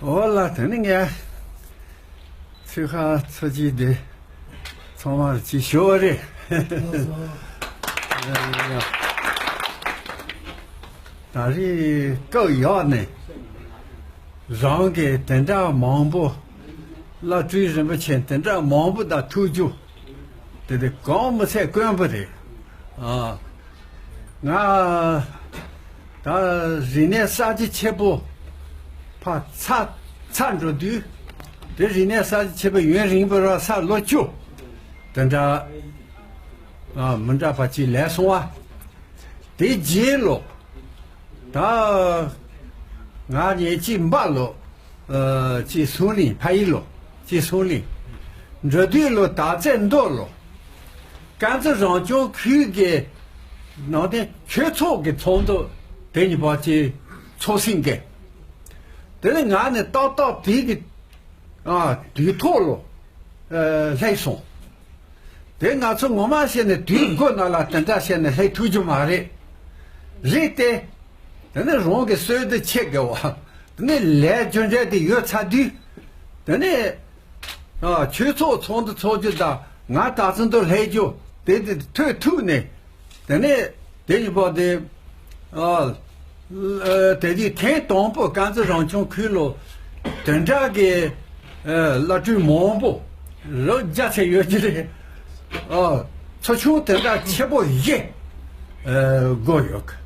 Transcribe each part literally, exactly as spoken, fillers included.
འོ་ལ་དེ་ནི་ངས་ཚིག་ཁ་ཚོ་གཅིག་དེ་ཚང་མར་ཅིག་ཞུ་བ་རེད། ད་རེས་སྐབས་ཡག་ནས་རང་གི་དེ་འདྲ་མང་པོ་བླ་སྤྲུལ་རིན་པོ་ཆེ་དེ་འདྲ་མང་པོ་དང་ཐུག་རྒྱུ་དེ་དེ་གང་མི་ཚད་དཀོན་པོ་རེད། ཨ། ང་ད་རིག་གནས་གསར་བརྗེ་ཆེན་པོ་ཕར་ཚར་ཚར་འགྲོ་དུས། དེ་རིག་གནས་གསར་བརྗེ་ཆེན་པོ་ཡུན་རིང་པོ་ར་ས་ལོ་བཅུ་དེ་འདྲ་ཨ་མི་འདྲ་བ་ཅིག་ལས་སོང་བ། དེ་རྗེས་ལོ་ད་ང་ཉེ་གཅིག་འབའ་ལོ། ཨ། ཅེས་གསུངས་ནས་ཕ་ཡི་ལོ་ཅེས་གསུངས་ནས་འགྲོ་དུས་ལོ་དག་ཚེ་མདོ་ལོ། དཀར་མཛེས་རང་སྐྱོང་ཁུལ་གྱི་ནང་བསྟན་ཆོས་ཚོགས་ཀྱི་ཚོགས་འདུ་དེ་ཉིད་པ་ཅེས་ཚོགས་ཟིན་གི། དེ་ནས་ང་ནི་ཏག་ཏག་དེ་གི་ཨ་དུས་ཐོག་ལོ་ཨ་སླེབས་སོང་། དེ་ང་ཚོ་ངོ་མ་བཤད་ནས་དུས་འགོ་ན་ལ་དེ་འདྲ་བཤད་ནས་སླེབས་ཐུབ་རྒྱུ་མ་རེད། རེད་དེ། དེ་ནས་རང་གི་སྲོལ་དེ་ཆེ་དགོས་བ། དེ་ནས་ལས་རྒྱུ་འབྲས་དེ་ཡོད་ཚར་དུས། དེ་ནས་ཨ་ཆོས་ཚོགས་ཚོགས་འདུ་ཚོགས་རྒྱུ་དང་ང་ད་ཚོ་འདུ་སླེབས་རྒྱུ་དེ་དེ་ཐོས་ཐུབ་ནས། དེ་ནས་དེ་ཡིན་པ་དེ། ཨ། ཨ། དེ་དུས་ཐེངས་དང་པོ་དཀར་མཛེས་རང་སྐྱོང་ཁུལ་ལོ་དེ་འདྲ་གི་ཨ་བླ་སྤྲུལ་མང་པོ་ལོ་བརྒྱ་ཚད་ཡོད་ཀྱི་རེད། ཨ། ཚོགས་ཆུང་དེ་འདྲ་ཆེན་པོ་བཞི་ཨ་དགོས་ཡོད་གི།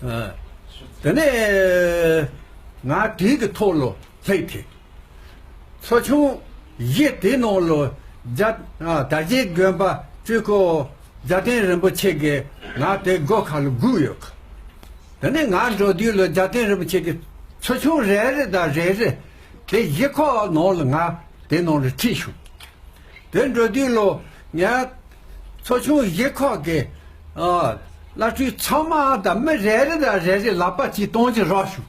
ཨ། དེ་ནས་ང་དེ་གི་ཐོག་ལོ་སླེབས་ཏེ། ཚོགས་ཆུང་བཞི་དེ་ནང་ལོ་རྒྱ་ཨ་དར་རྒྱས་དགོན་པ་སྤྲུལ་སྐུ་རྒྱལ་བསྟན་རིན་པོ་ཆེ་གིས་ང་དེ་སྒོ་ཁ་ལ་སྒུག་ཡོད། དེ་ནས་ང་འགྲོ་དུས་ལོ་རྒྱལ་བསྟན་རིན་པོ་ཆེ་གིས་ཚོགས་ཆུང་རེ་རེ་དང་རེ་རེ་དེ་བཞི་ཁོག་ནང་ལ་ང་དེ་ནང་ལ་ཁྲིད་བྱུང་། དེ་འགྲོ་དུས་ལོ་ངས་ཚོགས་ཆུང་བཞི་ཁོག་གི་ཨ་བླ་སྤྲུལ་ཚང་མ་དང་མི་རེ་རེ་དང་རེ་རེ་ལག་པ་གཅིག་གཏོང་རྒྱུ་རག་བྱུང་།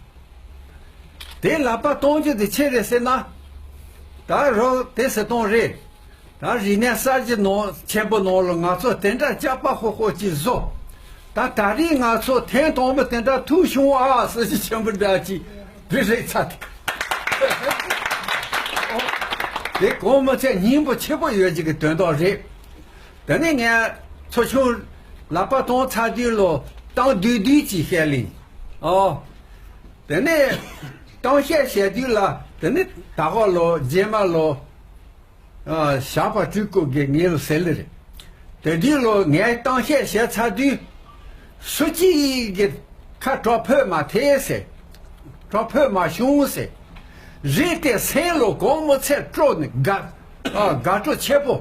དེ་ལག་པ་གཏོང་རྒྱུ་དེ་ཆི་རེད་ཟེར་ན། ད་རོགས་དེ་ཟེར་གཏོང་རེད། ད་རིག་གནས་གསར་བརྗེ་ནང་ཆེན་པོ་ནང་ལ་ང་ཚོ་དེ་འདྲ་སྐྱག་པ་ཧོ་ཧོ་ཅིག་བཟོ། ད་ད་རེས་ང་ཚོ་ཐེངས་དང་པོ་དེ་འདྲ་ཐུག་བྱུང་ཨ་ཟེར་གྱི་ཆེན་པོ་འདྲ་ཅིག་བི་རེད་ཚ་དེ། དེ་གོང་མི་ཚད་སྙིང་པོ་ཆེ་པོ་ཡོད་ཅིག་གི་དོན་དག་རེད། དེ་ནས་ངས་ཚོགས་ཆུང་ལག་པ་གཏོང་ཚར་དུས་ལོ་གཏམ་བདུད་བདུད་ཅིག་བཤད་ལིང་། ཨོ། དེ་ནས་གཏམ་བཤད་བྱས་དུས་ལ་དེ་ནས་ད་ག་ལོ་རྗེས་མ་ལོ། ཨ་ཞགས་པ་སྤྲུལ་སྐུ་གིས་ངེད་ལ་ཟེར་ལེ་རེད། དེ་དུས་ལོ་ངས་གཏམ་བཤད་བྱས་ཚར་དུས། སུ་གཅིག་གིས་ཁ་གྲག་ཕོད་མ་ཐེ་ཟེར། གྲག་ཕོད་མ་བྱུང་ཟེར། རེད་དེ་སེམས་ལོ་གོང་མི་ཚད་སྤྲོ་ནས་དགའ། ཨ་དགའ་སྤྲོ་ཆེ་པོ་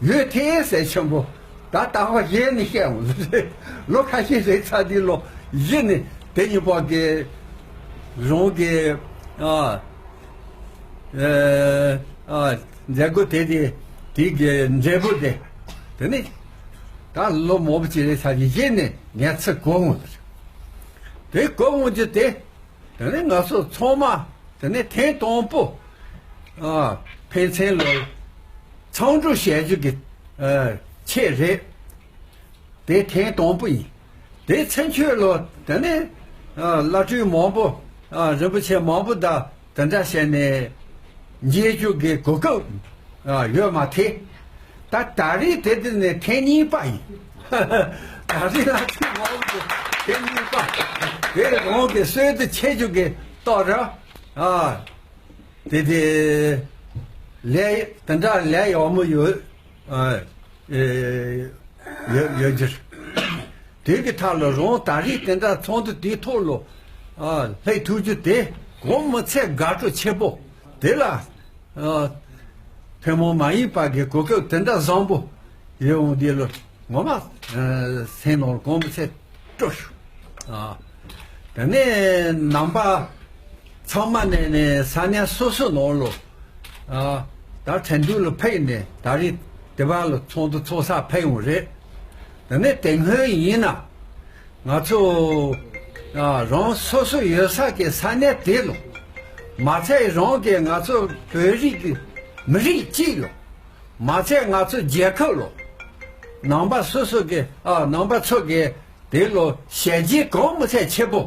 ཡོད་དེ་ཟེར་ཆེན་པོ། ད་ལྟ་བ་ཡེ་ནས་བཤད་འོང་། ལོ་ཁ་ཤས་རེད་ཚར་དུས་ལོ་ཡེ་ནས་དེ་ཡིན་པ་གི་རང་གི་ཨ་ཨ་ཨ་མཛད་སྒོ་དེ་དེ་དེ་གི་འབྲས་བུ་དེ་དེ་ནི་ད་ལོ་མང་པོ་ཅིག་རེད་ཚར་དུས་ཡེ་ནས་ངས་ཚིག་གོ་འོང་། དེ་གོ་འོང་རྒྱུ་དེ། དེ་ནས་ང་ཚོ་ཚང་མ་དེ་ནས་ཐེངས་དང་པོ་ཨ་ཕན་ཚུན་ལ་འཚམས་འདྲི་བྱེད་རྒྱུ་གི་ཨ་ཆེད་རེད། དེ་ཐེངས་དང་པོ་ཡིན། དེ་ཚུན་ཆོད་ལ་དེ་ནས་ཨ་བླ་སྤྲུལ་མང་པོ་ཨ་རིན་པོ་ཆེ་མང་པོ་དང་དེ་འདྲ་བྱས་ནས་མཇལ་རྒྱུ་གི་གོ་སྐབས་ཨ་ཡོད་མ་ཐེ། ད་ད་རེས་དེ་དེ་ནས་ཐེངས་གཉིས་པ་ཡིན། ད་རེས་ལ་ཐེངས་མང་པོ་ཐེངས་གཉིས་པ། དེ་རང་གི་སྲོལ་དུ་ཆེ་རྒྱུ་གི་ཏོག་ར་ཨ་དེ་དེ་ལས་དེ་འདྲ་ལས་ཡག་མོ་ཡོད་ཨ་ཡོད་ཡོད་རྒྱུ། དེ་གི་ཐད་ལ་རང་ད་རེས་དེ་འདྲ་ཚོགས་འདུ་དེའི་ཐོག་ལ་ཨ་སླེབས་ཐུབ་རྒྱུ་དེ་གོང་མི་ཚད་དགའ་སྤྲོ་ཆེ་པོ་དེ་ལ། ཨ། ཐུན་མོང་མ་ཡིན་པ་གི་གོ་སྐབས་དེ་འདྲ་བཟང་པོ་ཡོད་འོང་དེ་ལ་ངོ་མ་ཨ་སེམས་ནང་གོང་མི་ཚད་སྤྲོ་ཞུ། ཨ། དེ་ནས་ནང་པ་ཚང་མ་ནས་ནས་ས་གནས་སོ་སོ་ནང་ལོ། ཨ། ད་ཁྲེང་ཏུའུ་ལ་ཕེབས་ནས་ད་རེས་དེ་བ་ལ་ཚོགས་འདུ་ཚོགས་ས་ཕེབས་འོང་རེད། དེ་ནས་དེ་སྔོན་ཡིན་ན། ང་ཚོ་ཨ་རང་སོ་སོ་ཡོད་ས་གི་ས་གནས་དེ་ལོ། མ་ཚད་རང་གི་ང་ཚོ་བོད་རིགས་ཀྱི་མི་རིགས་གཅིག་ལོ། མ་ཚད་ང་ཚོ་རྒྱལ་ཁབ་ལོ། ནང་པ་སོ་སོ་གི་ཨ་ནང་པ་ཚོ་གི་དེ་ལོ་ཞལ་རྗེས་གང་མི་ཚད་ཆེ་པོ་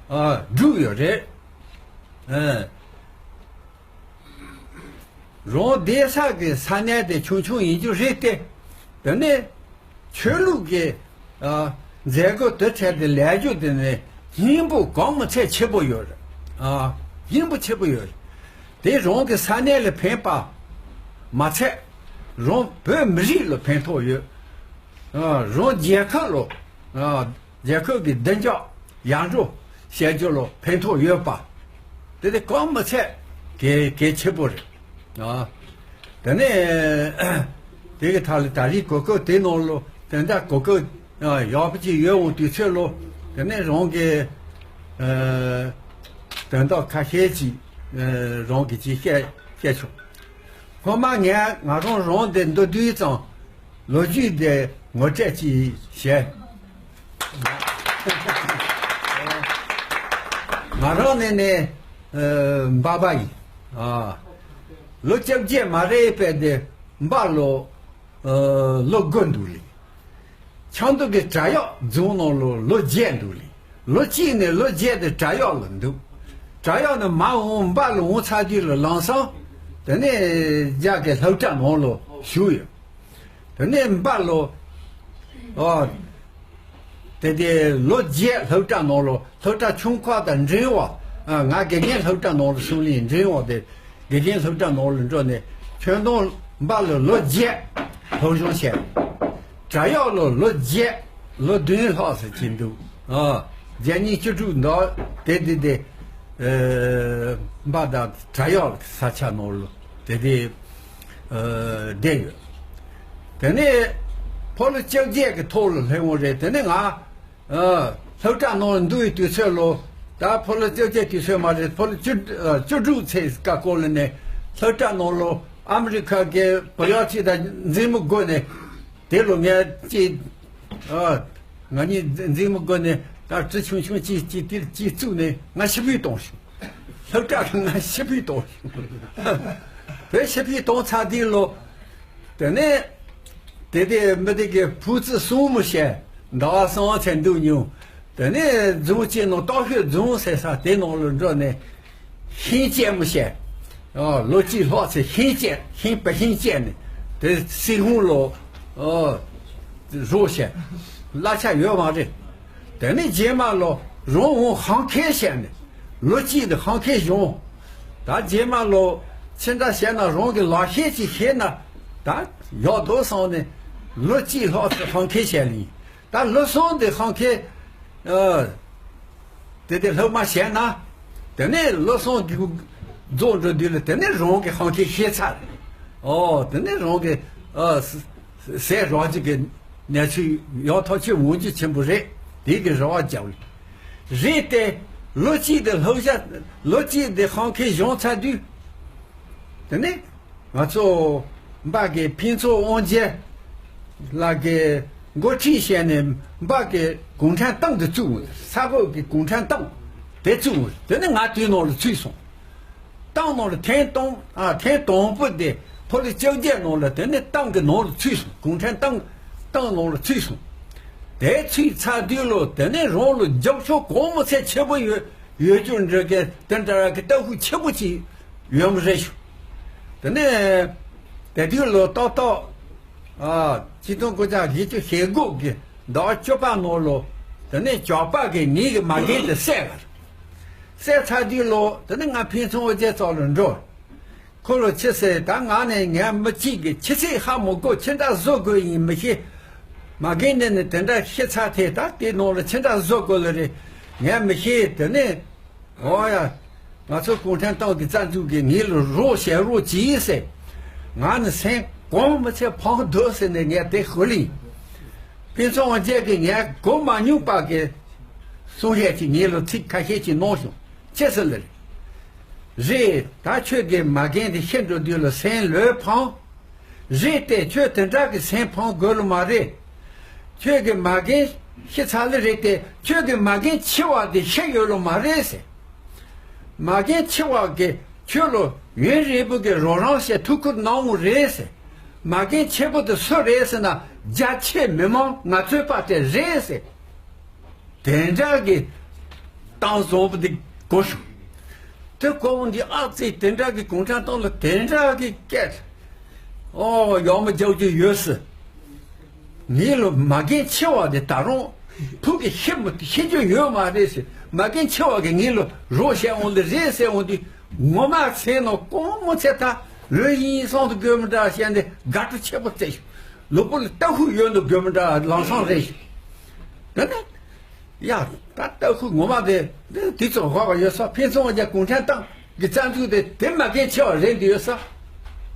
ཨ་བསྒྲུབས་ཡོད་རེད། ཨ། རང་བསྡད་ས་གི་ས་གནས་དེ་ཆུང་ཆུང་ཡིན་རྒྱུ་རེད་དེ། དེ་ནས་ཆོས་ལུགས་ཀྱི་ཨ། མཛད་སྒོ་དེ་འཕྲལ་དུ་ལས་རྒྱུ་དེ་ནས་སྙིང་པོ་གང་མི་ཚད་ཆེ་པོ་ཡོད་རེད། ཨ། སྙིང་པོ་ཆེ་པོ་ཡོད་རེད། དེ་རང་གི་ས་གནས་ལ་ཕན་པ་མ་ཚད་རང་བོད་མི་རིགས་ལ་ཕན་ཐོགས་ཡོད། ཨ། རང་རྒྱལ་ཁབ་ལ། ཨ། རྒྱལ་ཁབ་ཀྱི་བདེ་འཇགས་ཡར་འགྲོ་བྱེད་རྒྱུ་ལ་ཕན་ཐོགས་ཡོད་པ། དེ་དེ་གང་མི་ཚད་གལ་གལ་ཆེ་པོ་རེད། ཨ། དེ་ནས་དེ་གི་ཐད་ལ་ད་རེས་གོ་སྐབས་དེ་ནང་ལ་དེ་འདྲ་གོ་སྐབས་ཨ། ཡག་པོ་ཅིག་ཡོད་འོང་དུས་ཚོད་ལ་དེ་ནས་རང་གི་ཨ། དོན་དག་ཁ་ཤས་ཅིག་ཨ། རང་གི་ཅིག་བཤད་བཤད་ཆོག་སྔོན་མ་ངས་ང་རང་རང་དེ་མདོར་བསྡུས་ཙམ་ལོ་རྒྱུས་དེ་ངོ་སྤྲོད་ཅིག་བྱས། ང་རང་ནི་ནི་ཨ། འབའ་པ་ཡིན། ཨ། ལོ་བཅོ་བརྒྱད་མ་རེད་པས་དེ་འབའ་ལོ་ཨ། ལོ་དགུ་འདུག་ལེ། ཆབ་མདོ་གི་བྲག་གཡབ་རྫོང་ནང་ལོ་ལོ་བརྒྱད་འདུག་ལེ། ལོ་གཅིག་ནས་ལོ་བརྒྱད་དེ་བྲག་གཡབ་ལ་འདུག་བྲག་གཡབ་ནས་མར་འོང་འབའ་ལ་འོང་ཚར་དུས་ལ་ལམ་སང་དེ་ནས་རྒྱ་གི་སློབ་གྲྭ་ནང་ལ་ཞུགས་ཡོད། དེ་ནས་འབའ་ལ། ཨ། དེ་དེ་ལོ་བརྒྱད་སློབ་གྲྭ་ནང་ལ་སློབ་གྲྭ་ཆུང་ཁག་དང་འབྲིང་བ། ཨ། ང་དགེ་རྒན་སློབ་གྲྭ་ནང་ལ་སོང་ལེ། འབྲིང་བ་དེ་དགེ་རྒན་སློབ་གྲྭ་ནང་ལ་འགྲོ་ནས་ཁྱོན་བསྡོམས་འབའ་ལ་ལོ་བརྒྱད་སློབ་སྦྱོང་བྱས། བྲག་གཡབ་ལ་ལོ་བརྒྱད་ལོ་བདུན་ལྷག་ཙམ་ཅིག་འདུག་ཨ། བརྒྱ་གཉིས་བཅུ་དྲུག་འདུག་དེ་དེ་དེ་ཨ། འབའ་དང་བྲག་གཡབ་ས་ཆ་ནང་ལ་དེ་དེ་ཨ། བསྡད་ཡོད། དེ་ནས་ཕོ་ལོ་བཅོ་བརྒྱད་ཀྱི་ཐོག་ལ་སླེབས་འོང་རེད། དེ་ནས་ང་ཨ། སློབ་གྲྭ་ནང་འདུག་པའི་དུས་ཚོད་ལ། ད་ཕོ་ལོ་བཅོ་བརྒྱད་དུས་ཚོད་མ་རེད། ཕོ་ལོ་བཅུ་ཨ། བཅུ་དྲུག་ཚེས་ཀ་སྐོར་ལ་ནས་སློབ་གྲྭ་ནང་ལ་ཨ་མི་རི་ཁ་གི་བུ་ཡག་ཅིག་དང་མཛེས་མོ་དགོས་ནས། དེ་ལ་ངས་ཅིག་ཨ། ང་གཉིས་མཛེས་མོ་དགོས་ནས་ད་གྲི་ཆུང་ཆུང་ཅིག་ཅིག་དེར་ཅིག་བཙུགས་ནས་ང་ཤི་བུས་བཏང་བྱུང་། སློབ་གྲྭ་ལ་ང་ཤི་བུས་བཏང་བྱུང་། བོད་ཤི་བུས་བཏང་ཚར་དུས་ལ། དེ་ནས་དེ་དེ་མི་དེ་གི་བུ་ཚོ་གསུམ་མོ་བྱས། ཟླ་བ་གསུམ་ཚེ་འདུག་མྱོང་། དེ་ནས་རྫོང་གཅིག་ནང་སྟག་ཤོད་རྫོང་ཟེར་ས་དེ་ནང་ལ་འགྲོ་ནས་ཤིང་བཅད་མོ་བྱས། ཨ། ལོ་གཅིག་ལྷག་ཚེ་ཤིང་བཅད། ཤིང་བ་ཤིང་བཅད་ནས་དེ་སྲིད་གཞུང་ལ་ཨ། རོགས་བྱས། གླ་ཆ་ཡོད་མ་རེད། དེ་ནས་རྗེས་མ་ལ་རང་འོང་ཧང་ཁེ་བྱས་ནས་ལོ་གཅིག་དེ་ཧང་ཁེ་བྱུང་། ད་རྗེས་མ་ལ་ཕྱི་འདྲ་བྱས་ན་རང་གི་ལག་ཤེས་ཅིག་ཤེས་ན་ད་ཡག་འདུག་བསམ་ནས་ལོ་གཅིག་ལྷག་ཙམ་ཧང་ཁེ་བྱས་ལ་ཡིན། ད་ལོ་གསུམ་དེ་ཧང་ཁེ་ཨ། དེ་དེ་སློབ་མ་བྱས་ན། དེ་ནས་ལོ་གསུམ་གི་རྫོགས་འགྲོ་དུས་ལ་དེ་ནས་རང་གི་ཧང་ཁེ་ཤེས་ཚར། ཨོ། དེ་ནས་རང་གི་ཨ། ཟས་རག་རྒྱུ་གི་གནས་ཚུལ་ཡག་ཐག་ཆོད་འོང་རྒྱུ་ཆེན་པོ་རེད། དེ་གི་རེ་བ་རྒྱབ་ལ། རེད་དེ། ལོ་གཅིག་དེ་སློབ་བྱ། ལོ་གཅིག་དེ་ཧང་ཁེ་སྦྱོང་ཚར་དུས། དེ་ནས་ང་ཚོ་འབའ་གི་ཕུན་ཚོགས་དབང་རྒྱལ་ལགས་ཀྱིས་འགོ་ཁྲིད་བྱས་ནས་འབའ་གི་གུང་ཁྲན་ཏང་དེ་བཙུགས། ས་གོ་གི་གུང་ཁྲན་ཏང་དེ་བཙུགས། དེ་ནས་ང་དེའི་ནང་ལ་ཚུད་སོང་། ཏང་ནང་ལ་ཐེངས་དང་ཨ། ཐེངས་དང་པོ་དེ་ཕོ་ལོ་བཅོ་བརྒྱད་ནང་ལ་དེ་ནས་ཏང་གི་ནང་ལ་ཚུད་སོང་། གུང་ཁྲན་ཏང་ཏང་ནང་ལ་ཚུད་སོང་། དེ་ཚུད་ཚར་དུས་ལ་དེ་ནས་རང་ལ་རྒྱབ་སྐྱོར་གང་མི་ཚད་ཆེ་པོ་ཡོད་ཡོད་རྒྱུ་འདྲ་གི་དེ་འདྲ་གི་ལྟ་བུ་ཆེ་པོ་ཅིག་ཡོད་མ་རེད་ཤག་དེ་ནས་དེ་དུས་ལ་ཏག་ཏག་ཨ། ཆིག་སྟོང་དགུ་བརྒྱ་བཞི་བཅུ་ཞེ་དགུ་གི་ཟླ་བ་བཅུ་པ་ནང་ལ་དེ་ནས་ཇག་པ་གིས་ངེད་ཀྱི་མ་རྒན་དེ་བསད་པ་རེད། བསད་ཚར་དུས་ལ་དེ་ནས་ང་ཕུན་ཚོགས་དབང་རྒྱལ་རྩ་ལ་འགྲོ། ཁོ་ལ་ཅི་ཟེར། ད་ང་ནས་ངས་མི་གཅིག་གི་ཁྱི་ཚིག་ཧ་མི་གོ། ཁྱི་འདྲ་བཟོ་དགོས་ཡིན་མི་ཤེས། མ་རྒན་འདི་ནི་དེ་འདྲ་ཤི་ཚར་ཐལ། ད་དེ་ནང་ལ་ཁྱི་འདྲ་བཟོ་དགོས་ལ་རེད། ངས་མི་ཤེས། དེ་ནས་ཨོ་ཡ། ང་ཚོ་གུང་ཁྲན་ཏང་གི་རྩ་འཛུགས་ཀྱིས་ངེད་ལ་རོགས་བྱེད་རོགས་གྱིས་ཟེར། ང་ནི་སེམས་གོང་མི་ཚད་ཕངས་འདུག་ཟེར་ནས་ངས་དེ་ཧུ་ལིང་། ཕུན་ཚོགས་དབང་རྒྱལ་གྱིས་ངས་གོ་མ་མྱོང་པ་གི་གསུང་བཤད་ཅིག་ངེད་ལ་ཚིག་ཁ་ཤས་ཅིག་གནང་བྱུང་། ཅི་ཟེར་ལ་རེད། རེད། ད་ཁྱོད་ཀྱི་མ་རྒན་དེ་ཤི་འགྲོ་དུས་ལ་སེམས་ལོས་ཕངས། རེད་དེ། ཁྱོད་དེ་འདྲ་གི་སེམས་ཕངས་དགོས་ལ་མ་རེད། ཁྱོད་ཀྱི་མ་རྒན་ཤི་ཚར་ལེ་རེད་དེ། ཁྱོད་ཀྱི་མ་རྒན་འཆི་བ་དེ་ཤི་ཡོད་ལ་མ་རེད་ཟེར། མ་རྒན་འཆི་བ་གི་ཁྱོད་ལ་ཡུན་རིང་པོ་གི་རོགས་རམ་བྱས་ཐུགས་ཁུར་གནང་བ་རེད་ཟེར། མ་རྒན་འཆི་བོ་དེ་སུ་རེད་ཟེར་ན། རྒྱ་ཆེ་མི་མང་ང་ཚོའི་པ་དེ་རེད་ཟེར། དེ་འདྲ་གི་གཏམ་བཟང་པོ་དེ་གོ་བྱུང་། དེ་གོ་བོ་འདི་ཨ་ཙི་དེ་འདྲ་གི་གུང་ཁྲན་ཏང་ལ་དེ་འདྲ་གི་སྐད། ཨོ་ཡག་མོ་རྒྱག་རྒྱུ་ཡོད་སྲིད། ངེད་ལ་མ་རྒན་ཆེ་བ་དེ་ད་རུང་ཕུགས་ཀྱི་ཤི་མི་ཤི་རྒྱུ་ཡོད་མ་རེད་ཟེར། མ་རྒན་ཆེ་བ་གི་ངེད་ལ་རོགས་བྱས་འོང་དེ་རེད་ཟེར་འོང་དུས། ངོ་མ་ཚེ་ནང་དཀོན་མོ་ཚེ་ད་ལོས་ཡིན་སོང་དུ་དགོས་མི་འདྲ་བཤད་འདི་དགའ་སྤྲོ་ཆེ་པོ་བརྩི་ཞུ། ལུས་པོ་ལ་ལྟ་ཧུ་ཡོད་དུ་དགོས་མི་འདྲ་ལམ་སང་རེད་ཞུ། དེ་ནས། ཡ། ད་ལྟ་ཁུ་ངོ་མ་དེ་འདི་དུས་ཚོད་འགོར་བ་ཡོད་ས། ཕན་ཚུན་བརྒྱ་གུང་ཁྲན་ཏང་གི་རྩ་འཛུགས་དེ་དེ་མ་རྒན་ཆེ་བ་རེད་འདི་ཡོད་ས།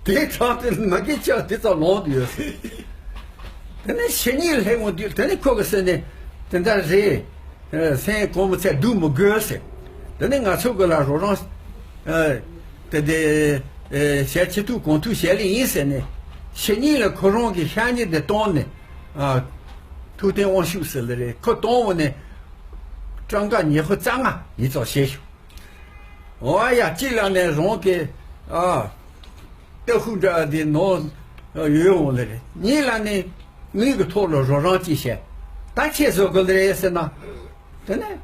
དེའི་གྲངས་དེ་མ་རྒན་ཆེ་བ་དེ་ཙམ་ལོངས་འདི་ཡོད་ས། དེ་ནས་ཕྱི་ཉིན་སླེབས་འོང་དུས་དེ་ནས་ཁོ་གི་སེམས་ནས་དེ་འདྲ་རེད། སེམས་གོང་མི་ཚད་སྡུག་མི་དགོས་ཟེར། དེ་ནས་ང་ཚོ་གི་ལ་རོགས་རམ་དེ་དེ་ཞལ་ཆེ་ཐུག་གོང་ཐུག་བྱས་ལེ་ཡིན་ཟེར་ནས། ཕྱི་ཉིན་ལ་ཁོ་རང་གི་ཤ་ཉེ་དེ་བཏང་ནས། ཨ། ཐུབ་བསྟན་དབང་ཕྱུག་ཟེར་ལེ་རེད། ཁོ་གཏོང་བ་ནས་སྤྲང་ཀ་ཉི་ཤུ་རྩ་ལྔ་ཡིན་ཙང་བྱས་ཤོག་ཨོ་ཡ། གཅིག་ལ་ནས་རང་གི་ཨ་ལྟ་ཧུ་འདྲ་དེ་ནོར་ཡོད་འོང་ལེ་རེད། གཉིས་ལ་ནས་དངུལ་གི་ཐོག་ལ་རོགས་རམ་གཅིག་བྱས། ད་ཁྱེད་བཟོ་དགོས་ལེ་རེད་ཟེར་ན། དེ་ནས།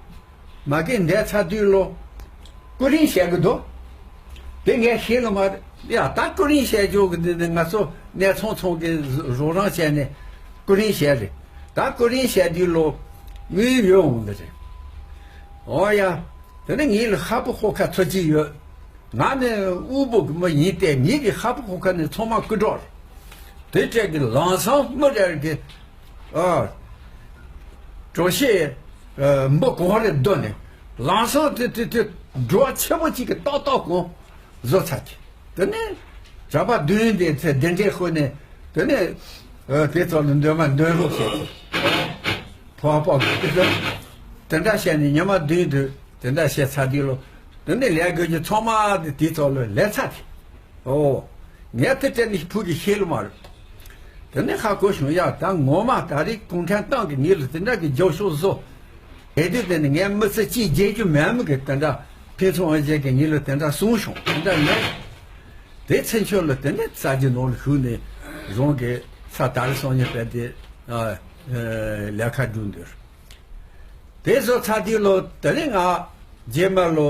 མ་གི་འདས་ཚར་དུས་ལོ། ཀུ་རིན་བཤད་གི་འདུག་དེ་ངས་ཤེས་ལ་མ་རེད། ཡ་ད་ཀུ་རིན་བཤད་རྒྱུ་གི་འདི་ནི་ང་ཚོ་གནས་ཚང་ཚང་གི་རོགས་རམ་བྱས་ནས་ཀུ་རིན་བཤད་རེད། ད་ཀུ་རིན་བཤད་དུས་ལོ། དངུལ་ཡོད་འོང་འདི་རེད། ཨོ་ཡ། དེ་ནི་ངའི་ལ་ཧ་པོ་ཧོ་ཁ་ཚོ་གཅིག་ཡོད། ང་ནི་དབུལ་པོ་གི་མི་ཡིན་ཏེ་ངེད་ཀྱི་ཧ་པོ་ཧོ་ཁ་ནི་ཚང་མ་རྐུ་འགྲོ་རེད། དེ་བཅས་ཀྱི་ལམ་སང་མི་རེ་རེ་གི། ཨ། གྲོ་ཤེས། ཨ། འབུ་གང་རེ་བསྡུ་ནས། ལམ་སང་དེ་དེ་དེ་འགྲོ་བ་ཆེན་པོ་གཅིག་གི་ཏག་ཏག་གང་བཟོ་ཚར་གི། དེ་ནས། གྲྭ་པ་བདུན་དེ་ཚེ་གདན་འདྲེན་ཧོ་ནས། དེ་ནས། ཨ། དེ་ཚོ་ལ་འདོན་མ་འདོན་རོགས་བྱས་ཏེ། ཕོ་བ་པོ་གི་དེ་དེ་འདྲ་བཤད་ནས་ཉི་མ་བདུན་དུ་དེ་འདྲ་བཤད་ཚར་དུས་ལོ། དེ་ནས་ལས་དགོས་རྒྱུ་ཚང་མ་དེ་དེ་ཚོ་ལ་ལས་ཚར་གི། ཨོ། ངས་དེ་དྲན་ནས་ཕུགས་ཀྱི་ཤེས་ལ་མ་རུ། དེ་ནས་ཧ་གོ་བྱུང་ཡ། ད་ངོ་མ་ད་རེས་གུང་ཁྲན་ཏང་གི་ངེད་ལ་དེ་འདྲ་གི་རྒྱབ་ཤོག་བཟོ། དེ་དུས་དེ་ནས་ངས་མི་ཚེ་གཅིག་བརྗེད་རྒྱུ་མེད་མི་གི་དེ་འདྲ་ཕན་ཚུན་འོན་བྱེད་ཀྱི་ངེད་ལ་དེ་འདྲ་གསུངས་བྱུང་། དེ་འདྲ་མེད། དེ་ཚེ་མཆོག་ལ་དེ་ནས་ས་རྒྱུ་ནང་ལ་ཞུགས་ནས་རང་གི་ས་དར་སོང་ཉེ་བས་དེ་ལས་ཀ་བསྒྲུབས་འདུག་དེ་བཟོ་ཚར་དུས་ལོ། དེ་ནས་ང་རྗེས་མ་ལོ།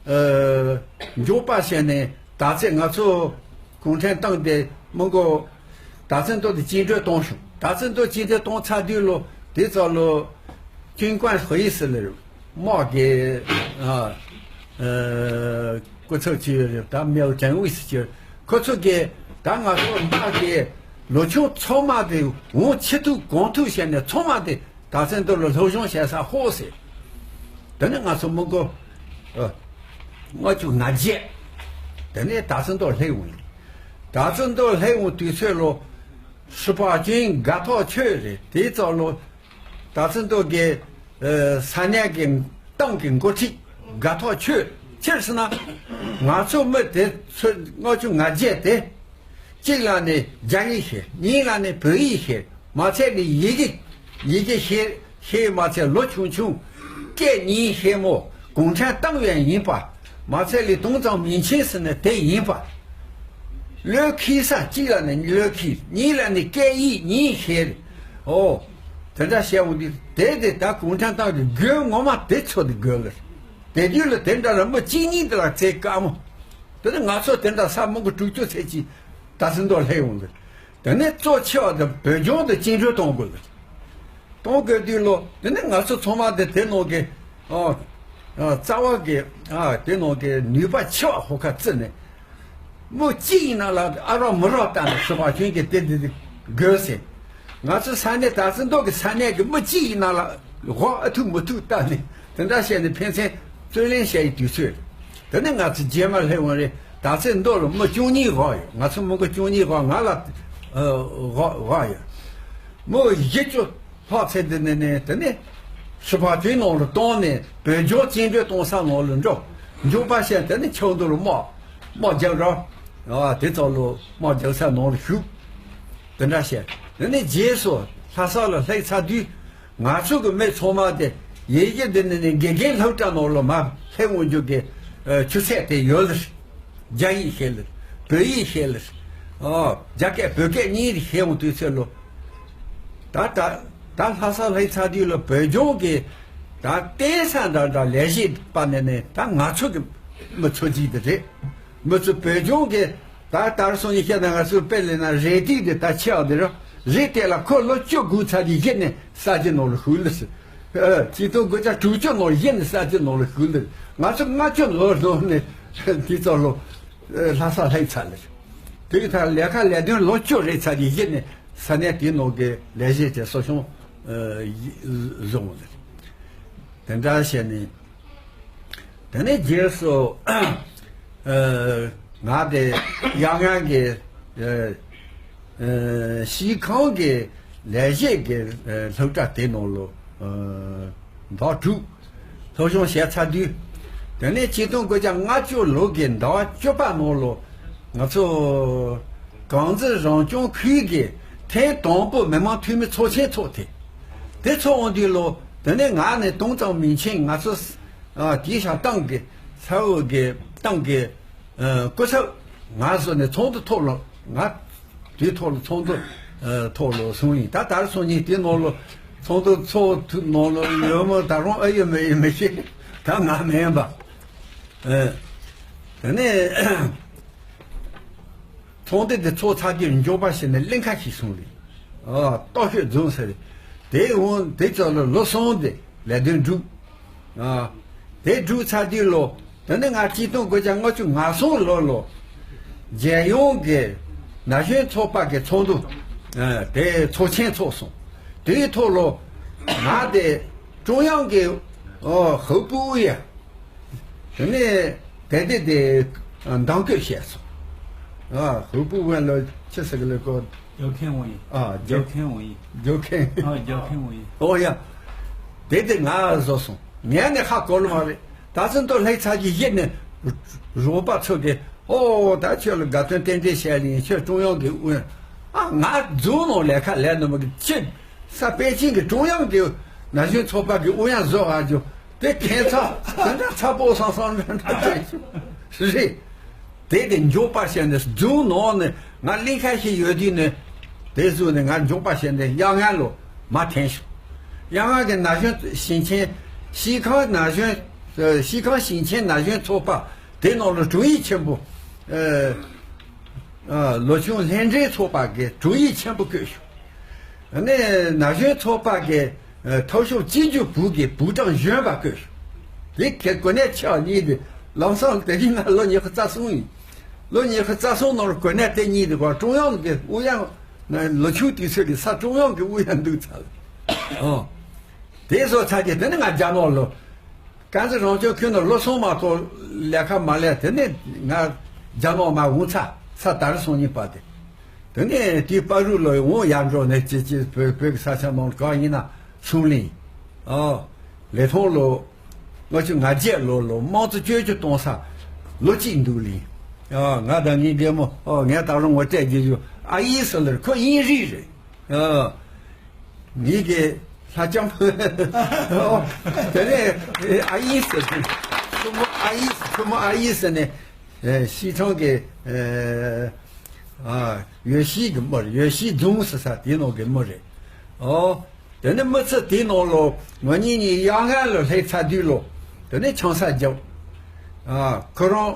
ཨ། མགྱོགས་པ་བྱས་ནས་ད་ཚེ་ང་ཚོ་གུང་ཁྲན་ཏང་དེ་མི་མགོ། ད་ཚེ་མདོ་དེ་བཅིངས་འགྲོལ་གཏོང་བྱུང་། ད་ཚེ་མདོ་བཅིངས་འགྲོལ་གཏོང་ཚར་དུས་ལོ། དེ་ཚོ་ལོ། ཀྲུང་ཀོན་ཧོ་ཡི་སི་ལེ་རུ། དམག་གི། ཨ། ཨ། སྐུ་ཚབ་ཅིག་ཡོད་རེད། ད་མེའོ་ཀྲན་ཝི་སི་ཅིག་ཡོད། ཁོ་ཚོ་གིས་ད་ང་ཚོ་དམག་གི་ལོ་ཆུང་ཚང་མ་དེ་འོང་ཆེ་ཐུག་གོང་ཐུག་བྱས་ནས་ཚང་མ་དེ་ད་ཚེ་མདོ་ལ་སློབ་སྦྱོང་བྱེད་ས་ཧོ་ཟེར། དེ་ནས་ང་ཚོ་མི་མགོ། ཨ། ལྔ་བཅུ་ང་བརྒྱད། དེ་ནས་ད་ཚེ་མདོ་སླེབས་འོང་ཡིན། ད་ཚེ་མདོ་སླེབས་འོང་དུས་ཚོད་ལོ། ཧྲི་པ་ཅུན་དགའ་ཐག་ཆོད་རེད། དེའི་ཚོ་ལོ། ད་ཚེ་མདོ་གི། ཨ། ས་གནས་ཀྱི་ཏང་གི་འགོ་ཁྲིད་དགའ་ཐག་ཆོད། ཅི་ཟེར་ན། ང་ཚོ་མི་དེ་ཚོ་ལྔ་བཅུ་ང་བརྒྱད་དེ། གཅིག་ལ་ནི་རྒྱ་ཡིག་ཤེས། གཉིས་ལ་ནི་བོད་ཡིག་ཤེས། མ་ཚད་ནི་ཡི་གེ། ཡི་གེ་ཤེས། ཤེས་མ་ཚད་ལོ་ཆུང་ཆུང་། སྐད་གཉིས་ཤེས་མོ། གུང་ཁྲན་ཏང་ཡོན་ཡིན་པ། མ་ཚད་ལི་ཏུང་ཙང་མིང་ཆེན་ཟེར་ནས་དེ་ཡིན་པ། བློས་འཁེལ་ས། གཅིག་ལ་ནི་བློས་འཁེལ། གཉིས་ལ་ནི་སྐད་ཡིག་གཉིས་ཤེས། ཨོ། དེ་འདྲ་བཤད་འོང་དུས་དེ་དེ་ད་གུང་ཁྲན་ཏང་གི་དགོས་ངོ་མ་དེ་ཚོ་དེ་དགོས་ལ། དེ་དུས་ལ་དེ་འདྲ་ལ་མི་གཅིག་གཉིས་དེ་ལ་བརྩེ་དཀའ་མོ། དེ་ནི་ང་ཚོ་དེ་འདྲ་ས་མང་པོ་དྲུག་ཅུ་ཚེ་གཅིག་ད་ཚེ་མདོ་སླེབས་འོང་ལ། དེ་ནས་གཙོ་ཆེ་བ་དེ་བོད་ལྗོངས་དེ་བཅིངས་འགྲོལ་གཏོང་དགོས་ལ། གཏོང་དགོས་དུས་ལོ། དེ་ནས་ང་ཚོ་ཚང་མ་དེ་དེ་ནང་གི། ཨ། ཨ། རྩ་བ་གི། ཨ། དེ་ནང་གི་ནུས་པ་ཆེ་བ་ཧོ་ཁ་བརྩི་ནས། མི་གཅིག་ཡིན་ན་ལ་ཨ་རོགས་མི་རོགས་ལྟ་ནས་ཧྲི་པ་ཅུན་གྱི་དེ་དེ་དེ་དགོས་ཟེར། ང་ཚོ་ས་གནས་ད་ཚེ་མདོ་གི་ས་གནས་ཀྱི་མི་གཅིག་ཡིན་ན་ལ་འོག་ཨ་ཐུག་མི་ཐུག་ལྟ་ནས་དེ་འདྲ་བྱས་ནས་ཕན་ཚུན་རྩོད་ལེན་བྱས་ཡི་དུས་ཚོད། དེ་ནས་ང་ཚོ་རྗེས་མ་སླེབས་འོང་རེད། ད་ཚེ་མདོ་ལ་མི་བཅུ་གཉིས་འོག་ཡོད། ང་ཚོ་མི་མགོ་བཅུ་གཉིས་འོག་ང་ལ། ཨ། འོག་འོག་ཡོད། མི་བཞི་བཅུ་ལྷག་ཚེ་འདི་ནས་ནས་དེ་ནས་ཧྲི་པ་ཅུན་ནང་ལ་གཏོང་ནས་བོད་ལྗོངས་བཅིངས་འགྲོལ་གཏོང་ས་ནང་ལ་འགྲོ། མགྱོགས་པ་བྱས་དེ་ནས་ཆབ་མདོ་ལ་དམག་དམག་རྒྱག་རོགས། ཨ། དེ་ཚོ་ལ་དམག་རྒྱག་ས་ནང་ལ་ཞུགས། དེ་འདྲ་བྱས་དེ་ནས་རྗེས་སུ་ལྷ་ས་ལ་སླེབས་ཚར་དུས། ང་ཚོ་གི་མི་ཚང་མ་དེ་ཡི་གེ་འདི་ནི་ནི་དགེ་རྒན་སློབ་གྲྭ་ནང་ལ་མ་སླེབས་འོང་རྒྱུ་གི། ཨ། ཆུ་ཚད་དེ་ཡོད་ལ། རྒྱ་ཡིག་ཤེས་ལ། བོད་ཡིག་ཤེས་ལ། ཨོ། རྒྱ་སྐད་བོད་སྐད་གཉིས་ཤེས་འོང་དུས་ཚོད་ལོ། ད་ད་ད་ལྷ་ས་སླེབས་ཚར་དུས་ལ་བོད་ལྗོངས་གི་ད་བསྟན་ས་འདྲ་འདྲ་ལས་བྱེད་པ་ནས་ནས་ད་ང་ཚོ་གི་ མི་ཚོ་གཅིག་དེ་རེད། མི་ཚོ་བོད་ལྗོངས་ཀྱི་ད་ལྟར་སོང་ཡིན་ཤེས་ན། ང་ཚོའི་དཔེ་ལེན་ན་རེད་ཏིག་དེ་ད་ཆེ་བ་དེ་ར་རེད། དེ་ལ་ཁོ་ལོ་བཅུ་སྒུག་ཚར་གྱི་གཞི་ནས་ས་ཆ་ནང་ལ་ཞུགས་ལ་ཟེར། ཨ། ཆིག་སྟོང་དགུ་བརྒྱ་དྲུག་ཅུ་ནང་གཞི་ནས་ས་ཆ་ནང་ལ་ཞུགས་ལ། ང་ཚོ་ལྔ་བཅུ་ལོ་ནང་ནས་དེ་ཚོ་ལོ་ལྷ་ས་སླེབས་ཚར་ལ། དེ་གི་ཐད་ལས་ཀ་ལས་དོན་ལོ་བཅུ་རེད་ཚར་གྱི་གཞི་ནས་ས་གནས་དེའི་ནང་གི་ལས་བྱེད་དེ་གསོ་སྐྱོང་བཟོ་འོང་ལ། དེ་འདྲ་བྱས་ནས། དེ་ནས་རྗེས་སུ་ཨ་ང་དེ་ཡང་ཡང་གི་ཨ་ཨ་སྤྱི་ཁང་གི་ལས་བྱེད་ཀྱི་ཨ་སློབ་གྲྭ་དེ་ནང་ལ་ཨ་ཟླ་དྲུག་སློབ་སྦྱོང་བྱས་ཚར་དུས། དེ་ནས་ཆིག་སྟོང་དགུ་བརྒྱ་ལྔ་བཅུ་ལོ་གི་ཟླ་བ་བཅུ་པ་ནང་ལ་ང་ཚོ་གངས་རྫི་རང་སྐྱོང་ཁུལ་གྱི་ཐེངས་དང་པོ་མི་མང་འཐུས་མི་ཚོགས་ཆེན་ཚོགས་ཏེ། དེ་ཚོགས་འོང་དུས་ལ་དེ་ནས་ང་ནས་དུང་གཙང་མིང་ཆེན་ང་ཚོ། ཨ། དེའི་ཤ་ཏང་གི་ས་འོག་གི་ཏང་གི་ཨ་སྐུ་ཚབ་ང་བཟོས་ནས་ཚོགས་འདུ་ཐོག་ལ། ང་དེའི་ཐོག་ལ་ཚོགས་འདུ་ཨ་ཐོག་ལ་སོང་ཡིན། ད་དར་སོང་ཉིན་དེའི་ནང་ལ་ཚོགས་འདུ་ཚོགས་ཐུབ་ནང་ལ་ཡོད་མོད། ད་རུང་ཨེ་ཡོད་མེད་ཡོད་མེད་ཤེས། ད་ང་མིན་པ། ཨ། དེ་ནས་ཚོགས་འདུ་དེ་ཚོགས་ཚར་དུས་མགྱོགས་པ་བྱས་ནས་གླིང་ཁ་ཞིག་སོང་རེད། ཨ། རྟོག་ཤོད་རྫོང་ཟེར། དེ་འོང་དེ་ཚོ་ལ་ལོ་གསུམ་དེ་ལས་དོན་བསྒྲུབས། ཨ། དེ་བསྒྲུབས་ཚར་དུས་ལོ། དེ་ནས་ང་ཆིག་སྟོང་དགུ་བརྒྱ་ལྔ་བཅུ་ང་གསུམ་ལོ་ལོ་རྒྱལ་ཡོངས་ཀྱི་ན་གཞོན་ཚོགས་པ་གི་ཚོགས་འདུ་ཨ་དེ་ཚོགས་ཆེན་ཚོགས་སོང་། དེའི་ཐོག་ལོ་ང་དེ་ཀྲུང་དབྱང་གི་ཨོ་ཧོ་པུའུ་ཡ། དེ་ནས་དེ་དེ་དེ་འདེམས་བསྐོ་བྱས་སོང་། ཨ། ཧོ་པུའུ་ཝན་ལོ་ཆི་ཟེར་གི་ལོ་ཀོ། རྒྱལ་མཁན་ཝང་ཡིན། ཨ། རྒྱལ་རྒྱལ་མཁན་ཝང་ཡིན། རྒྱལ་མཁན། ཨ། རྒྱལ་མཁན་ཝང་ཡིན། ཨོ་ཡ། དེ་དེ་ང་བཟོ་སོང་། ངས་ནི་ཧ་གོ་ལོ་མ་རེད། ད་ཚོད་འདུག་ལྷག་ཚར་གྱི་གཞི་ནས་རོགས་པ་ཚོ་གིས། ཨོ། ད་ཁྱོད་ལ་དགའ་སྟོན་རྟེན་འབྲེལ་བྱས་ལ་ཡིན། ཁྱོད་ཀྲུང་དབྱང་གི་ཨུ་ཡོན། ཨ། ང་རྫོང་ནང་ལས་ཀ་ལས་ནི་མ་གི་ཁྱེད། ས་པེ་ཅིང་གི་ཀྲུང་དབྱང་གི་ན་གཞོན་ཚོགས་པ་གི་ཨུ་ཡོན་བཟོ་བ་རྒྱུ་དེ་ཁྱད་མཚར་དེ་འདྲ་ཚ་པོ་སང་སང་འདྲ་འདྲ་དེ་རེད། དེ་དེ་མགྱོགས་པ་བྱས་ནས་རྫོང་ནང་ནས་ང་གླིང་ཁ་ཞིག་ཡོད་དུས་ནས་དེ་བཟོས་ནས་ང་མགྱོགས་པ་བྱས་ནས་གཡང་ངན་ལོ་མ་འཐེན་ཤོག། གཡང་ངན་གྱི་ན་གཞོན་ཞིང་ཆེན་སྤྱི་ཁང་ན་གཞོན་སྤྱི་ཁང་ཞིང་ཆེན་ན་གཞོན་ཚོགས་པ་དེ་ནང་ལ་དྲུང་ཡིག་ཆེན་པོ། ཨ། ལོ་ཆུང་ལྷན་སྒྲོན་ཚོགས་པ་གི་དྲུང་ཡིག་ཆེན་པོ་བསྐོས་ཤོག། ནས་ན་གཞོན་ཚོགས་པ་གི་ཨ་མཐོ་ཤོས་སྤྱི་རྒྱུ་བུ་གི་བུ་ཀྲང་གཞོན་པ་བསྐོས་ཤོག། དེ་གི་གོ་གནས་ཆེ་བ་གཉིས་དེ་ལམ་སང་དེ་རིང་ང་ལོ་ཉི་ཤུ་རྩ་གསུམ་ཡིན། ལོ་ཉི་ཤུ་རྩ་གསུམ་ནང་ལ་གོ་གནས་དེ་གཉིས་དེ་བར་ཀྲུང་དབྱང་གི་ཨུ་ཡོན། ལོ་ཆུང་དུས་ཚོད་ཀྱི་ས་ཀྲུང་དབྱང་གི་ཨུ་ཡོན་འདུག་ཚར། ཨོ། དེ་སོགས་ཚར་གྱི་དེ་ནི་ང་རྒྱ་ནག་ལོ། དཀར་མཛེས་རང་སྐྱོང་ཁུལ་ནང་ལོ་གསུམ་མ་གཏོགས་ལས་ཀ་མ་ལས། དེ་ནས་ང་རྒྱ་ནག་མ་འོང་ཚ་ས་དར་སོང་ཉིན་པ་དེ། དེ་ནས་དེའི་བར་རུ་ལོ་འོང་ཡར་འགྲོ་ནས་ཅི་ཅི་བོད་བོད་ཀྱི་ས་ཆ་ནང་གང་ཡིན་ན་སུང་ལིང་། ཨ། ལི་ཐང་ལོ། ལྔ་བཅུ་ང་བརྒྱད་ལོ་ལོ་དམངས་གཙོ་བཅོས་བསྒྱུར་གཏོང་ས་ལོ་གཅིག་འདུག་ལིང་། ཨ། ང་དང་ངའི་རྒན་མོ། ཨོ། ངས་ད་རུང་ངོ་སྤྲད་རྒྱུ་ཞུ། ཨ་ཡིས་ཟེར་ལེར་ཁོ་དབྱིན་རིགས་རེད། ཨ། ངེད་ཀྱི་ལྷ་ལྕམ། དེ་ནས་ཨ་ཡིས་ཟེར། ཁོ་མོ་ཨ་ཡིས། ཁོ་མོ་ཨ་ཡིས་ཟེར་ནས། ཨེ། ཤིས་ཁྲོང་གི། ཨེ། ཨ། ཡོད་ཤིས་ཀྱི་མི་རེད། ཡོད་ཤིས་རྫོང་ཟེར་ས་དེའི་ནང་གི་མི་རེད། ཨོ། དེ་ནས་མི་ཚེ་དེའི་ནང་ལོ་ང་གཉིས་གཉིས་གཡང་ངན་ལོ་སླེབས་ཚར་དུས་ལོ། དེ་ནས་ཆང་ས་རྒྱབ། ཨ། ཁོ་རང་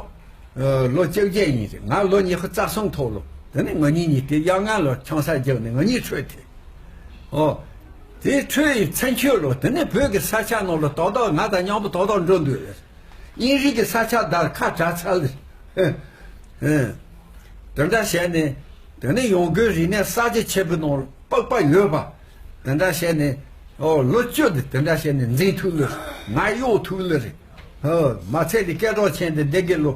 ཨ་ལོ་བཅོ་བརྒྱད་ཡིན་རེད། ང་ལོ་ཉི་ཤུ་རྩ་གསུམ་ཐོག་ལོ། དེ་ནས་ང་གཉིས་གཉིས་དེ་གཡང་ངན་ལོ་ཆང་ས་རྒྱབ་ནས་ང་གཉིས་འཕྲོད་དེ། ཨོ། དེ་འཕྲོད་ཡི་ཚུན་ཆོད་ལོ། དེ་ནས་བོད་ཀྱི་ས་ཆ་ནང་ལོ་ཏག་ཏག་ང་དང་མཉམ་པོ་ཏག་ཏག་འགྲོ་འདུག་རེད། དབྱིན་རིགས་ཀྱི་ས་ཆ་དར་ཁ་གྲག་ཚར་ལེ། ཨེ། དེ་འདྲ་བྱས་ནས་དེ་ནས་ཡོང་སྒོའི་རིག་གནས་གསར་བརྗེ་ཆེན་པོའི་ནང་ལ་པགས་པ་ཡོད་པ། དེ་འདྲ་བྱས་ནས། ཨོ། ལོ་བཅུ་དེ་དེ་འདྲ་བྱས་ནས་འཛིན་ཐུབ་ལེ། ང་གཡོག་ཐུབ་ལེ་རེད། ཨོ། མ་ཚད་དེ་སྐད་གྲགས་ཆེན་དེ་འདི་གི་ལོ།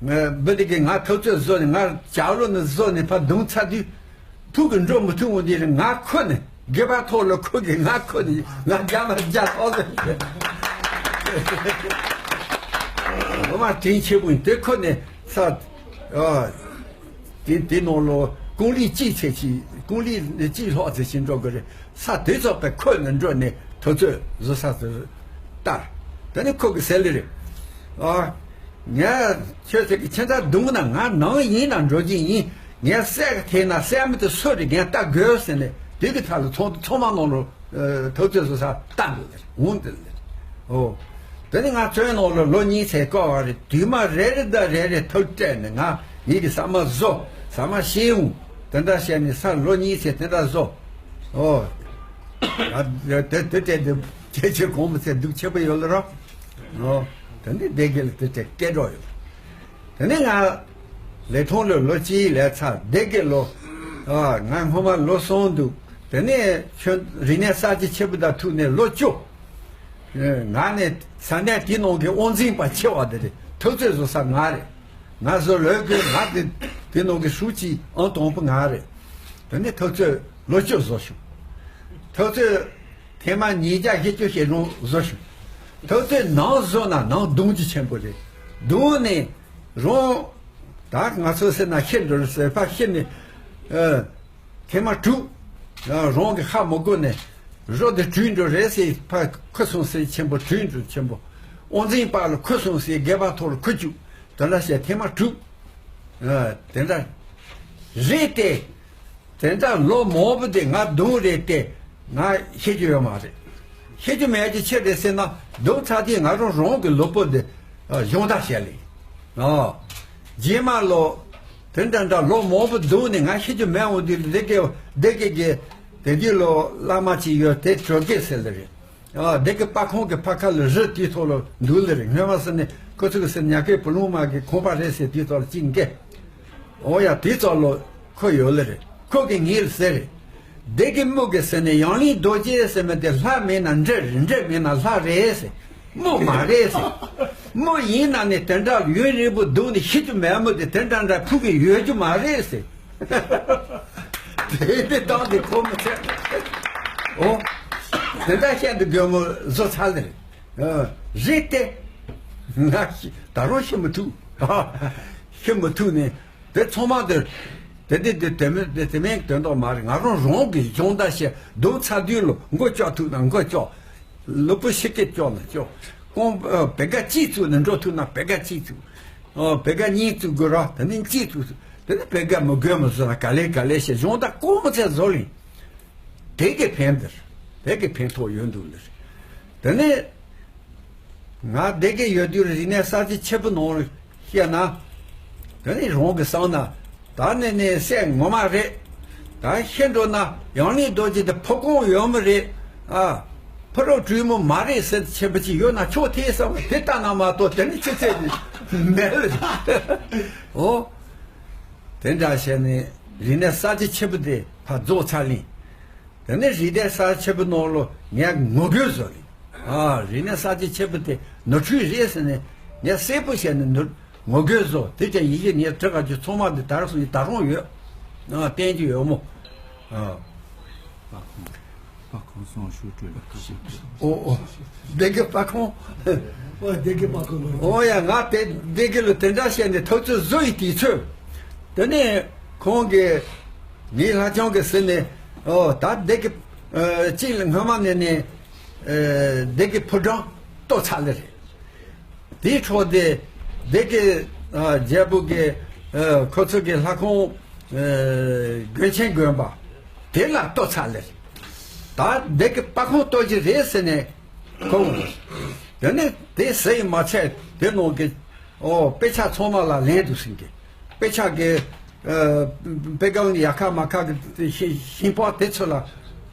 ང་འབུ་དེ་གི་ང་ཐུབ་ཚོད་བཟོ་ནས་ང་ཇག་ལོ་ནས་བཟོ་ནས་ཕར་བརྡུངས་ཚར་དུས། ཐུག་གི་འགྲོ་མི་ཐུབ་འོང་དེ་རེད། ང་ཁུར་ནས་སྒལ་པ་ཐོག་ལ་ཁུར་གི་ང་ཁུར་ནས་ང་རྒྱ་མ་རྒྱ་ཐོག་ལ། ངོ་མ་དྲིན་ཆེ་པོ་ཡིན། དེ་ཁུར་ནས་ས། ཨ། དེ་དེ་ནང་ལོ་ཀུང་ལི་གཅིག་ཚེ་གཅིག། ཀུང་ལི་གཅིག་ལྷག་ཚེ་གཅིག་འགྲོ་གི་རེད། ས་དེ་ཚོ་པའི་ཁུར་ནས་འགྲོ་ནས་ཐུབ་ཚོད་བཟོ་ས་ཚོ་ལྟར། དེ་ནི་ཁུར་གི་ཟེར་ལེ་རེད། ཨ། ངས་ཁྱོད་ཚོ་གི་ཁྱེད་ཚ་རྡུང་ན་ང་ནང་ཡིན་ན་འགྲོ་གི་ཡིན། ངས་སྲས་ཀྱི་ཐད་ན་སྲས་མི་དེ་སུ་རེད་ངས་ལྟ་དགོས་ཟེར་ནས་དེ་གི་ཐད་ལ་ཚོང་ཚོང་མ་ནང་ལོ། ཨ། ཐུབ་ཚོད་བཟོ་ས་ལྟ་འདུག་ལེ། འོང་དེ་ལེ། ཨོ། དེ་ནི་ང་བཙོན་ནང་ལ་ལོ་གཉིས་ཚད་བསྐོར་བ་རེད། དུས་མ་རེ་རེ་དང་རེ་རེ་ཐག་སྤྲད་ནས་ང་ཡིད་ཀྱི་ཟ་མ་བཟོ། ཟ་མ་ཤེས་འོང་། དེ་འདྲ་བྱས་ནས་ས་ལོ་གཉིས་ཚད་དེ་འདྲ་བཟོ། ཨོ། ཨ། དེ་དེ་དེ་དེ་ཁྱེད་ཁྱེད་གོང་མ་ཚད་སྡུག་ཆེ་པོ་ཡོད་ལ་རོ། ཨོ། དེ་ནི་སྡེ་དགེ་ལ་དེ་དེ་སྐད་གྲོགས་ཡོད། དེ་ནས་ང་ལི་ཐང་ལ་ལོ་གཅིག་ལས་ཚར། སྡེ་དགེ་ལོ། ཨ། ང་སྔོན་མ་ལོ་གསུམ་འདུག། དེ་ནས་ཁྱོད་རིག་གནས་གསར་བརྗེ་ཆེན་པོ་དང་ཐུག་ནས་ལོ་བཅུ། ང་ནས་ས་གནས་དེ་ནང་གི་དབང་འཛིན་པ་ཆེ་བ་དེ་རེད། འཐབ་རྩོད་བཟོ་ས་ང་རེད། ང་བཟོ་ལོས་དགོས། ང་དེ་དེ་ནང་གི་ཧྲུའུ་ཅི་ཨང་དང་པོ་ང་རེད། དེ་ནས་འཐབ་རྩོད་ལོ་བཅུ་བཟོ་བྱུང་། འཐབ་རྩོད་ཐེངས་མ་ཉིས་བརྒྱ་བཞི་བཅུ་ཞེ་གྲངས་བཟོ་བྱུང་། འཐབ་རྩོད་ནམ་བཟོ་ན་ནམ་གདུང་རྒྱུ་ཆེན་པོ་རེད། གདུང་ནས་རང་ད་ང་ཚོ་ཟེར་ན་ཤི་འགྲོ་ཟེར། ཕར་ཤི་ནས། ཨ། ཐེངས་མ་དྲུག། ཨ། རང་གི་ཧ་མ་གོ་ནས་རོ་དེ་བྲོས་འགྲོ་རེད་ཟེར། ཕར་ཁུ་སིམ་སིམ་ཆེན་པོ་བྲོས་འགྲོ་ཆེན་པོ། དབང་འཛིན་པ་ལ་ཁུ་སིམ་སིམ། སྒལ་པ་ཐོག་ལ་ཁུ་བཅུག། དེ་འདྲ་བྱས་ཐེངས་མ་དྲུག། ཨ། དེ་འདྲ་རེད་དེ། དེ་འདྲ་ལོ་མང་པོ་དེ་ང་གདུང་རེད་དེ་ང་ཤེས་ཀྱི་ཡོད་མ་རེད། ཤེས་ཀྱི་མེད་ཀྱི་ཆི་རེད་ཟེར་ན། གདུང་ཚར་དུས་ང་རང་རང་གི་ལུས་པོ་འདི་སྦྱོང་བརྡར་བྱས་ལེ། ཨ། རྗེས་མ་ལོ་དེ་འདྲ་འདྲ་ལོ་མང་པོ་གདུང་ནས་ང་ཤེས་ཀྱི་མེད་འོང་དུས། སྡེ་དགེ་སྡེ་དགེ་གི་དེ་དུས་ལོ་བླ་མ་ཅིག་ཡོད། དེ་གྲོལ་དགེ་ཟེར་ལེ་རེད། ཨ། སྡེ་དགེ་པར་ཁང་གི་ཕ་ཁ་ལ་རི་དེའི་ཐོག་ལ་འདུག་ལེ་རེད། སྔོན་མ་ཟེར་ནས་ཁོ་ཚོ་གི་ཟེར་ཉག་གའི་བུ་ལོང་མ་གི་ཁང་པ་རེད་ཟེར། དེའི་ཐོག་ལ་གཅིག་འགེ། ཨོ་ཡ། དེའི་ཐོག་ལ་ཁོ་ཡོད་ལེ་རེད། ཁོ་གིས་ངེད་ལ་ཟེར་རེད། སྡེ་དགེ་མི་གི་ཟེར་ནས་ཡང་ལིང་རྡོ་རྗེ་ཟེར་མི་དེ་ལྷ་མིན་ན་འདྲེ་རེད། འདྲེ་མིན་ན་ལྷ་རེད་ཟེར། མི་མ་རེད་ཟེར། མི་ཡིན་ན་ནི་དེ་འདྲ་ཡུན་རིང་པོ་སྡུག་ནས་ཤི་རྒྱུ་མེད། མི་དེ་དེ་འདྲ་འདྲ་ཕུག་གི་ཡོད་རྒྱུ་མ་རེད་ཟེར། དེ་དེ་དང་དེ་ཁོ་མི་ཚད། ཨོ། དེ་འདྲ་བཤད་འདུག་གི་མོ་བཟོ་ཚར་ལེ་རེད། ཨ། རེད་དེ། ང་ཤི་ད་རུང་ཤི་མི་ཐུབ། ཤི་མི་ཐུབ་ནས་དེ་ཚང་མ་དེ་དེ་དེ་དེ་དེ་མིན་དེ་དེ་མིན་དོན་དག་མ་རེད། ང་རང་རང་གི་སྦྱོང་བརྡར་བྱས། གདུང་ཚར་དུས་ལ་མགོ་བཅག་ཐུབ་ན་མགོ་བཅག། ལུས་པོ་ཤི་སྐད་བཅག་ན་བཅག། རྐང་། ཨ། བེ་ག་གཅིག་བཙུགས་ནས་འགྲོ་ཐུབ་ན་བེ་ག་གཅིག་བཙུགས། ཨ། བེ་ག་གཉིས་བཙུགས་དགོས་ར། དེ་ནས་གཅིག་བཙུགས། དེ་ནས་བེ་ག་མི་དགོས་མི་བཟོ་ན་ག་ལེ་ག་ལེ་བྱས་སྦྱོང་བརྡར་ཀོ་མོ་ཚད་བཟོ་ལེ། དེ་གི་ཕན་བདེ། དེ་གི་ཕན་ཐོགས་ཡོད་འདུག་ལེ། དེ་ནས་ང་སྡེ་དགེ་ཡོད་དུས་རིག་གནས་གསར་བརྗེ་ཆེན་པོ་ནང་བཤད་ན། དེ་ནས་རང་གི་བསམ་ན། ད་ནས་ནས་སྲས་ངོ་མ་རེད། ད་ཤི་འགྲོ་ན་ཡང་ལིང་རྡོ་རྗེ་དེ་ཕོ་རྐང་ཡོད་མི་རེད། ཨ། ཕོ་རོག་གྲུས་མོ་མ་རེད་ཟེར་ཆེན་པོ་ཅིག་ཡོད་ན་ཆོག་དེ་བསམ། དེ་ལྟ་ན་མ་གཏོགས་དེ་ནི་ཅི་ཚད་མེད་ལ། ཨོ། དེ་འདྲ་བྱས་ནས་རིག་གནས་གསར་བརྗེ་ཆེན་པོ་དེ་ཕར་རྫོགས་ཚར་ལིང་། དེ་ནས་རིག་གནས་གསར་ཆེན་པོ་ནང་ལོ་ངས་ངོ་རྒོལ་བཟོ་ལེ། ཨ། རིག་གནས་གསར་བརྗེ་ཆེན་པོ་དེ་ནོར་འཁྲུལ་རེད་ཟེར་ནས་ངས་གསལ་པོ་བཤད་ནས་ནོར་ངོ་རྒོལ་བཟོ། དེ་ཀྱང་ཡི་གེ་ངས་བྲི་ག་རྒྱུ་ཚང་མ་འདི་དར་སོང་ཡི་ད་རུང་ཡོད། ཨ། བསྟན་རྒྱུ་ཡོད་མོ། ཨ། པར་ཁང་སོང་ཞུ་སྤྲོད་ལ་ཁ་ཤས་ཏེ། ཨོ་ཨོ། སྡེ་དགེ་པར་ཁང་། ཨོ་སྡེ་དགེ་པར་ཁང་ལ། ཨོ་ཡ། ང་དེ་སྡེ་དགེ་ལ་དེ་འདྲ་བཤད་ནས་ཐབས་ཚུལ་བཟོ་ཡི་དུས་ཚོད། དེ་ནས་ཁོང་གིས་ངའི་ལྷ་ཆང་གིས་ཟེར་ནས། ཨོ་ད་སྡེ་དགེ་ཨ་གཅིག་ལ་སྔོན་མ་ནས་ནས་ཨ་སྡེ་དགེ་ཕོ་བྲང་གཏོར་ཚར་ལེ་རེད། དེའི་འཕྲོ་དེ་སྡེ་དགེ་ཨ་རྒྱལ་པོ་གི་ཨ་ཁོ་ཚོ་གི་ལྷ་ཁང་ཨ་དགོན་ཆེན་དགོན་པ་དེ་ལ་གཏོར་ཚར་ལེ་རེད། ད་སྡེ་དགེ་པར་ཁང་གཏོར་གྱི་རེད་ཟེར་ནས། ཁོ། དེ་ནས་དེ་ཟེར་ཡི་མ་ཚད་དེ་ནང་གི། ཨོ། དཔེ་ཆ་ཚང་མ་ལ་ལན་འདུག་ཟིན་གི། དཔེ་ཆ་གི། ཨ། དཔེ་སྒང་ཡ་ཁ་མ་ཁ་གི་ཤིང་ཤིང་པགས་དེ་ཚོ་ལ་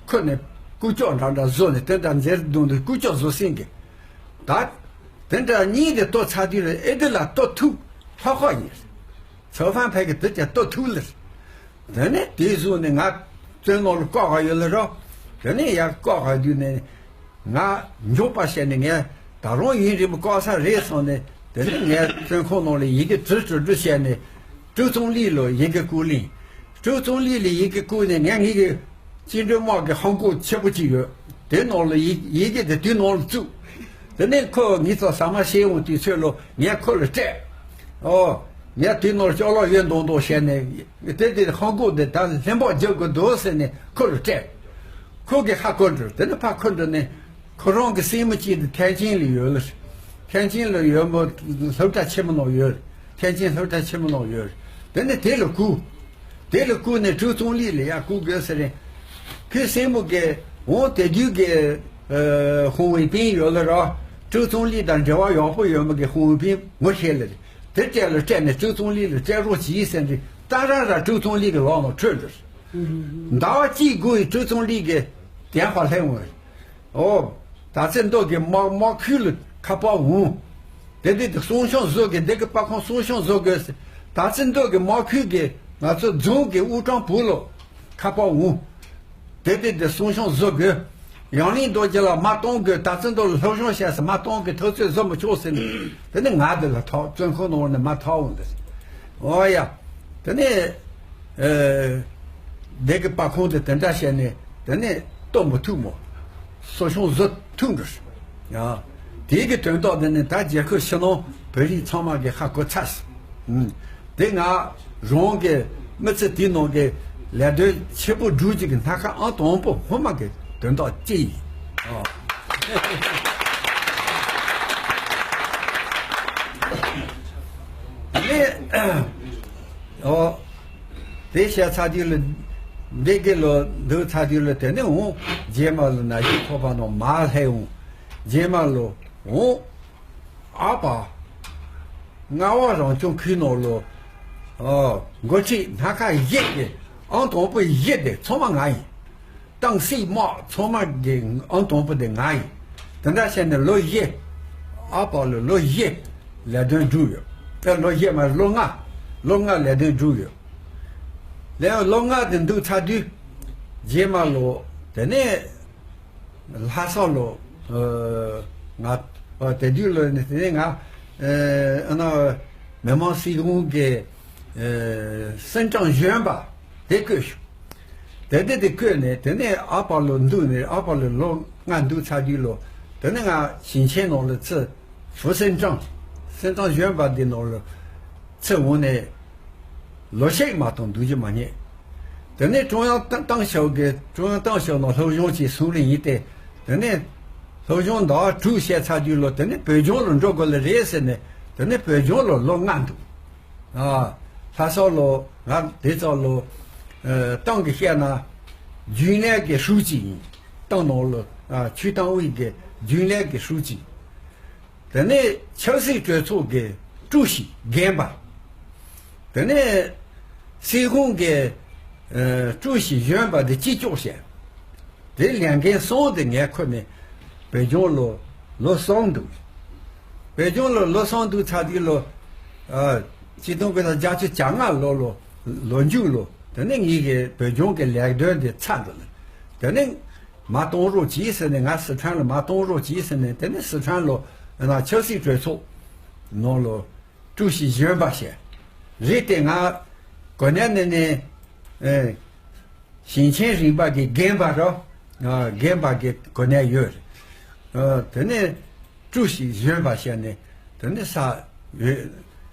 ཁོ་ནས་ཀུ་ཅོ་འདྲ་འདྲ་བཟོ་ནས་དེ་འདྲ་མཛེས་སྡུག་འདུག་ཀུ་ཅོ་བཟོ་ཟིན་གི། ད་དེ་འདྲ་གཉིས་དེ་གཏོར་ཚར་དུས་ལ་ཨེ་དེ་ལ་གཏོར་ཐུབ་ཧ་ཧ་ཡིན། ཚོ་ཧྥན་ཕེ་གི་དེ་ཀྱང་གཏོར་ཐུབ་ལེ། དེ་ནས་དེའི་གཞུག་ནས་ང་བཙོན་ནང་ལ་བཀག་ག་ཡོད་ལ་རོ། དེ་ནས་ཡར་བཀག་ག་དུས་ནས་ང་མགྱོགས་པ་བྱས་ནས་ངས་ད་རུང་ཡུན་རིང་པོ་བཀག་ས་རེད་བསམ་ནས། དེ་ནས་ངས་བཙོན་ཁང་ནང་ལ་ཡི་གེ་བྲི་བྲི་བྲི་བྱས་ནས་ཀྲོའུ་ཙུང་ལི་ལ་ཡི་གེ་བསྐུར་ལིང་། ཀྲོའུ་ཙུང་ལི་ལ་ཡི་གེ་བསྐུར་ནས་ངས་ངེད་ཀྱི་བཅིངས་འགྲོལ་དམག་གི་ཧམ་གོག་ཆེ་པོ་ཅིག་ཡོད། དེ་ནང་ལ་ཡི་ཡི་གེ་དེ་དུས་ནང་ལ་བཙུགས། དེ་ནས་ཁོ་ངེད་ཚོ་ཟ་མ་ཤེས་འོང་དུས་ཚོད་ལ་ངས་ཁོ་ལ་སྤྲད། ཨོ། ངས་དེ་ནང་ལ་ཅོག་ལོག་ཡོད་མདོག་མདོག་བྱས་ནས། དེ་དེ་ཧང་གོ་དེ་ད་ལྷན་པོ་རྒྱག་དགོས་འདུག་ཟེར་ནས་ཁོ་ལ་སྤྲད། ཁོ་གིས་ཧ་གོ་འགྲོ། དེ་ནས་ཕར་འཁུར་འགྲོ་ནས་ཁོ་རང་གི་སྲིང་མོ་གཅིག་དེ་ཐན་ཅིན་ལ་ཡོད་ལ། ཐན་ཅིན་ལ་ཡོད་མོ་སློབ་གྲྭ་ཆེན་མོ་ནང་ཡོད། ཐན་ཅིན་སློབ་གྲྭ་ཆེན་མོ་ནང་ཡོད། དེ་ནས་དེ་ལ་བསྐུར། དེ་ལ་བསྐུར་ནས་ཀྲོའུ་ཙུང་ལི་ལ་ཡར་བསྐུར་དགོས་ཟེར་རེད། ཁོའི་སྲིང་མོ་གིས་འོང་དེ་དུས་ཀྱི་ཧུང་ཝེ་པིན་ཡོད་ལ་ར། ཀྲོའུ་ཙུང་ལི་དང་འབྲེལ་བ་ཡག་པོ་ཡོད་མི་གི་ཧུའུ་པིན་ངོ་ཤེས་ལེ་རེད། དེ་སྤྲད་ལ་སྤྲད་ནས་ཀྲོའུ་ཙུང་ལི་ལ་སྤྲད་རོགས་གྱིས་ཟེར་ནས་ཏ་ར་ར་ཀྲོའུ་ཙུང་ལི་གི་ལག་ནང་འཕྲོད་འགྲོ། ཟླ་བ་གཅིག་སྒུག་ཡི་ཀྲོའུ་ཙུང་ལི་གི་དན་ཧྥ་ལྷན་འོང་། ཨོ། ད་ཚེ་མདོ་གི་དམག་དམག་ཁུལ་ལ་ཁ་པར་འོང་། དེ་དུས་དེ་སུང་ཤང་བཟོ་དགོས། འདི་གི་པར་ཁང་སུང་ཤང་བཟོ་དགོས། ད་ཚེ་མདོ་གི་དམག་ཁུལ་གི་ང་ཚོ་རྫོང་གི་དབུ་ཀྲང་བུ་ལོ་ཁ་པར་འོང་། དེ་དུས་དེ་སུང་ཤང་བཟོ་དགོས། ཡང་ལིང་རྡོ་རྗེ་ལ་མ་གཏོང་དགོས། ད་ཚེ་མདོ་ལ་སློབ་སྦྱོང་བྱས་ཟེར་མ་གཏོང་དགོས། ཐག་ཚོད་བཟོ་མི་ཆོག་ཟེར་ནས་དེ་ནས་ང་དེ་ལ་ཐོག་བཙོན་ཁང་ནང་ནས་མ་ཐོག་འོང་དེ། ཨོ་ཡ། དེ་ནས། ཨེ། འདི་གི་པར་ཁང་དེ་དེ་འདྲ་བྱས་ནས་དེ་ནས་གཏོང་མི་ཐུབ་མོ། སུང་ཤང་བཟོ་ཐུབ་འགྲོ། ཡ། དེ་གི་དོན་དག་དེ་ནི་ད་རྒྱལ་ཁབ་ཕྱི་ནང་བོད་རིགས་ཚང་མ་གི་ཧ་གོ་ཚར་སོང་། དེ་ང་རང་གི་མི་ཚེ་དེའི་ནང་གི་ལས་དོན་ཆེ་པོ་སྒྲུབ་རྒྱུ་གི་སྣ་ཁ་ཨང་དང་པོ་སྔོན་མ་གི་དོན་དག་གཅིག་ཡིན། ཨ། དེ་ནས། ཨོ། དེ་བཤད་ཚར་དུས་ལ། འདི་གི་ལོ་འདུག་ཚར་དུས་ལ་དེ་ནས་འོང་རྗེས་མ་ལ་ན་གཞོན་ཚོགས་པ་ནང་མར་སླེབས་འོང་། རྗེས་མ་ལ་འོང་། ཨ་ཕ། རྔ་བ་རང་སྐྱོང་ཁུལ་ནང་ལ། ཨོ། འགོ་ཁྲིད་སྣ་ཁ་བཞི་གི་ཨང་དང་པོ་བཞི་དེ་ཚང་མ་ང་ཡིན། ཏང་སྲིད་དམག་ཚང་མ་གི་ཨང་དང་པོ་དེ་ང་ཡིན། དེ་འདྲ་བྱས་ནས་ལོ་བཞི། ཨ་ཕ་ལ་ལོ་བཞི་ལས་དོན་བསྒྲུབས་ཡོད། ད་ལོ་བཞི་མ་ལོ་ལྔ། ལོ་ལྔ་ལས་དོན་བསྒྲུབས་ཡོད། ལས་ལོ་ལྔ་དེ་འདུག་ཚར་དུས། རྗེས་མ་ལོ་དེ་ནས་ལྷ་ས་ལོ། ཨ། ང་། ཨ། དེ་དུས་ལོ་ནས་དེ་ནས་ང་། ཨ་ན། མི་དམངས་སྲིད་གཞུང་གི། ཨ། 省长选拔 དེ་བསྐོས་ཤོག་དེ་དེ་དེ་བསྐོས་ནས་དེ་ནས་ཨ་ཕ་ལོ་འདུག་ནས་ཨ་ཕ་ལོ་ལོ་ལྔ་འདུག་ཚར་དུས་ལོ། དེ་ནས་ང་ཞིང་ཆེན་ནང་ལ་ཚུར། 副省长 省长选拔 འདི་ནང་ལ་ཚུར་འོང་ནས་ལོ་ཤས་མ་གཏོགས་འདུག་རྒྱུ་མ་རྙེད། དེ་ནས་ཀྲུང་དབྱང་ཏང་ཏང་ཞའོ་གི་ཀྲུང་དབྱང་ཏང་ཞའོ་ནང་སློབ་སྦྱོང་བྱས་སོང་ནས་ཡིན་ཏེ། དེ་ནས་སློབ་སྦྱོང་ཟླ་བ་དྲུག་བྱས་ཚར་དུས་ལོ་དེ་ནས་བོད་ལྗོངས་ལ་འགྲོ་དགོས་ལེ་རེད་ཟེར་ནས་དེ་ནས་བོད་ལྗོངས་ལ་ལོ་ལྔ་འདུག་ཨ། ལྷ་ས་ལོ་ང་དེ་ཙམ་ལོ། ཨ། ཏང་གི་བཤད་ན། རྒྱུན་ལས་ཀྱི་ཧྲུའུ་ཅི་ཡིན། ཏང་ནང་ལོ། ཨ། ཆུས་ཏང་ཝེ་གི་རྒྱུན་ལས་ཀྱི་ཧྲུའུ་ཅི། དེ་ནས་ཆབ་སྲིད་གྲོས་ཚོགས་ཀྱི་ཀྲུའུ་ཞི་རྒན་པ། དེ་ནས་སྲིད་ཁོངས་ཀྱི། ཨ། 主席选拔 དེ་སྤྱི་ཁྱོག་བྱས། དེ་ལས་འགན་གསུམ་དེ་ངས་ཁུར་ནས་བོད་ལྗོངས་ལ་ལོ་གསུམ་འདུག་བོད་ལྗོངས་ལ་ལོ་གསུམ་འདུག་ཚར་དུས་ལོ། ཨ། ཆིག་སྟོང་དགུ་བརྒྱ་བརྒྱད་ཅུ་གྱ་ལྔ་ལོ་ལོ་ལོ་མཇུག་ལོ། དེ་ནས་ངེད་ཀྱི་བོད་ལྗོངས་ཀྱི་ལས་དོན་དེ་ཚར་འདུག་ལ། དེ་ནས་མ་གཏོང་རོགས་གྱིས་ཟེར་ནས་ང་སི་ཁྲོན་ལ་མ་གཏོང་རོགས་གྱིས་ཟེར་ནས་དེ་ནས་སི་ཁྲོན་ལོ་ན་ཆབ་སྲིད་གྲོས་ཚོགས་ནང་ལོ། 主席选拔 བྱས། རེད་དེ་ང་གོ་གནས་ནས་ནས། ཨེ། ཞིང་ཆེན་རིམ་པ་གི་རྒན་པ་རོ། ཨ། རྒན་པ་གི་གོ་གནས་ཡོད་རེད། ཨ། དེ་ནས་ཀྲུའུ་ཞི་གཞོན་པ་བྱས་ནས་དེ་ནས་ས་ཡོད།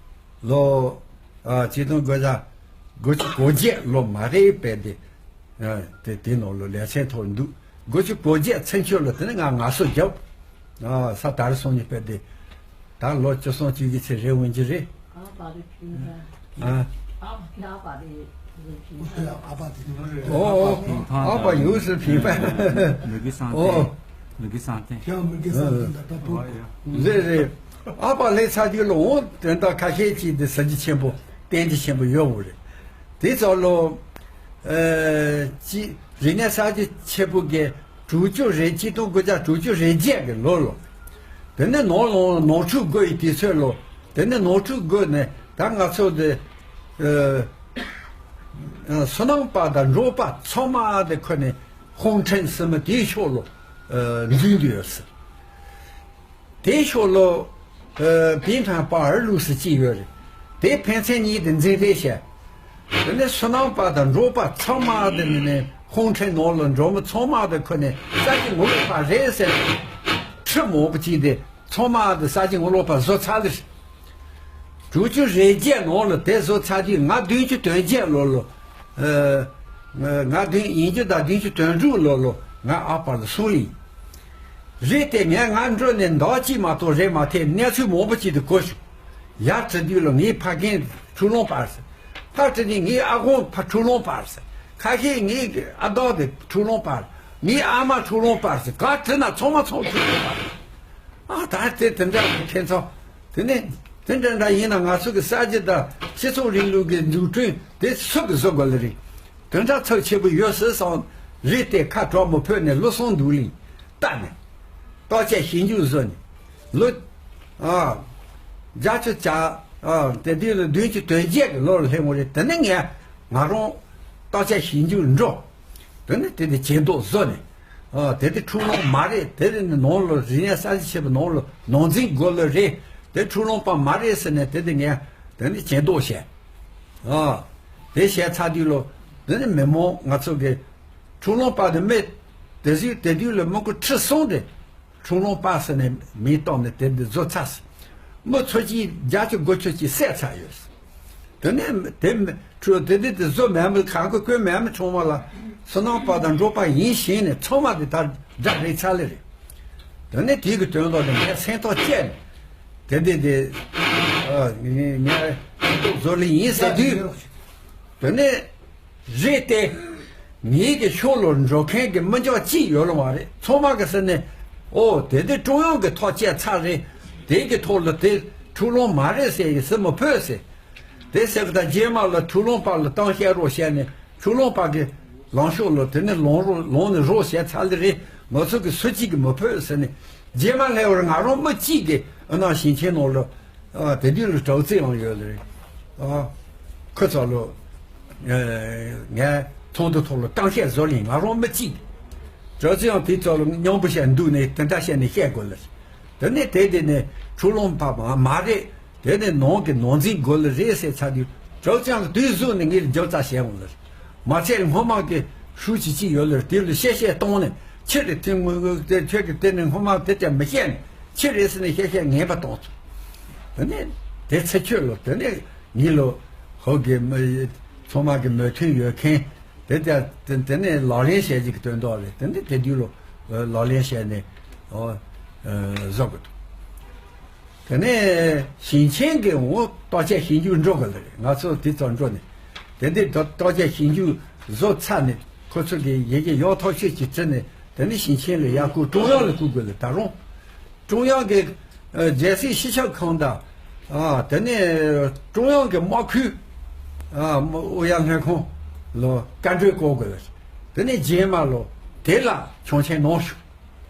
ལོ། ཨ། ཆིག་སྟོང་དགུ་བརྒྱ་དགུ་བཅུ་གོ་བརྒྱད་ལོ་མ་རེད་པས་དེ། ཨ། དེ་དེ་ནང་ལོ་ལས་ཚན་ཐོག་འདུག་དགུ་བཅུ་གོ་བརྒྱད་ཚུན་ཆོད་ལ་དེ་ནས་ང་ངལ་གསོ་བརྒྱབ། ཨ། ས་དར་སོང་ནས་པས་དེ། ད་ལོ་བཅུ་གསུམ་བཅུ་བཞི་ཚེ་རེ་འོན་གྱི་རེད། ཨ་ཕ་རེ་ཕིན་ཕན། ཨ། ཨ་ཕ་ཨ་ཕ་རེ་ཕིན་ཕན། ཨོ་ཨོ། ཨ་ཕ་ཡོངས་སུ་ཕིན་ཕན། མི་དགེ་བསམ་ཨོ། གཏན། མི་དགེ་བསམ་གཏན། ཡང་མི་དགེ་བསམ་གཏན་ད་ད་པོ། རེད་རེད། ཨ་ཕ་ལྷས་ཚ་རྒྱུད་ལ་འོང་དོན་དག་ཁ་ཤས་ཅིག་དེ་གཟི་བརྗིད་ཆེན་པོ་བསྟན་བརྗིད་ཆེན་པོ་ཡོད་འོ་རེད། དེ་ཚོ་ལོ། ཨ། ཅི་རིག་གནས་གསར་བརྗེ་ཆེན་པོ་གི་དྲུག་ཅུ་རེ་གཅིག་སྟོང་དགུ་བརྒྱ་དྲུག་ཅུ་རེ་བརྒྱད་ཀྱི་ལོ་ལོ། དེ་ནས་ནོར་ལོང་ནོར་འཁྲུལ་དགོས་ཡི་དུས་ཚོད་ལོ། དེ་ནས་ནོར་འཁྲུལ་དགོས་ནས་ད་ང་ཚོ་དེ། ཨ། སོ་ནམ་པ་དང་འབྲོག་པ་ཚང་མ་དེ་ཁོ་ནས་ཧོང་ཁྲེན་སི་མི་དེའི་ཕྱོགས་ལོ། ཨ། འཛུལ་འདུས་ཡོད་ཟེར། དེའི་ཕྱོགས་ལོ། ཨ། པིན་ཁྲང་པ་ཨར་ལུགས་སུ་ཅི་ཡོད་རེད། དེ་ཕན་ཚུན་གཉིས་དེ་འཛིང་རེས་བྱས། དེ་ནས་སོ་ནམ་པ་དང་འབྲོག་པ་ཚང་མ་དེ་ནས་ནས་ཧོང་ཁྲེན་ནོར་ལ་འགྲོ་མི་ཚང་མ་དེ་ཁོ་ནས་ས་ཆ་ངོ་ལོག་པ་རེད་ཟེར། ཁྲི་མང་པོ་ཅིག་དེ་ཚང་མ་དེ་ས་ཆ་ངོ་ལོག་པ་བཟོ་ཚར་ལེ། དྲུག་ཅུ་རེ་བརྒྱད་ནང་ལ་དེ་བཟོ་ཚར་དུས་ང་བདུན་ཅུ་དོན་བརྒྱད་ལོ་ལོ། ཨ། ང་བདུན་ཡིན་རྒྱུ་དང་བདུན་ཅུ་དོན་དྲུག་ལོ་ལོ་ང་ཨ་ཕ་ལ་སོང་ཡིན། རེད་དེ་ངས་ང་འགྲོ་ནས་ཟླ་བ་གཅིག་མ་གཏོགས་རེད་མ་ཐེབས་གནས་ཚུལ་མང་པོ་ཅིག་ཏུ་གོ་བྱུང་། ཡར་བྲིས་དུས་ལ་ངའི་ཕ་རྒན་འཁྲུག་ལོང་པ་རེད། ཕར་བྲིས་ནས་ངའི་ཨ་ཁོང་ཕ་འཁྲུག་ལོང་པ་རེད། ཁ་ཤས་ངའི་ཨ་མདོ་དེ་འཁྲུག་ལོང་པ་རེད། ངའི་ཨ་མ་འཁྲུག་ལོང་པ་རེད། ག་བྲིས་ན་ཚང་མ་ཚང་འཁྲུག་ལོང་པ་རེད། ཨ་ད་དེ་དེ་འདྲ་ཁྱེད་ཚོ། དེ་ནས་དེ་འདྲ་འདྲ་ཡིན་ན་ང་ཚོ་གི་གསར་བརྗེ་དང་སྤྱི་ཚོགས་རིང་ལུགས་ཀྱི་འཛུགས་སྐྲུན་དེ་སུ་གི་བཟོ་དགོས་ལེ་རེད། དེ་འདྲ་ཚབས་ཆེ་པོ་ཡོད་སྲིད་བསམ། རེད་དེ་ཁ་གྲོགས་མོ་ཕོད་ནས་ལོ་གསུམ་འདུག་ལིང་བལྟ་ནས། བརྟག་དཔྱད་ཞིབ་འཇུག་བཟོ་ནས། ལོ། ཨ། བརྒྱད་ཅུ་གྱ། ཨ། དེ་དུས་ལ་བདུན་ཅུ་དོན་བརྒྱད་ཀྱི་ལོ་ལ་སླེབས་འོང་རེད། དེ་ནས་ངས་ང་རང་བརྟག་དཔྱད་ཞིབ་འཇུག་འགྲོ། དེ་ནས་དེ་དེ་བྱེད་མདོག་བཟོ་ནས། ཨ། དེ་དེ་འཁྲུག་ལོང་མ་རེད། དེ་དེ་ནི་ནང་ལ་རིག་གནས་གསར་བརྗེ་ཆེན་པོ་ནང་ལ་ནང་འཛིང་དགོས་ལོ་རེད། དེ་འཁྲུག་ལོང་པ་མ་རེད་ཟེར་ནས་དེ་དེ་ངས་དེ་ནི་བྱེད་མདོག་བྱས། ཨ། དེ་བྱས་ཚར་དུས་ལོ། དེ་ནི་མི་མང་ང་ཚོ་གི་འཁྲུག་ལོང་པ་དེ་མི་དེ་ཚོས་དེ་དུས་ལ་མི་ཁོ་ཁྲི་གསུམ་དེ། འཁྲུག་ལོང་པ་ཟེར་ནས་མིང་བཏགས་ནས་དེ་འདི་བཟོ་ཚར་སོང་། མི་ཚོ་གཅིག་བརྒྱད་ཅུ་དགུ་བཅུ་གཅིག་བསད་ཚར་ཡོད། དེ་ནས་དེ་མི་ཁྲུ་དེ་འདི་དེ་བཟོ་མེད་མི་གང་གི་བཀོད་མེད་མི་ཆུང་བ་ལ་བསོད་ནམས་པ་དང་འབྲོག་པ་ཡིན་ཞེས་ནས་ཚང་མ་དེ་ད་དགྲ་རེད་ཚར་ལེ་རེད། དེ་ནས་དེ་གི་དོན་དག་དེ་ངས་སེམས་ཐག་བཅད་ནས་དེ་འདི་དེ་ཨ་ངས་ངས་བཟོ་ལེ་ཡིན་ཟེར་དུས། དེ་ནས། རེད་དེ། ངེད་ཀྱི་ཕྱོགས་ལ་འགྲོ་མཁན་གྱི་མི་འཇོག་ཅིག་ཡོད་ལ་མ་རེད། ཚང་མ་གི་ཟེར་ནས། ཨོ་དེ་དེ་ཀྲུང་དབྱང་གི་ཐག་བཅད་ཚར་རེད། དེ་གི་ཐོག་ལ་དེ་འཁྲུག་ལོང་མ་རེད་ཟེར་ཡི་ཟེར་མི་ཕོད་ཟེར། དེ་ཟེར་གི་ད་རྗེས་མ་ལ་འཁྲུག་ལོང་པ་ལ་གཏམ་བཤད་རོགས་བྱས་ནས་འཁྲུག་ལོང་པ་གི་ལངས་ཕྱོགས་ལ་དེ་ནས་ལངས་རོགས་ལངས་ནས་རོགས་བྱས་ཚར་ལེ་རེད། ང་ཚོ་གི་སུ་གཅིག་གི་མི་ཕོད་ཟེར་ནས། རྗེས་མ་སླེབས་པར་ང་རང་མི་གཅིག་གི་ཨ་ན་ཞིང་ཆེན་ནང་ལ། ཨ། དེ་དུས་ལ་ཀྲའོ་ཙེ་ཡང་ཡོད་རེད། ཨ། ཁོ་ཚོ་ལ། ཨ། ངས་ཚོགས་འདུ་ཐོག་ལ་གཏམ་བཤད་བཟོ་ལེ་ང་རང་མི་གཅིག་ཀྲའོ་ཙེ་ཡང་དེ་ཚོ་ལ་མཉམ་པོ་བཤད་འདུག་ནས་དེ་འདྲ་བཤད་ནས་བཤད་དགོས་ལེ། དེ་ནས་དེ་དེ་ནས་འཁྲུག་ལོང་པ་མ་མ་རེད། དེ་ནས་ནང་གི་ནང་འཛིང་དགོས་ལེ་རེད་ཟེར་ཚར་དུས་ཀྲའོ་ཙེ་ཡང་དུས་གཟུགས་ནས་ངས་རྒྱབ་རྩ་བྱས་འོང་ལེ། མ་ཚད་སྔོན་མ་གི་ཧྲུའུ་ཅི་གཅིག་ཡོད་ལེ་དེ་ལ་བཤད་བཤད་གཏོང་ནས་ཕྱིར་རེ་དེ་ངོས་དེ་ཁྱོད་ཀྱི་དེ་ནས་སྔོན་མ་དེ་ལྟར་མི་བཤད་ནས་ཕྱིར་རེ་ཟེར་ནས་བཤད་བཤད་ངན་པ་གཏོང་ཐུབ། དེ་ནས་དེ་ཚེ་ཁྱོད་ལོ་དེ་ནས་ངེད་ལོ་ཧོ་གི་མི་ཚང་མ་གི་མོས་མཐུན་ཡོད་མཁན་དེ་ལྟར་དེ་དེ་ནས་ལག་ལེན་བྱས་ཀྱི་དོན་དག་རེད། དེ་ནས་དེ་དུས་ལོ་ལག་ལེན་བྱས་ནས་ཨོ་བཟོ་དགོས་འདུག་དེ་ནས་ཞིང་ཆེན་གྱི་འོང་བརྟག་དཔྱད་ཞིབ་འཇུག་འགྲོ་གི་ལ་རེད། ང་ཚོ་དེ་ཚོ་འགྲོ་ནས་དེ་འདི་བརྟག་དཔྱད་ཞིབ་འཇུག་བཟོ་ཚར་ནས་ཁོ་ཚོ་གི་ཡི་གེ་ཡག་ཐག་ཆོད་ཅིག་བྲིས་ནས་དེ་ནས་ཞིང་ཆེན་ལ་ཡར་བསྐུར། ཀྲུང་དབྱང་ལ་བསྐུར་དགོས་ལ། ད་རུང་ཀྲུང་དབྱང་གི་ཨ་རྒྱལ་སྲིད་སྤྱི་ཁྱབ་ཁང་དང་། ཨ་དེ་ནས་ཀྲུང་དབྱང་གི་དམག་ཁུལ་ཨ་ཨུ་ཡོན་ལྷན་ཁང་ལ་བཀའ་འཁྲོལ་བསྐུར་དགོས་ལ། དེ་ནས་རྗེས་མ་ལ་དེ་ལ་ཆོག་མཆན་གནང་ཞུ།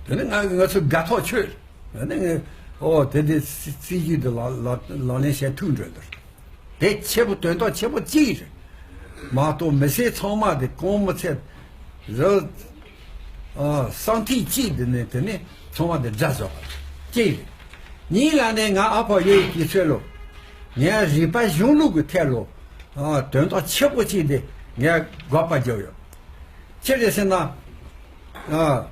དེ་ནི་ང་ང་ཚོ་དགའ་ཐག་ཆོད། དེ་ནི་ངས་ཨོ་དེ་དེ་སྲི་སྲིད་ཇུས་དེ་ལག་ལག་ལག་ལེན་བྱེད་ཐུབ་འགྲོ་འདུག་དེ་ཆེ་པོ་དོན་དག་ཆེ་པོ་གཅིག་རེད། མ་གཏོགས་མི་སེར་ཚང་མ་དེ་གོང་མི་ཚད་རི་ཨ་སང་ཐིག་གཅིག་དེ་ནི་དེ་ནི་ཚང་མ་དེ་དགྲ་བཟོ་གཅིག་རེད། གཉིས་ལ་ནི་ང་ཨ་ཕ་ཡོད་ཀྱི་ཚོད་ལོ། ངས་རིག་པ་གཞུང་ལུགས་ཀྱི་ཐད་ལོ། ཨ་དོན་དག་ཆེ་པོ་གཅིག་དེ་ངས་དགག་པ་རྒྱབ་ཡོད། ཅི་རེད་ཟེར་ན། ཨ།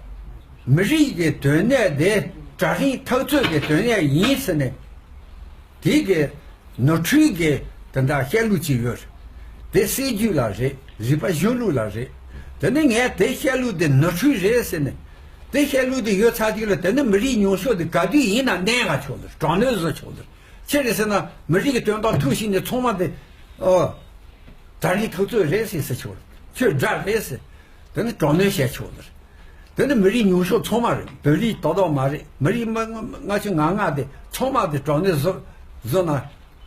མི་རིགས་ཀྱི་དོན་གནད་དེ་གྲལ་རིམ་འཐབ་རྩོད་ཀྱི་དོན་གནད་ཡིན་ཟེར་ནས། དེ་གི་ནོར་འཁྲུལ་གྱི་དེ་འདྲ་བཤད་ལུགས་ཅིག་ཡོད་རེད། དེ་སྲིད་ཇུས་ལ་རེད། རིག་པ་གཞུང་ལུགས་ལ་རེད། དེ་ནི་ངས་དེ་བཤད་ལུགས་དེ་ནོར་འཁྲུལ་རེད་ཟེར་ནས། དེ་བཤད་ལུགས་དེ་ཡོད་ཚར་དུས་ལ་དེ་ནི་མི་རིགས་ཉུང་ཤོས་དེ་ག་དུས་ཡིན་ན་གནོན་ག་ཆོག་ལ་དྲག་གནོན་བཟོ་ཆོག་ལ། ཅི་རེད་ཟེར་ན་མི་རིགས་ཀྱི་དོན་དག་ཐུག་ཕྱིན་ནས་ཚང་མ་དེ། ཨོ། གྲལ་རིམ་འཐབ་རྩོད་རེད་ཟེར་ཟེར་ཆོག་ལ། ཁྱོད་དགྲ་རེད་ཟེར། དེ་ནི་དྲག་གནོན་བྱས་ཆོག་ལ། དེ་ནི་མི་རིགས་ཉུང་ཤོས་ཚང་མ་རེད། བོད་རིགས་ཏག་ཏག་མ་རེད། མི་རིགས་མི་ལྔ་བཅུ་ང་ལྔ་དེ་ཚང་མ་དེ་དྲག་གནོན་བཟོ་བཟོ་ན་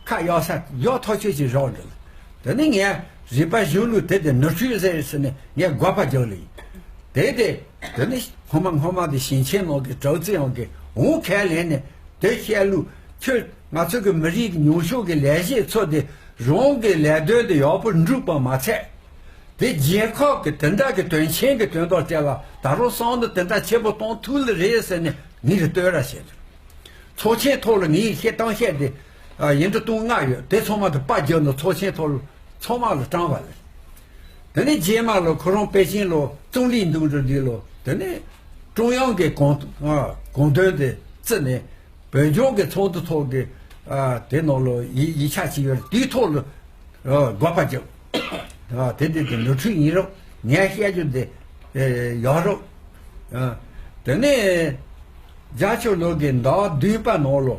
ཁ་གཡར་ས་ཡག་ཐག་ཆོད་ཅིག་རག་འགྲོ་ལ། དེ་ནི་ངས་རིག་པ་གཞུང་ལུགས་དེ་དེ་ནོར་འཁྲུལ་ཟེར་ཟེར་ནས་ངས་དགག་པ་རྒྱག་ལ་ཡིན། དེ་དེ་དེ་ནི་སྔོན་མ་སྔོན་མ་དེ་ཞིང་ཆེན་ནང་གི་ཀྲའོ་ཙེ་ཡང་གི་འོང་ཁས་ལེན་ནས་དེ་བཤད་ལུགས་ཁྱོད་ང་ཚོ་གི་མི་རིགས་ཀྱི་ཉུང་ཤོས་ཀྱི་ལས་བྱེད་ཚོ་དེ་རང་གི་ལས་དོན་དེ་ཡག་པོ་འགྲུབ་པ་མ་ཚད། དེ་རྒྱལ་ཁབ་ཀྱི་དེ་འདྲ་གི་དོན་ཆེན་གྱི་དོན་དག་བཅས་ལ་ད་རུང་བསམ་བློ་དེ་འདྲ་ཆེན་པོ་གཏོང་ཐུབ་ལེ་རེད་ཟེར་ནས་ངས་རེ་ལྟོས་ར་བྱས་འདུག་ཚོགས་ཆེན་ཐོག་ལ་ངས་བཤད་སྟངས་བཤད་དེ་ཡིན་འགྲོ་གཏོང་ལྔ་ཡོད། དེ་ཚང་མ་དེ་པར་བརྒྱབ་ནས་ཚོགས་ཆེན་ཐོག་ལ་ཚང་མ་ལ་སྤྲང་བ་ལེ། དེ་ནས་རྗེས་མ་ལ་ཁོ་རང་པེ་ཅིན་ལ་ཙུང་ལི་འདུག་འགྲོ་དུས་ལ་དེ་ནས་ཀྲུང་དབྱང་གི་གོང་གོང་དོན་དེ་བརྩིས་ནས། བོད་ལྗོངས་ཀྱི་ཚོགས་འདུ་ཐོག་གི་ཨ་དེ་ནང་ལ་ཡིག་ཡིག་ཆ་ཅིག་ཡོད་རེད། དེའི་ཐོག་ལ་ཨ་དགག་པ་རྒྱབ། ཨ་དེ་དེ་དེ་ནོར་འཁྲུལ་ཡིན་རུང་ངས་བཤད་རྒྱུ་དེ་ཨེ་ཡག་རུང་། ཨ་དེ་ནས་བརྒྱད་ཅུ་ལོ་གི་ཟླ་བ་བདུན་པ་ནང་ལ།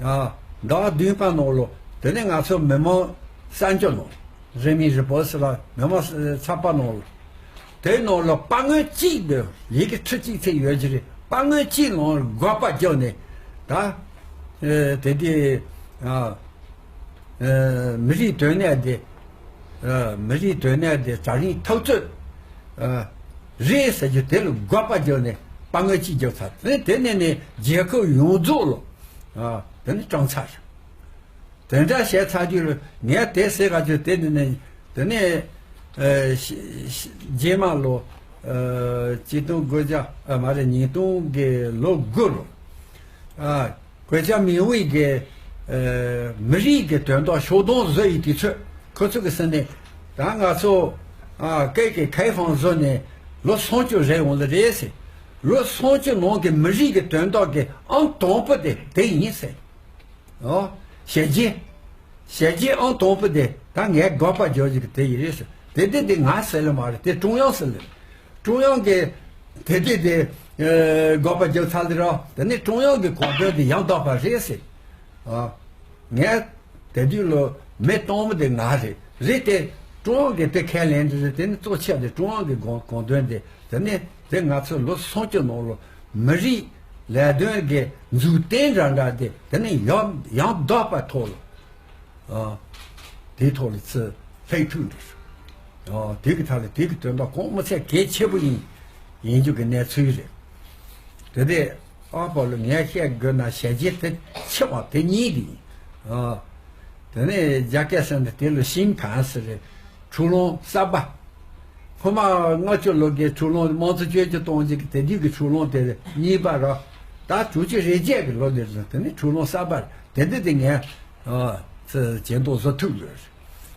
ཨ་ཟླ་བ་བདུན་པ་ནང་ལ་དེ་ནས་ང་ཚོ་མི་མང་གསར་འགྱུར་ནང་། རེ་མིག་རི་པོ་སི་ལ་མི་མང་ཚགས་པར་ནང་ལ། དེའི་ནང་ལ་པར་ངོས་གཅིག་དེ་ཡི་གེ་ཁྲི་གཅིག་ཚད་ཡོད་ཀྱི་རེད། པར་ངོས་གཅིག་ནང་ལ་དགག་པ་བརྒྱབ་ནས། ད་ཨེ་དེ་དེ་ཨ་ཨེ་མི་རིགས་དོན་གནད་དེ་ཨ་མི་རིགས་དོན་གནད་དེ་ད་རིང་ཐག་གཅོད་ཨ་རེད་ཟེར་རྒྱུ་དེ་ལ་དགག་པ་བརྒྱབ་ནས་དཔའ་ངར་གཅིག་བརྒྱབ་ཚར། དེ་དེ་ནས་ནས་རྒྱལ་ཁབ་ཡོངས་རྫོགས་ལ་ཨ་དེ་ནི་སྐྲག་ཚར། དེ་འདྲ་བྱས་ཚར་དུས་ལ་ངས་དེ་ཟེར་ག་ཚོད་དེ་ནི་ནི་དེ་ནས་ཨ་ཤ་ཤ་རྗེས་མ་ལོ་ཨ་ཆིག་སྟོང་དགུ་བརྒྱ་ཨ་མ་རེད་ཉིས་སྟོང་གི་ལོ་དགུ་ལོ་ཨ་གོས་ཅ་མིང་ཝི་གི་ཨ་མི་རིགས་ཀྱི་དོན་དག་ཤོག་སྡོམ་བཟོ་ཡི་དུས་ཚོད་ཁོ་ཚོ་གི་སེམས་ནས་ད་ང་ཚོ་ཨ་སྐད་ཀྱི་ཁའི་ཧྥང་བཟོ་ནས་ལོ་སུམ་ཅུ་རེད་འོང་ལ་རེད་ཟེར། ལོ་སུམ་ཅུ་ནང་གི་མི་རིགས་ཀྱི་དོན་དག་གི་ཨང་དང་པོ་དེ་དེ་ཡིན་ཟེར། ཨོ། ཞལ་རྗེས། ཞལ་རྗེས་ཨང་དང་པོ་དེ་ད་ངས་དགག་པ་རྒྱག་རྒྱུ་གི་དེ་ཡིན་རེད་ཟེར། དེ་དེ་དེ་ང་ཟེར་ལེ་མ་རེད། དེ་ཀྲུང་དབྱང་ཟེར་ལེ། ཀྲུང་དབྱང་གི་དེ་དེ་དེ་ཨེ་དགག་པ་རྒྱག་ཚར་ལེ་ར། དེ་ནི་ཀྲུང་དབྱང་གི་གོ་དོན་དེ་ཡང་དག་པ་རེད་ཟེར། ཨ། ངས་དེ་དུས་ལོ་མི་སྟོང་མི་དེ་ང་རེད། རེད་དེ་ཀྲུང་དབྱང་གི་དེ་ཁས་ལེན་དེ་རེད། དེ་ནི་གཙོ་ཆེ་དེ་ཀྲུང་དབྱང་གི་གོ་གོ་དོན་དེ་དེ་ནི་དེ་ང་ཚོ་ལོ་སུམ་ཅུ་ནང་ལོ་མི་རིགས་ལས་དོན་གྱི་མཛུབ་སྟོན་འདྲ་འདྲ་དེ་དེ་ནི་ཡང་ཡང་དག་པ་ཐོག་ལ་ཨ་དེའི་ཐོག་ལ་ཚུར་ལྷན་ཐུག་འདུག་ཨ་དེ་གི་ཐད་ལ་དེ་གི་དོན་དག་གོང་མི་ཚད་གལ་ཆེ་པོ་ཡིན་ཡིན་རྒྱུ་གི་གནས་ཚུལ་རེད། དེ་དེ་ཨ་པ་ལོ་ངས་བཤད་དགོས་ན་ཞལ་རྗེས་དེ་ཆེ་བ་དེ་གཉིས་དེ་ཡིན། ཨ་དེ་ནས་རྒྱ་སྐད་ཟེར་ན་དེ་ལོ་ཤིང་ཕན་ཟེར་རེད། ཁྲུ་ལུང་གསར་པ། ཁོ་མ་ལྔ་བཅུ་ལོ་གའི་ཁྲུ་ལུང་དམངས་གཙོ་བཅོས་བསྒྱུར་གཏོང་རྒྱུ་གི་དེ་དུས་ཀྱི་ཁྲུ་ལུང་དེ་གཉིས་པ་ར། ད་དྲུག་ཅུ་རེ་བརྒྱད་ཀྱི་ལོ་དེ་ཚོ་དེ་ནི་ཁྲུ་ལུང་གསར་པ་རེད། དེ་འདི་དེ་ངས་ཨ་ཚེ་ཇེ་མདོག་བཟོ་ཐུབ་ཡོད་རེད།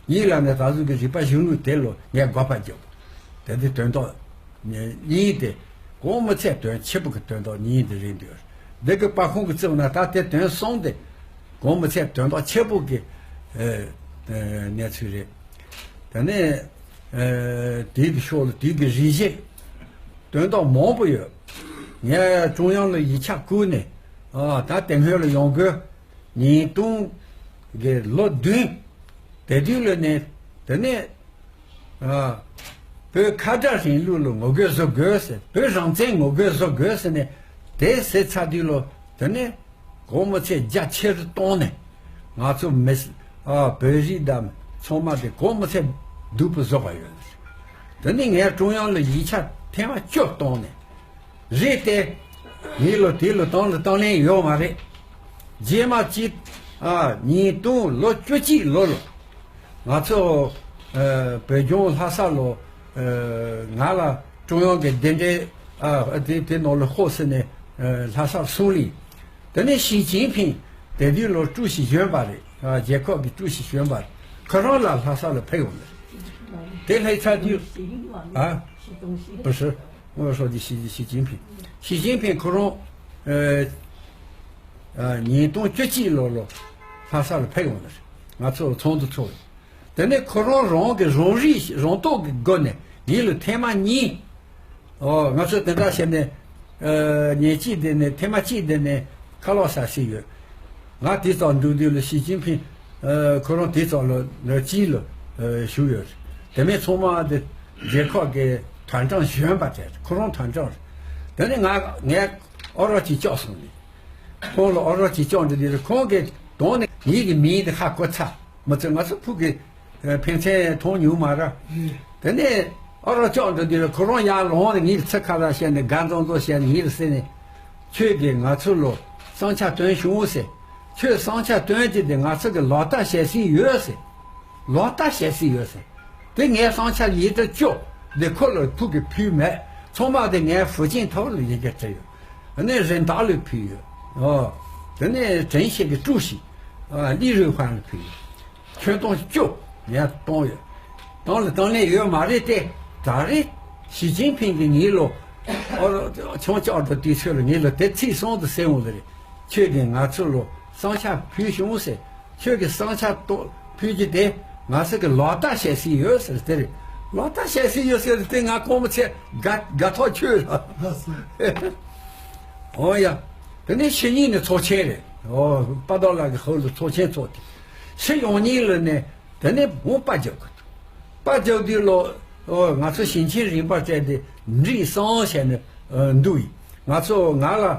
ཡིན་ལ་ནི་ད་གཟོད་ཀྱི་རིག་པ་གཞུང་ལུགས་དེ་ལོ་ངས་དགག་པ་རྒྱབ། དེ་འདི་དོན་དག་གཉིས་དེ་གོང་མི་ཚད་དོན་ཆེ་པོ་གི་དོན་དག་གཉིས་དེ་རེད་འདུག་འདི་གི་པ་ཁུང་གི་རྩིབ་ན་ད་དེ་དོན་གསུམ་དེ་གོང་མི་ཚད་དོན་དག་ཆེ་པོ་གི་ཨ་ཨ་གནས་ཚུལ་རེད། དེ་ནས་ཨ་དེའི་གི་ཕྱོགས་ལ་དེའི་གི་རིགས་ཤིག་དོན་དག་མང་པོ་ཡོད། ངས་ཀྲུང་དབྱང་ལ་ཡིག་ཆ་བསྐུར་ནས་ཨ་ད་དེ་སྔོན་ལ་ཡོང་དགོས། ཉིས་སྟོང་གི་ལོ་བདུན། དེ་དུས་ལ་ནས་དེ་ནས་ཨ་བོད་ཁ་བྲལ་རིང་ལུགས་ལ་ངོ་རྒོལ་བཟོ་དགོས་ཟེར། བོད་རང་བཙན་ངོ་རྒོལ་བཟོ་དགོས་ཟེར་ནས་དེ་ཟེར་ཚར་དུས་ལོ་དེ་ནས་གོང་མི་ཚད་རྒྱ་ཆེ་རུ་བཏང་ནས་ང་ཚོ་མི་ཨ་བོད་རིགས་དང་ཚང་མ་དེ་གོང་མི་ཚད་སྡུག་པོ་བཟོ་བ་ཡོད། དེ་ནས་ངས་ཀྲུང་དབྱང་ལ་ཡིག་ཆ་ཐེངས་མ་བཅུ་བཏང་ནས། རེད་དེ། ངའི་ལོ་དེའི་ལོ་དང་ལ་དང་ལེན་ཡོད་མ་རེད། རྗེས་མ་གཅིག་ཨ་ཉིས་སྟོང་ལོ་བཅུ་གཅིག་ལོ་ལ། ང་ཚོ་ཨ་བོད་ལྗོངས་ལྷ་ས་ལོ་ཨ་ང་ལ་ཀྲུང་དབྱང་གི་གདན་འདྲེན་ཨ་དེ་དེ་ནང་ལ་ཤོག་ཟེར་ནས་ཨ་ལྷ་སར་སོང་ལི། དེ་ནས་ཞི་ཅིན་ཕིང་དེ་དུས་ལོ་ཀྲུའུ་ཞི་གཞོན་པ་རེད། ཨ་རྒྱལ་ཁབ་ཀྱི་ཀྲུའུ་ཞི་གཞོན་པ་རེད། ཁོ་རང་ལ་ལྷ་ས་ལ་ཕེབས་ཡོང་ལ་རེད། དེ་ལྷ་ས་དུས་ཨ་不是 我说的习习近平，习近平 ཁོ་རང་ཨ་ཨ་ཉིས་སྟོང་བཅུ་གཅིག་ལོ་ལོ་ལྷ་ས་ལ་ཕེབས་ཡོང་ནི་རེད། ང་ཚོ་ཚོགས་འདུ་ཚོགས་ཡོད། དེ་ནས་ཁོ་རང་རང་གི་རང་རིགས་རང་རྟོགས་ཀྱི་སྒོ་ནས་ངེད་ལ་ཐེངས་མ་གཉིས། ཨོ་ང་ཚོ་དེ་འདྲ་བྱས་ནས་ཨ་ཉིན་གཅིག་དེ་ནས་ཐེངས་མ་གཅིག་དེ་ནས་ཁ་ལག་ཟ་ཟིན་ཡོད། ང་དེ་ཙམ་འགྲོ་དུས་ལ་ཞི་ཅིན་ཕིང་ཨ་ཁོ་རང་དེ་ཙམ་ལ་ལ་ཅིག་ལ་ཨ་བཞུགས་ཡོད། དེ་མིན་ཚང་མ་དེ་རྒྱལ་ཁབ་ཀྱི་团长 གཞོན་པ་དེ་ཁོ་རང་团长 རེད། དེ་ནས་ང་ངས་ཨོ་རོག་ཅིག་བཅག་སོང་ནས། ཁོང་ལ་ཨོ་རོག་ཅིག་བཅག་འདྲི་དེ་རེད། ཁོང་གིས་དོན་ནི་ངེད་ཀྱི་མིང་དེ་ཧ་གོ་ཚར། མི་ཚེ་ང་ཚོ་ཕུག་གི་ཕན་ཚུན་མཐོང་མྱོང་མ་ར། དེ་ནས་ཨོ་རོག་བཅག་འདྲི་དེ་རེད། ཁོ་རང་ཡར་ལངས་ནས་ངེད་ཀྱི་ཚིག་ཁ་ལ་བཤད་ནས་དགའ་མཛོ་མཛོ་བཤད་ནས་ངེད་ལ་ཟེར་ནས། ཁྱོད་ཀྱིས་ང་ཚོ་ལ་བསམ་འཆར་བཏོན་བྱུང་ཟེར། ཁྱོད་བསམ་འཆར་བཏོན་དེ་དེ་ང་ཚོ་གི་ལག་བསྟར་བྱེད་སྲིད་ཡོད་ཟེར། ལག་བསྟར་བྱེད་སྲིད་ཡོད་ཟེར། དེ་ངའི་བསམ་འཆར་ཡིག་ཐོག་བཅུག་དེ་ཁོ་ལ་ཕུག་གི་ཕུལ་མེད། ཚང་མ་དེ་ངའི་ཧྥུ་ཅན་ཐོག་ལ་ཡི་གེ་བྲིས་ཡོད། དེ་ནས་རིན་ཐང་ལ་ཕུལ་ཡོད། ཨོ། དེ་ནས་ཀྲིན་ཤེ་གི་ཀྲུའུ་ཞི། ཨ་ལི་རུའི་ཧྥན་ལ་ཕུལ་ཡོད། ཁྱོན་སྟོང་བཅུ་ངས་གཏོང་ཡོད། གཏོང་ལ་གཏོང་ལེན་ཡོད་མ་རེད་དེ། ད་རེས་ཞི་ཅིན་ཕིང་གིས་ངེད་ལོ། ཨོ་ཆུང་ཆུང་དུ་དུས་ཚོད་ལ་ངེད་ལོ་དེ་ཚིག་སོང་དུ་ཟེར་འོང་ལ་རེད། ཁྱོད་ཀྱིས་ང་ཚོ་ལོ་བསམ་འཆར་ཕུལ་བྱུང་ཟེར། ཁྱོད་ཀྱི་བསམ་འཆར་ཏོ་ཕུལ་རྒྱུ་དེ་ང་ཚོ་གི་ལག་བསྟར་བྱེད་སྲིད་ཡོད་ཟེར་དེ་རེད། ལག་བསྟར་བྱེད་སྲིད་ཡོད་ཟེར་དེ་ང་ཁོང་མི་ཚེ་དགའ་དགའ་ཐག་ཆོད་ལ། ཨོ་ཡ། དེ་ནས་ཕྱི་ཉིན་ནས་ཚོགས་ཆེན་རེད། ཨོ་པ་ཏོ་ལགས་ཀྱི་ཧོལ་དུ་ཚོགས་ཆེན་ཚོགས་ཏེ། ཕྱི་ཡོང་ཉིན་ལ་ནས་དེ་ནས་བོང་པ་རྒྱག་གི་འདུག་པ་རྒྱག་དུས་ལོ། ཨོ་ང་ཚོ་ཞིང་ཆེན་རིམ་པ་བཙལ་ཏེ་འབྲི་སང་བྱས་ནས་འདུག་ཡིན། ང་ཚོ་ང་ལ་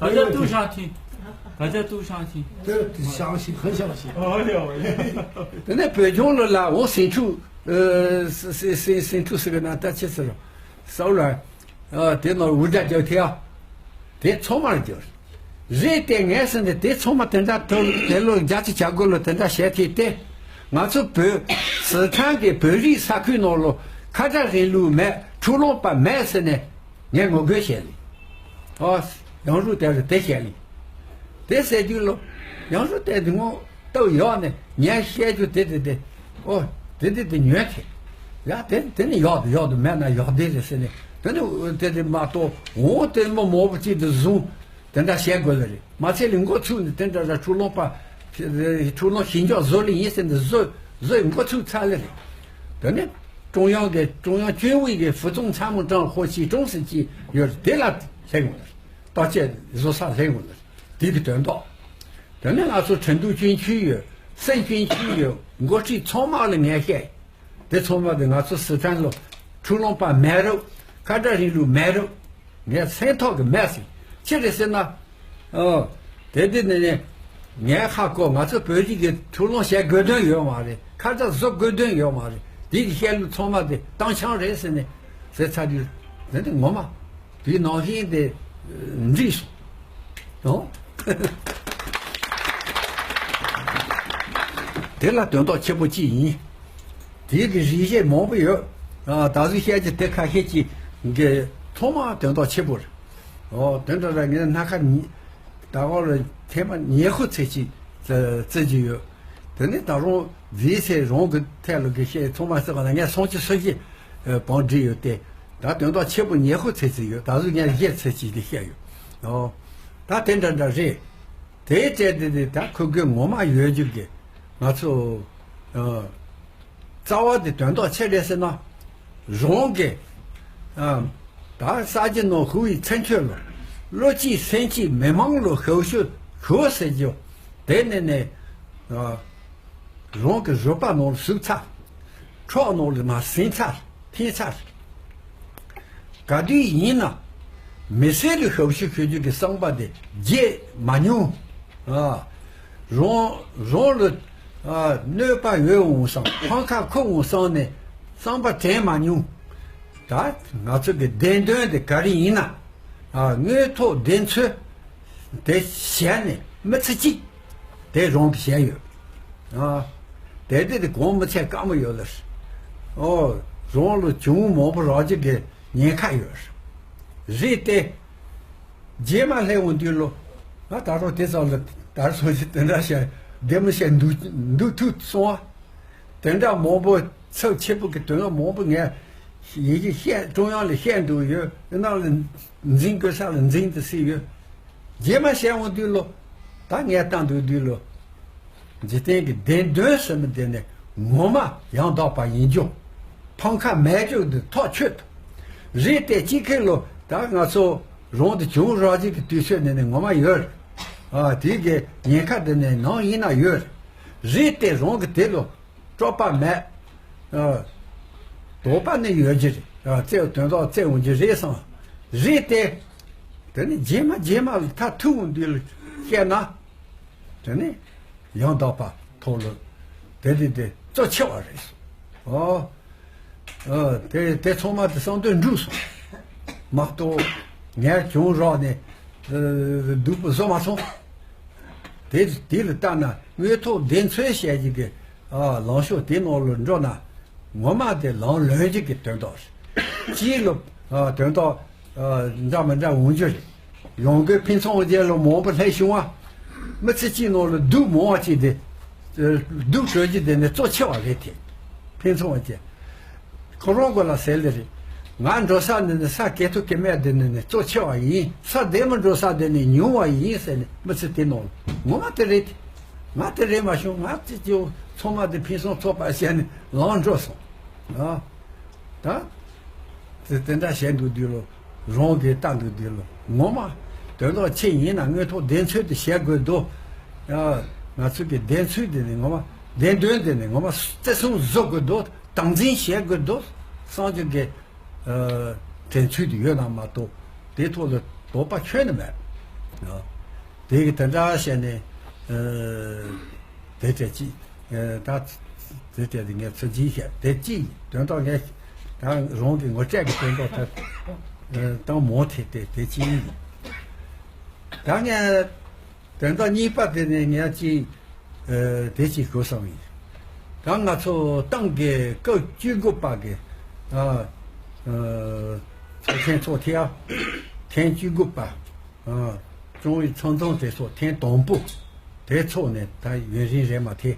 大家都相信，大家都相信。这相信，很相信。哦哟，དེ་ནས་བོད་ལྗོངས་ལ་ལ་འོ་ཟིང་འཁྲུག་ཨ་ཟིང་ཟིང་ཟིང་འཁྲུག་ཟེར་གི་ན་ད་ཅི་ཟེར་རོ། ས་འོག་ལ་ཨ་དེ་ནང་འུར་སྒྲ་རྒྱག་ཐེ་ཨ། དེ་ཚང་མར་རྒྱག་རེད་དེ་ངས་ཟེར་ནས་དེ་ཚང་མ་དེ་འདྲ་ཐོན་དེ་ལོ་རྒྱ་ཆེ་བྱ་དགོས་ལོ་དེ་འདྲ་བྱས་ཐེ་དེ། ང་ཚོ་བོད་སི་ཁྲོན་གྱི་བོད་རིགས་ས་ཁུལ་ནང་ལོ་ཁ་བྲལ་རིང་ལུགས་མེད་འཁྲུག་ལོང་པ་མེད་ཟེར་ནས། ངས་ངོ་རྒོལ་བྱས་ལེ། ཨོ། ཡང་རུ་དེ་རུ་དེ་བྱས་ལེ། དེ་ཟེར་དུས་ལོ། ཡང་རུ་དེ་དེ་ངོ་ལྟ་ཡོག་ནས་ངས་བཤད་རྒྱུ་དེ་དེ་དེ། ཨོ། དེ་དེ་དེ་ཉོན་ཆེ། ཡ་དེ་དེ་ནི་ཡོག་དེ་ཡོག་དེ་མེད་ན་ཡོག་དེ་རེད་ཟེར་ནས་དེ་ནི་དེ་དེ་མ་གཏོགས་འོ་དེ་མོ་མོ་བ་ཅིག་དེ་བཟུང་། དེ་འདྲ་བྱས་དགོས་ལེ་རེད་མ་ཚད་ལེ་འགོ་ཚུགས་ནས་དེ་འདྲ་ར་འཁྲུག་ལོང་པ། འཁྲུག་ལོང་ཞི་འཇགས་བཟོ་ལེ་ཡིན་ཟེར་ནས་བཟོ་བཟོས་འགོ་ཚུགས་ཚར་ལེ་རེད། དེ་ནི། 中央གི་中央军委གི服从参谋长 ཧོ་ཅི་ཀྲུང་ཟེར་གྱི་ཡོད་དེ་ལ་སླེབས་ཡོང་ལ། བརྟག་དཔྱད་བཟོ་ས་སླེབས་ཡོང་ལ། དེ་གི་དོན་དག་དེ་ནས་ང་ཚོ་ཁྲིན་ཏུའུ་ཅུན་ཆུས་ཡོད་སན་ཅུན་ཆུས་ཡོད་འགོ་ཁྲིད་ཚང་མ་ལ་ངས་བཤད། དེ་ཚང་མ་དེ་ང་ཚོ་སི་ཁྲོན་ལ་འཁྲུག་ལོང་པ་མེད་རུང་ཁ་བྲལ་རིང་ལུགས་མེད་རུང་ངས་སེམས་ཐོག་གི་མེད་ཟེར་ཅི་རེད་ཟེར་ན། ཨོ། དེ་དེ་ནས་ནས་ངས་ཧ་གོ་ང་ཚོ་བོད་རིགས་ཀྱི་འཁྲུག་ལོང་བྱེད་དགོས་དོན་ཡོད་མ་རེད་ཁ་བྲལ་བཟོ་དགོས་དོན་ཡོད་མ་རེད་དེ་གི་བཤད་ལུགས་ཚང་མ་དེ་གཏམ་འཆང་རེད་ཟེར་ནས་ཟེར་ཚར་དུས་དེ་འདི་ངོ་མ་དེའི་ནང་བཞིན་དེ་འགྲིག་སོང་། ཨོ། དེ་ལ་དོན་དག་ཆེན་པོ་གཅིག་ཡིན། དེ་གི་རིགས་བཤད་མང་པོ་ཡོད། ཨ་ད་གཟོད་བཤད་ཀྱི་དེ་ཁ་ཤས་ཀྱི་གི་ཚང་མ་དོན་དག་ཆེན་པོ་རེད། ཨོ་དེ་འདྲ་ར་ངས་སྣ་ཁ་ཉི་ད་ག་ལ་ཐེངས་མ་ཉི་ཤུ་ཚད་ཅིག་བརྩི་བརྩི་གྱི་ཡོད། དེ་ནི་ད་རུང་རྗེས་ཚེ་རང་གི་ཐད་ལ་གི་བཤད་ཚང་མ་བརྩི་བ་ན་ངས་སུམ་ཅུ་སོ་བཞི་བང་བསྒྲིགས་ཡོད་དེ། ད་དོན་དག་ཆེན་པོ་ཉི་ཤུ་ཚད་ཅིག་ཡོད་ད་གཟོད་ངས་བཞི་ཚད་ཅིག་དེ་བཤད་ཡོད། ཨོ་ད་དེ་འདྲ་འདྲ་རེད། དེའི་གྲས་དེ་དེ་ད་ཁོ་གི་ངོ་མ་ཡོད་རྒྱུ་གི་ང་ཚོ་ཨ། རྩ་བ་དེ་དོན་དག་ཆེ་རེད་ཟེར་ན། རང་གི་ཨ། ད་ས་ཆ་ནང་ཧུ་ཡི་ཚན་ཆོད་ལོ། བློ་གཅིག་སེམས་གཅིག་མི་མང་ལོ་ཤོག་ཤོག་ཤོག་ཟེར་རྒྱུ། དེ་ནས་ནས་ཨ། རང་གི་རུས་པ་ནང་ལ་ཟུག་ཚར། ཁྲག་ནང་ལ་མ་ཟིན་ཚར་འཐེན་ཚར། ག་དུས་ཡིན་ན་མི་སེར་ལ་ཤོག་ཤོག་ཤོད་རྒྱུ་གི་བསམ་པ་དེ་བརྗེད་མ་མྱོང་། ཨ། རང་རང་ལ་ཨ། གནོད་པ་ཡོད་འོང་བསམ་ཕམ་ཁ་ཁུར་འོང་བསམ་ནས་བསམ་པ་དྲན་མ་མྱོང་། ད་ང་ཚོ་གི་བདེན་དོན་དེ་ག་རེ་ཡིན་ན། ཨ། དངོས་ཐོག་བདེན་འཚོལ་དེ་བྱས་ནས་མི་ཚེ་གཅིག་དེ་རང་གིས་བྱས་ཡོད། ཨ། དེ་དེ་དེ་གོང་མི་ཚད་དཀའ་མོ་ཡོད་ལ། ཨོ། རང་ལ་བྱུང་མང་པོ་རག་རྒྱུ་གི་ཉེན་ཁ་ཡོད། རེད་དེ། རྗེས་མ་སླེབས་འོང་དུས་ལོ། ང་ད་རུང་དེ་ཙམ་ལ་ད་རུང་སོང་ཞིག་དེ་འདྲ་བཤད་བདེ་མོ་བཤད་འདུག་འདུག་ཐུབ་སོང་བ། དེ་འདྲ་མང་པོ་ཚབས་ཆེ་པོ་གི་དོན་ལ་མང་པོ་ངས་ཡི་གེ་བཤད་ཀྲུང་དབྱང་ལ་བཤད་འདུག་ཡོད། དེ་ནང་ལ་འཛིན་དགོས་ས་ལ་འཛིན་དུ་སྲིད་ཡོད། རྗེས་མ་བཤད་འོང་དུས་ལོ། ད་ངས་བཏང་འདུག་དུས་ལོ། འཇིག་རྟེན་གྱི་བདེན་དོན་ཟེར་མི་དེ་ནི་ངོ་མ་ཡང་དག་པ་ཡིན་རྒྱུ། ཕམ་ཁ་མེད་རྒྱུ་འདི་ཐག་ཆོད། རེད་དེ་གཅིག་ཁེལ་ལོ། ད་ང་ཚོ་རང་དུ་བྱུང་རག་རྒྱུ་གི་དུས་ཚོད་ནི་ནི་ངོ་མ་ཡོད། ཨ། དེ་གི་ཉེན་ཁ་དེ་ནི་ནང་ཡིན་ན་ཡོད། རེད་དེ་རང་གི་དེ་ལོ་སྤྲོ་བ་མེད། ཨ། དོགས་པ་ནི་ཡོད་ཀྱི་རེད། ཨ། བཙལ་དོན་དག་བཙལ་འོང་གི་རེད་བསམ། རེད་དེ། དེ་ནི་རྗེས་མ་རྗེས་མ་ལ་མཐར་ཐུག་འོང་དུས་ལ་བཤད་ན། དེ་ནི་ཡང་དག་པ་ཐོག་ལ་དེ་དེ་དེ་གཙོ་ཆེ་བ་རེད། ཨོ། ཨ། དེ་དེ་ཚང་མ་དེ་བསམ་དོན་འགྲུབ་སོང་། མ་གཏོགས་ངས་བྱུང་རོགས་ནས་སྡུག་པོ་བཟོ་མ་སོང་། དེ་དེ་ལ་ལྟ་ན་དངོས་ཐོག་བདེན་འཚོལ་བྱས་ཀྱི་གི། ཨ། ལངས་ཕྱོགས་དེ་ནང་ལ་འགྲོ་ན་ངོ་མ་དེ་ལམ་ལྷོད་ཀྱི་གི་དོན་དག་རེད། གཅིག་ལ། ཨ། དོན་དག་ཨ། འདྲ་མི་འདྲ་འོང་རྒྱུ་རེད། ཡོང་སྒོའི་ཕུན་ཚོགས་རྒྱལ་ལོ་མང་པོ་སླེབས་བྱུང་བ། མི་ཚེ་གཅིག་ནང་ལ་སྡུག་མང་བ་ཅིག་དེ། སྡུག་གྲོལ་རྒྱུ་དེ་ནི་གཙོ་ཆེ་བ་རེད་དེ། ཕུན་ཚོགས་རྒྱལ། ཁོ་རང་གོ་ལ་ཟེར་ལེ་རེད། ང་འགྲོ་ས་འདི་ནི་ས་གལ་ཐུག་གི་མེད་དེ་ནི་ནི་གཙོ་ཆེ་བ་ཡིན། ས་བདེ་མོ་འགྲོ་ས་དེ་ནི་ཉུང་བ་ཡིན་ཟེར་ནས་མི་ཚེ་དེ་ནང་ལ་ངོ་མ་དེ་རེད་དེ། ང་དེ་རེད་མ་བྱུང་། ང་ཅི་ཅི་ཚང་མ་དེ་ཕུན་སུམ་ཚོགས་པ་བྱས་ནས་ལངས་འགྲོ་སོང་། ཨ། ད། དེ་དེ་འདྲ་བྱས་འདུག་དུས་ལོ། རང་གིས་ལྟ་འདུག་དུས་ལོ། ངོ་མ་དོན་དག་ཆེ་ཡིན་ན་དངོས་ཐོག་བདེན་འཚོལ་དེ་བྱེད་དགོས་འདུག། ཨ། ང་ཚོ་གི་བདེན་འཚོལ་དེ་ནི་ངོ་མ་བདེན་དོན་དེ་ནི་ངོ་མ་བརྩི་སྲུང་བཟོ་དགོས་འདུག། སྟངས་འཛིན་བྱེད་དགོས་འདུག་བསམ་རྒྱུ་གི། ཨ། དྲན་ཚུལ་དེ་ཡོད་ན་མ་གཏོགས་དེ་ཐོག་ལ་དོགས་པ་ཁྱོན་ནས་མེད། ཨ། དེ་གི་དེ་འདྲ་བྱས་ནས། ཨ། དེ་འདྲ་ཅིག། ཨ། ད་དེ་འདྲ་དེ་ངས་ཚོད་ཅིག་བཤད། དེ་གཅིག་ཡིན། དོན་དག་ངས་ད་རང་གི་ངོ་སྤྲད་ཀྱི་དོན་དག་ད། ཨ། ད་མོ་དེ་དེ་དེ་གཅིག་ཡིན། ད་ངས་དོན་དག་གཉིས་པ་དེ་ནས་ངས་ཅིག། ཨ། དེ་གཅིག་ཞུ་བསམ་ཡིན། ད་ང་ཚོ་ཏང་གི་སྐབས་བཅུ་དགུ་པ་གི། ཨ། ཨ། ཚོགས་ཆེན་ཚོགས་ཐེངས། ཨ། ཐེངས་བཅུ་དགུ་པ། ཨ། ཀྲུང་ཨུའི་ཚང་འཛོམས་གྲོས་ཚོགས་ཐེངས་དང་པོ་དེ་ཚོགས་ནས་ད་ཡུན་རིང་རེད་མ་ཐེ།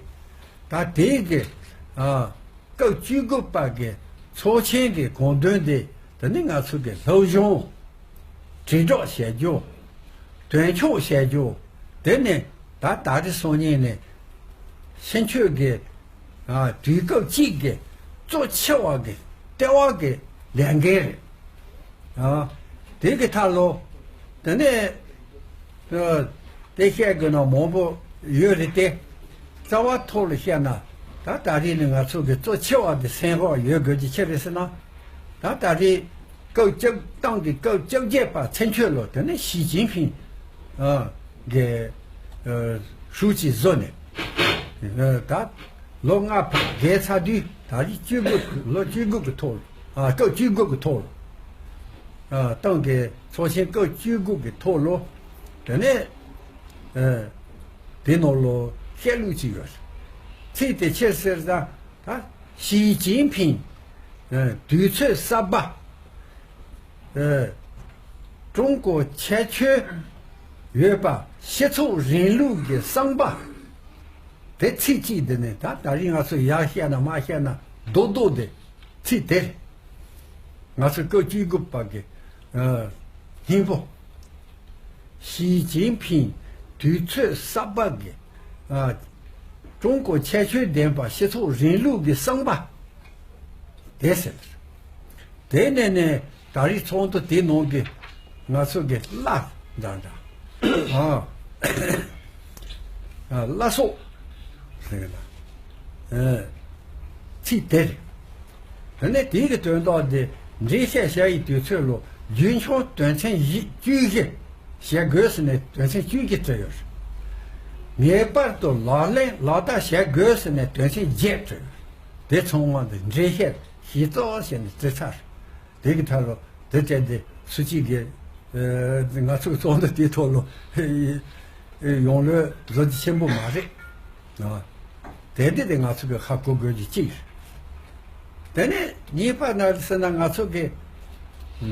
ད་དེའི་གི། ཨ། སྐབས་བཅུ་དགུ་པ་གི་ཚོགས་ཆེན་གི་དགོངས་དོན་དེ། དེ་ནི་ང་ཚོ་གི་སློབ་སྦྱོང་དྲིལ་སྒྲོག་བྱེད་རྒྱུ། དོན་འཁྱོངས་བྱེད་རྒྱུ། དེ་ནི་ད་ད་རེས་སང་ཉིན་ནས་ཕྱི་ཆོས་གི། ཨ། དུས་སྐབས་གཅིག་གི་གཙོ་ཆེ་བ་གི་ལྟེ་བ་གི་ལས་འགན་རེད། ཨ། དེ་གི་ཐད་ལོ། དེ་ནས། ཨ། དེ་བཤད་དགོས་ན་མང་པོ་ཡོད་རེད་དེ། རྩ་བ་ཐོག་ལ་བཤད་ན། ད་ད་རེས་ནི་ང་ཚོ་གི་གཙོ་ཆེ་བ་དེ་སེམས་ཁོག་ཡོད་དགོས་ཀྱི་ཆེ་རེད་ཟེར་ན། ད་ད་རེས་སྐབས་བཅུ། ཏང་གི་སྐབས་བཅོ་བརྒྱད་པ་ཚུན་ཆོད་ལོ། དེ་ནས་ཞི་ཅིན་ཕིང་། ཨ། གི། ཨ། ཧྲུའུ་ཅི་བཟོ་ནས། ཨ། ད་ལོ་ལྔ་བརྒལ་ཚར་དུས་ད་རེས་བཅུ་དགུ། ལོ་བཅུ་དགུ་གི་ཐོག་ལ། ཨ། སྐབས་བཅུ་དགུ་གི་ཐོག་ལ། ཨ། ཏང་གི་ཚོགས་ཆེན་སྐབས་བཅུ་དགུ་གི་ཐོག་ལ། དེ་ནས། ཨ། དེ་ནང་ལོ་བཤད་ལུགས་ཅིག་ཡོད། ཚིག་དེ་ཆེ་ཟེར་ད། ད་ཞི་ཅིན་ཕིང་། ཨ། དུས་ཚོད་གསར་པ། ཨ། ཀྲུང་གོ་ཁྱད་ཆོས་ཡོད་པ་སྤྱི་ཚོགས་རིང་ལུགས་ཀྱི་བསམ་པ། དེ་ཚིག་གཅིག་འདི་ནི་ད་ད་རིང་ང་ཚོ་ཡར་བཤད་ན་མར་བཤད་ན་རྡོག་རྡོག་དེ་ཚིག་དེ་རེད། ང་ཚོ་སྐབས་བཅུ་དགུ་པ་གི། ཨ། སྙིང་པོ། ཞི་ཅིན་ཕིང་དུས་ཚོད་གསར་པ་གི། ཨ། ཀྲུང་གོ་ཁྱད་ཆོས་ལྡན་པ་སྤྱི་ཚོགས་རིང་ལུགས་ཀྱི་བསམ་པ། དེ་ཟེར། དེ་ནས་ནས་ད་རེས་ཚོགས་འདུ་དེ་ནང་གི་ང་ཚོ་གི་བླ་འདྲ་འདྲ། ཨ། ཨ། བླ་སྲོག་ཟེར་གི་ན། ཨ། ཚིག་དེ་རེད། དེ་ནས་དེའི་གི་དོན་དག་དེ་འགྲེལ་བཤད་བྱ་ཡི་དུས་ཚོད་ལོ། རྒྱུན་འཁྱོངས་དོན་ཚན་བཞི་བཅུ་བཞི་བྱེད་དགོས་ཟེར་ནས་དོན་ཚན་བཅུ་བཞི་བྲིས་ཡོད་རེད། ངེས་པར་དུ་ལག་ལེན་ལག་བསྟར་བྱེད་དགོས་ཟེར་ནས་དོན་ཚན་བརྒྱད་བྲིས་ཡོད་རེད། དེ་ཚང་མ་འདི་འགྲེལ་བཤད་ཞིབ་ཚགས་བྱས་ནས་བྲིས་ཚར། དེ་གི་ཐད་ལ་དེ་སྤྲད་དེ་སུ་གཅིག་གིས་ཨ་ང་ཚོའི་ཚོགས་འདུ་དེའི་ཐོག་ལ་ཡོང་ལོས་བཟོ་རྒྱུ་ཆེན་པོ་མ་རེད། ཨ། དེ་འདི་དེ་ང་ཚོ་གི་ཧ་གོ་དགོས་རྒྱུ་གཅིག་རེད། དེ་ནས་གཉིས་པ་ན་ཟེར་ན་ང་ཚོ་གི་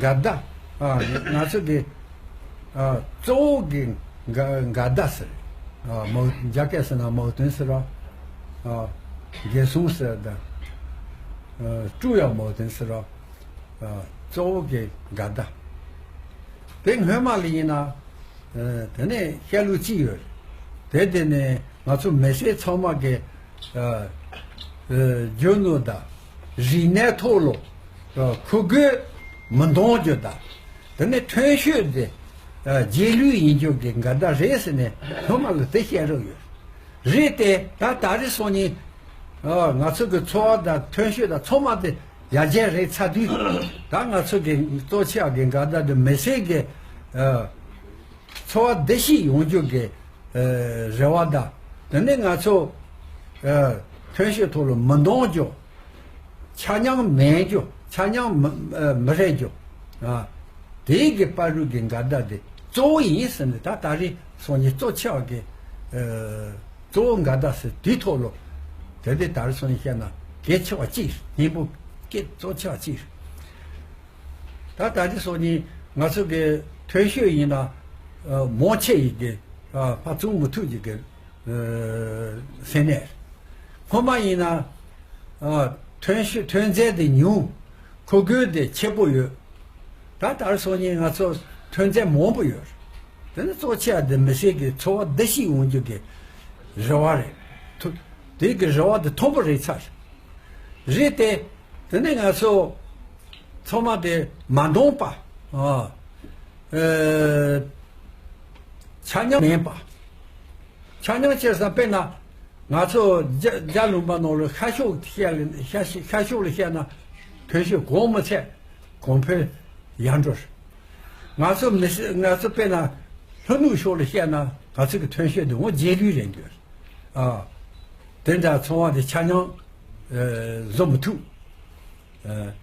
འགལ་ཟླ། ཨ། ང་ཚོ་གི་ཨ། གཙོ་བོ་གི་འགལ་འགལ་ཟླ་ཟེར། ཨ། མོ་རྒྱ་སྐད་ཟེར་ན་མོ་དོན་ཟེར་ར། ཨ། རྒྱལ་སྲུང་ཟེར་ད། ཨ། ཀྲུའུ་ཡ་མོ་དོན་ཟེར་ར། ཨ། གཙོ་བོ་གི་འགལ་ཟླ། དེ་སྔོན་མ་ལ་ཡིན་ན། ཨ། དེ་ནས་བཤད་ལུགས་གཅིག་ཡོད། དེ་དེ་ནས་ང་ཚོ་མི་སེར་ཚང་མ་གི་ཨ། ཨ། རྒྱུ་ནོར་དང་རིག་གནས་ཐོག་ལ་ཨ། མཁོ་དགོས་མི་འདང་རྒྱུ་དང་། དེ་ནས་ཐོན་ཤོས་དེ་ཨ། རྗེས་ལུས་ཡིན་རྒྱུ་གི་འགལ་ཟླ་རེད་ཟེར་ནས་སྔོན་མ་ལ་དེ་བཤད་རོགས་ཡོད། རེད་དེ་ད་ད་རེས་སང་ཉིན་ཨ། ང་ཚོ་གི་འཚོ་བ་དང་ཐོན་ཤོས་དང་ཚང་མ་དེ་ཡར་རྒྱས་རེད་ཚར་དུས། ད་ང་ཚོ་གི་གཙོ་ཆེ་བ་གི་འགལ་ཟླ་དེ་མི་སེར་གི་ཨ། འཚོ་བ་བདེ་སྐྱིད་ཡོང་རྒྱུ་གི་ཨ། རེ་བ་དང་། དེ་ནས་ང་ཚོ་ཨ། ཐོན་ཤོས་ཐོག་ལ་མི་འདང་རྒྱུ། ཆ་མཉམ་མེད་རྒྱུ། ཆ་མཉམ་མི་ཨ། མི་རེད་རྒྱུ། ཨ། དེའི་གི་བར་དུ་གི་འགལ་ཟླ་དེ་གཙོ་བོ་ཡིན་ཟེར་ནས་ད་ད་རེས་སང་ཉིན་གཙོ་ཆེ་བ་གི་ཨ། གཙོ་བོ་འགལ་ཟླ་ཟེར་དེའི་ཐོག་ལ་དེ་དེ་ད་རེས་སང་ཉིན་བཤད་ན་གལ་ཆེ་བ་གཅིག་སྙིང་པོ་གལ་གཙོ་ཆེ་བ་གཅིག་ད་ད་ཅི་སོགས་ནི་ང་ཚོ་གི་ཐོན་ཤོས་ཡིན་ན་ཨ། མང་ཆེ་ཡི་གི་ཨ། ཕར་བཙོང་མི་ཐུབ་ཀྱི་གི་ཨ། ས་གནས། སྔོན་མ་ཡིན་ན་ཨ། ཐོན་ཤོས་ཐོན་རྫས་དེ་ཉུང་། མཁོ་དགོས་དེ་ཆེ་པོ་ཡོད། ད་ད་རེས་སོགས་ནི་ང་ཚོ་ཐོན་རྫས་མང་པོ་ཡོད། དེ་ནི་གཙོ་ཆེ་བ་དེ་མི་སེར་གི་འཚོ་བ་བདེ་སྐྱིད་ཡོང་རྒྱུ་གི་རེ་བ་རེད། ཐུ་དེ་གི་རེ་བ་དེ་མཐོན་པོ་རེད་ཚར། རེད་དེ། དེ་ནས་ང་ཚོ་ཚང་མ་དེ་མ་འདང་པ། ཨ། ཨེ། ཆ་མཉམ་མེད་པ། ཆ་མཉམ་བྱས་ཙང་དཔེར་ན་ང་ཚོ་རྒྱ་རྒྱ་ལུང་པ་ནང་ལ་ཤར་ཕྱོགས་བཤད་ལ་ཤར་ཤར་ཕྱོགས་ལ་བཤད་ན་ཐོན་ཤོས་གོང་མི་ཚད་གོང་འཕེལ་ཡར་འགྲོ། ང་ཚོ་མི་སེར་ང་ཚོ་དཔེར་ན་ལྷོ་ནུབ་ཕྱོགས་ལ་བཤད་ན་ང་ཚོ་གི་ཐོན་ཤོས་དེ་འོ་རྗེས་ལུས་རེད་འདུག་ཨ། དེ་འདྲ་ཚོང་བ་དེ་ཆ་མཉམ་ཨ། བཟོ་མི་ཐུབ། ཨ།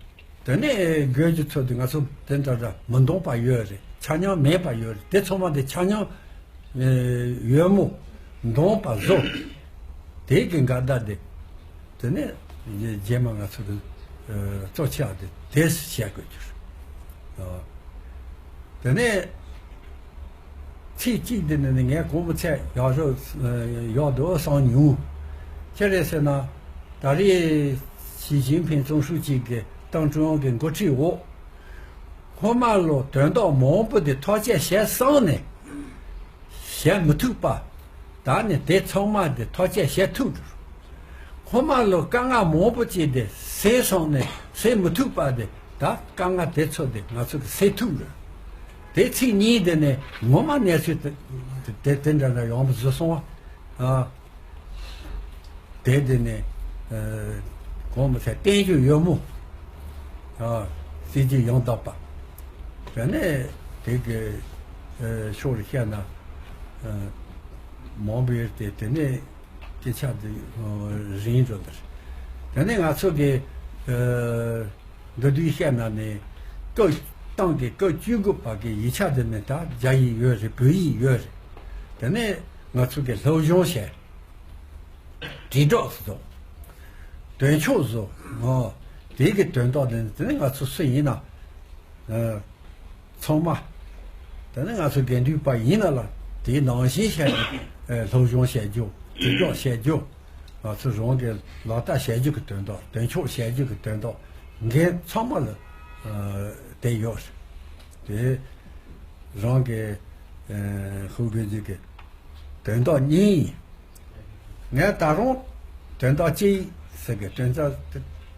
དེ་ནས་དགོས་རྒྱུ་ཚོ་དེ་ང་ཚོ་དེ་འདྲ་འདྲ་མི་འདང་པ་ཡོད་རེད། ཆ་མཉམ་མེད་པ་ཡོད་རེད། དེ་ཚང་མ་དེ་ཆ་མཉམ་ཨ། ཡོད་མོ་འདང་པ་བཟོ། དེ་གི་འགལ་ཟླ་དེ། དེ་ནས་རྗེས་མ་ང་ཚོ་གི་ཨ། གཙོ་ཆེ་བ་དེ་དེ་བཤད་དགོས་རྒྱུ་རེད། ཨ། དེ་ནས་ཚིག་གཅིག་འདི་ནི་ངས་གོང་མི་ཚད་ཡག་རོགས་ཡག་འདུག་བསམ་མྱོང་། ཅི་རེད་ཟེར་ན། ད་རེས་ཞི་ཅིན་ཕིང་ཙུང་ཧྲུའུ་ཅི་གི་ཏང་ཀྲུང་དབྱང་གི་འགོ་ཁྲིད་འོག་སྔོན་མ་ལོ་དོན་དག་མང་པོ་དེ་ཐག་གཅོད་བྱས་སོང་ནས་བྱེད་མི་ཐུབ་པ། ད་ནི་དེ་ཚང་མ་དེ་ཐག་གཅོད་བྱེད་ཐུབ་འགྲོ། སྔོན་མ་ལོ་དཀའ་ངལ་མང་པོ་ཅིག་དེ་སེལ་སོང་ནས་སེལ་མི་ཐུབ་པ་དེ་ད་དཀའ་ངལ་དེ་ཚོ་དེ་ང་ཚོ་གི་སེལ་ཐུབ་འགྲོ། དེ་ཚིག་གཉིས་དེ་ནས་ངོ་མ་གནས་ཚུལ་དེ་དེ་དེ་འདྲ་འདྲ་ཡོང་བ་བཟོ་སོང་བ། ཨ། དེ་དེ་ནས་ཨ། གོང་མི་ཚད་བསྟན་རྒྱུ་ཡོད་མོ། ཨ། སྲིད་ཇུས་ཡང་དག་པ། དེ་ནས་དེ་གི་ཨ། ཕྱོགས་ལ་བཤད་ན་ཨ། མང་པོ་ཡོད་དེ་དེ་ནས་སྐད་ཆ་དེ་ཨ། རིང་འགྲོ་འདིར། དེ་ནས་ང་ཚོ་གི་ཨ། འདི་དུས་བཤད་ན་ནི་སྐབས་ཏང་གི་སྐབས་བཅུ་དགུ་པ་གི་ཡིག་ཆ་དེ་ནི་ད་རྒྱ་ཡིག་ཡོད་རེད། བོད་ཡིག་ཡོད་རེད། དེ་ནས་ང་ཚོ་གི་སློབ་སྦྱོང་བྱས། དྲིལ་སྒྲོག་བཟོ། དོན་ཆོག་བཟོ། ཨོ། དེ་གི་དོན་དག་དེ་དེ་ནི་ང་ཚོ་སུ་ཡིན་ན། ཨ། ཚང་མ། དེ་ནི་ང་ཚོ་དགེ་འདུན་པ་ཡིན་ན་ལ་དེའི་ནང་བཞིན་བྱས་ནས་ཨ། སློབ་སྦྱོང་བྱེད་རྒྱུ། དྲིལ་སྒྲོག་བྱེད་རྒྱུ། ང་ཚོ་རང་གི་ལག་བསྟར་བྱེད་རྒྱུ་གི་དོན་དག་དོན་ཆོག་བྱེད་རྒྱུ་གི་དོན་དག་འགན་ཚང་མ་ལ་ཨ། དེ་ཡོད་རེད། དེ་རང་གི་ཨ། ཧུའུ་གོ་ཇི་གི་དོན་དག་གཉིས་ཡིན། ངས་ད་རུང་དོན་དག་གཅིག་ཟེར་གི་དོན་དག་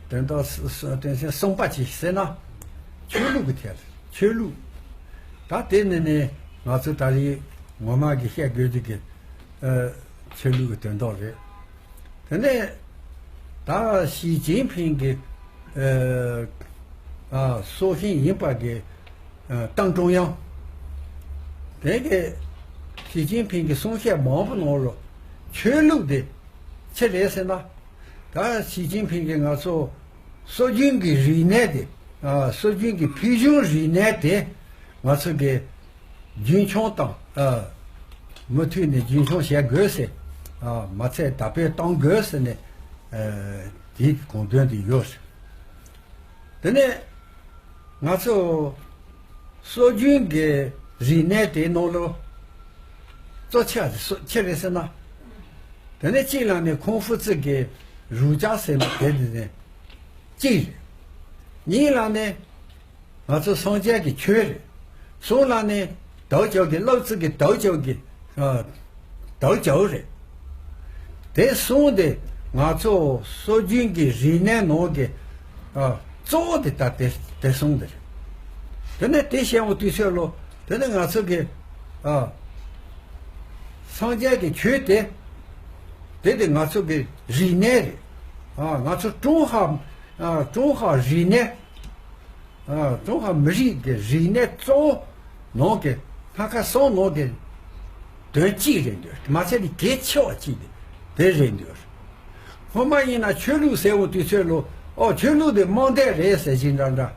དོན་དག་དོན་ཚན་གསུམ་པ་གཅིག་ཟེར་ན། ཆོས་ལུགས་ཀྱི་ཐད་ཆོས་ལུགས། ད་དེ་ནི་ནི་ང་ཚོ་ད་རེས་ངོ་མ་གི་བཤད་དགོས་རྒྱུ་གི་ཨ། ཆོས་ལུགས་ཀྱི་དོན་དག་རེད། དེ་ནས་ད་ཞི་ཅིན་ཕིང་གི་ཨ། ཨ། སྲོག་ཤིང་ཡིན་པ་གི་ཨ། ཏང་ཀྲུང་དབྱང་། དེ་གི་ཞི་ཅིན་ཕིང་གི་གསུང་བཤད་མང་པོ་ནང་ལ་ཆོས་ལུགས་དེ་ཆི་རེད་ཟེར་ན། ད་ཞི་ཅིན་ཕིང་གིས་ང་ཚོ་སྲོལ་རྒྱུན་གྱི་རིག་གནས་དེ་ ཨ། སྲོལ་རྒྱུན་གྱི་ཕུལ་བྱུང་རིག་གནས་དེ་ང་ཚོ་གི་རྒྱུན་འཁྱོངས་དང་། ཨ། མུ་མཐུད་ནས་རྒྱུན་འཁྱོངས་བྱེད་དགོས་ཟེར། ཨ། མ་ཚད་དར་སྤེལ་གཏོང་དགོས་ཟེར་ནས། ཨ། དེའི་དགོངས་དོན་དེ་ཡོད། དེ་ནས་ང་ཚོ་སྲོལ་རྒྱུན་གྱི་རིག་གནས་དེའི་ནང་ལོ་གཙོ་ཆེ་བ་དེ་སུ་ཆི་རེད་ཟེར་ན། དེ་ནས་གཅིག་ལ་ནི་ཁུང་ཧྥུ་ཙི་གི་རུ་ཅག་ཟེར་བ་དེ་དེ་ནས་གཅིག་རེད། གཉིས་ལ་ནི་ང་ཚོ་སངས་རྒྱས་ཀྱི་ཆོས་རེད། གསུམ་ལ་ནི་ཏའོ་ཅའོ་གི་ལབ་ཙི་གི་ཏའོ་ཅའོ་གི། ཨ། ཏའོ་ཅའོ་རེད། དེ་གསུམ་དེ་ང་ཚོ་སྲོལ་རྒྱུན་གྱི་རིག་གནས་ནང་གི། ཨ། གཙོ་བོ་དེ་ད་དེ་དེ་གསུམ་དེ་རེད། དེ་ནས་དེ་བཤད་འོང་དུས་ཚོད་ལོ། དེ་ནས་ང་ཚོ་གི། ཨ། སངས་རྒྱས་ཀྱི་ཆོས་དེ། དེ་དེ་ང་ཚོ་གི་རིག་གནས་རེད། ཨ། ང་ཚོ་ཀྲུང་ཧྭ། ཨ། ཀྲུང་ཧྭ་རིག་གནས། ཨ། ཀྲུང་ཧྭ་མི་རིགས་ཀྱི་རིག་གནས་གཙོ་བོ་ནང་གི་སྣ་ཁ་གསུམ་ནང་གི་དོན་གཅིག་རེད་འདོད། མ་ཚད་ནི་གལ་ཆེ་བ་གཅིག་དེ་དེ་རེད་འདོད། སྔོན་མ་ཡིན་ན་ཆོས་ལུགས་ཟེར་འོང་དུས་ཚོད་ལོ། ཨོ། ཆོས་ལུགས་དེ་རྨོངས་དད་རེད་ཟེར་གྱིན་འདྲ་འདྲ།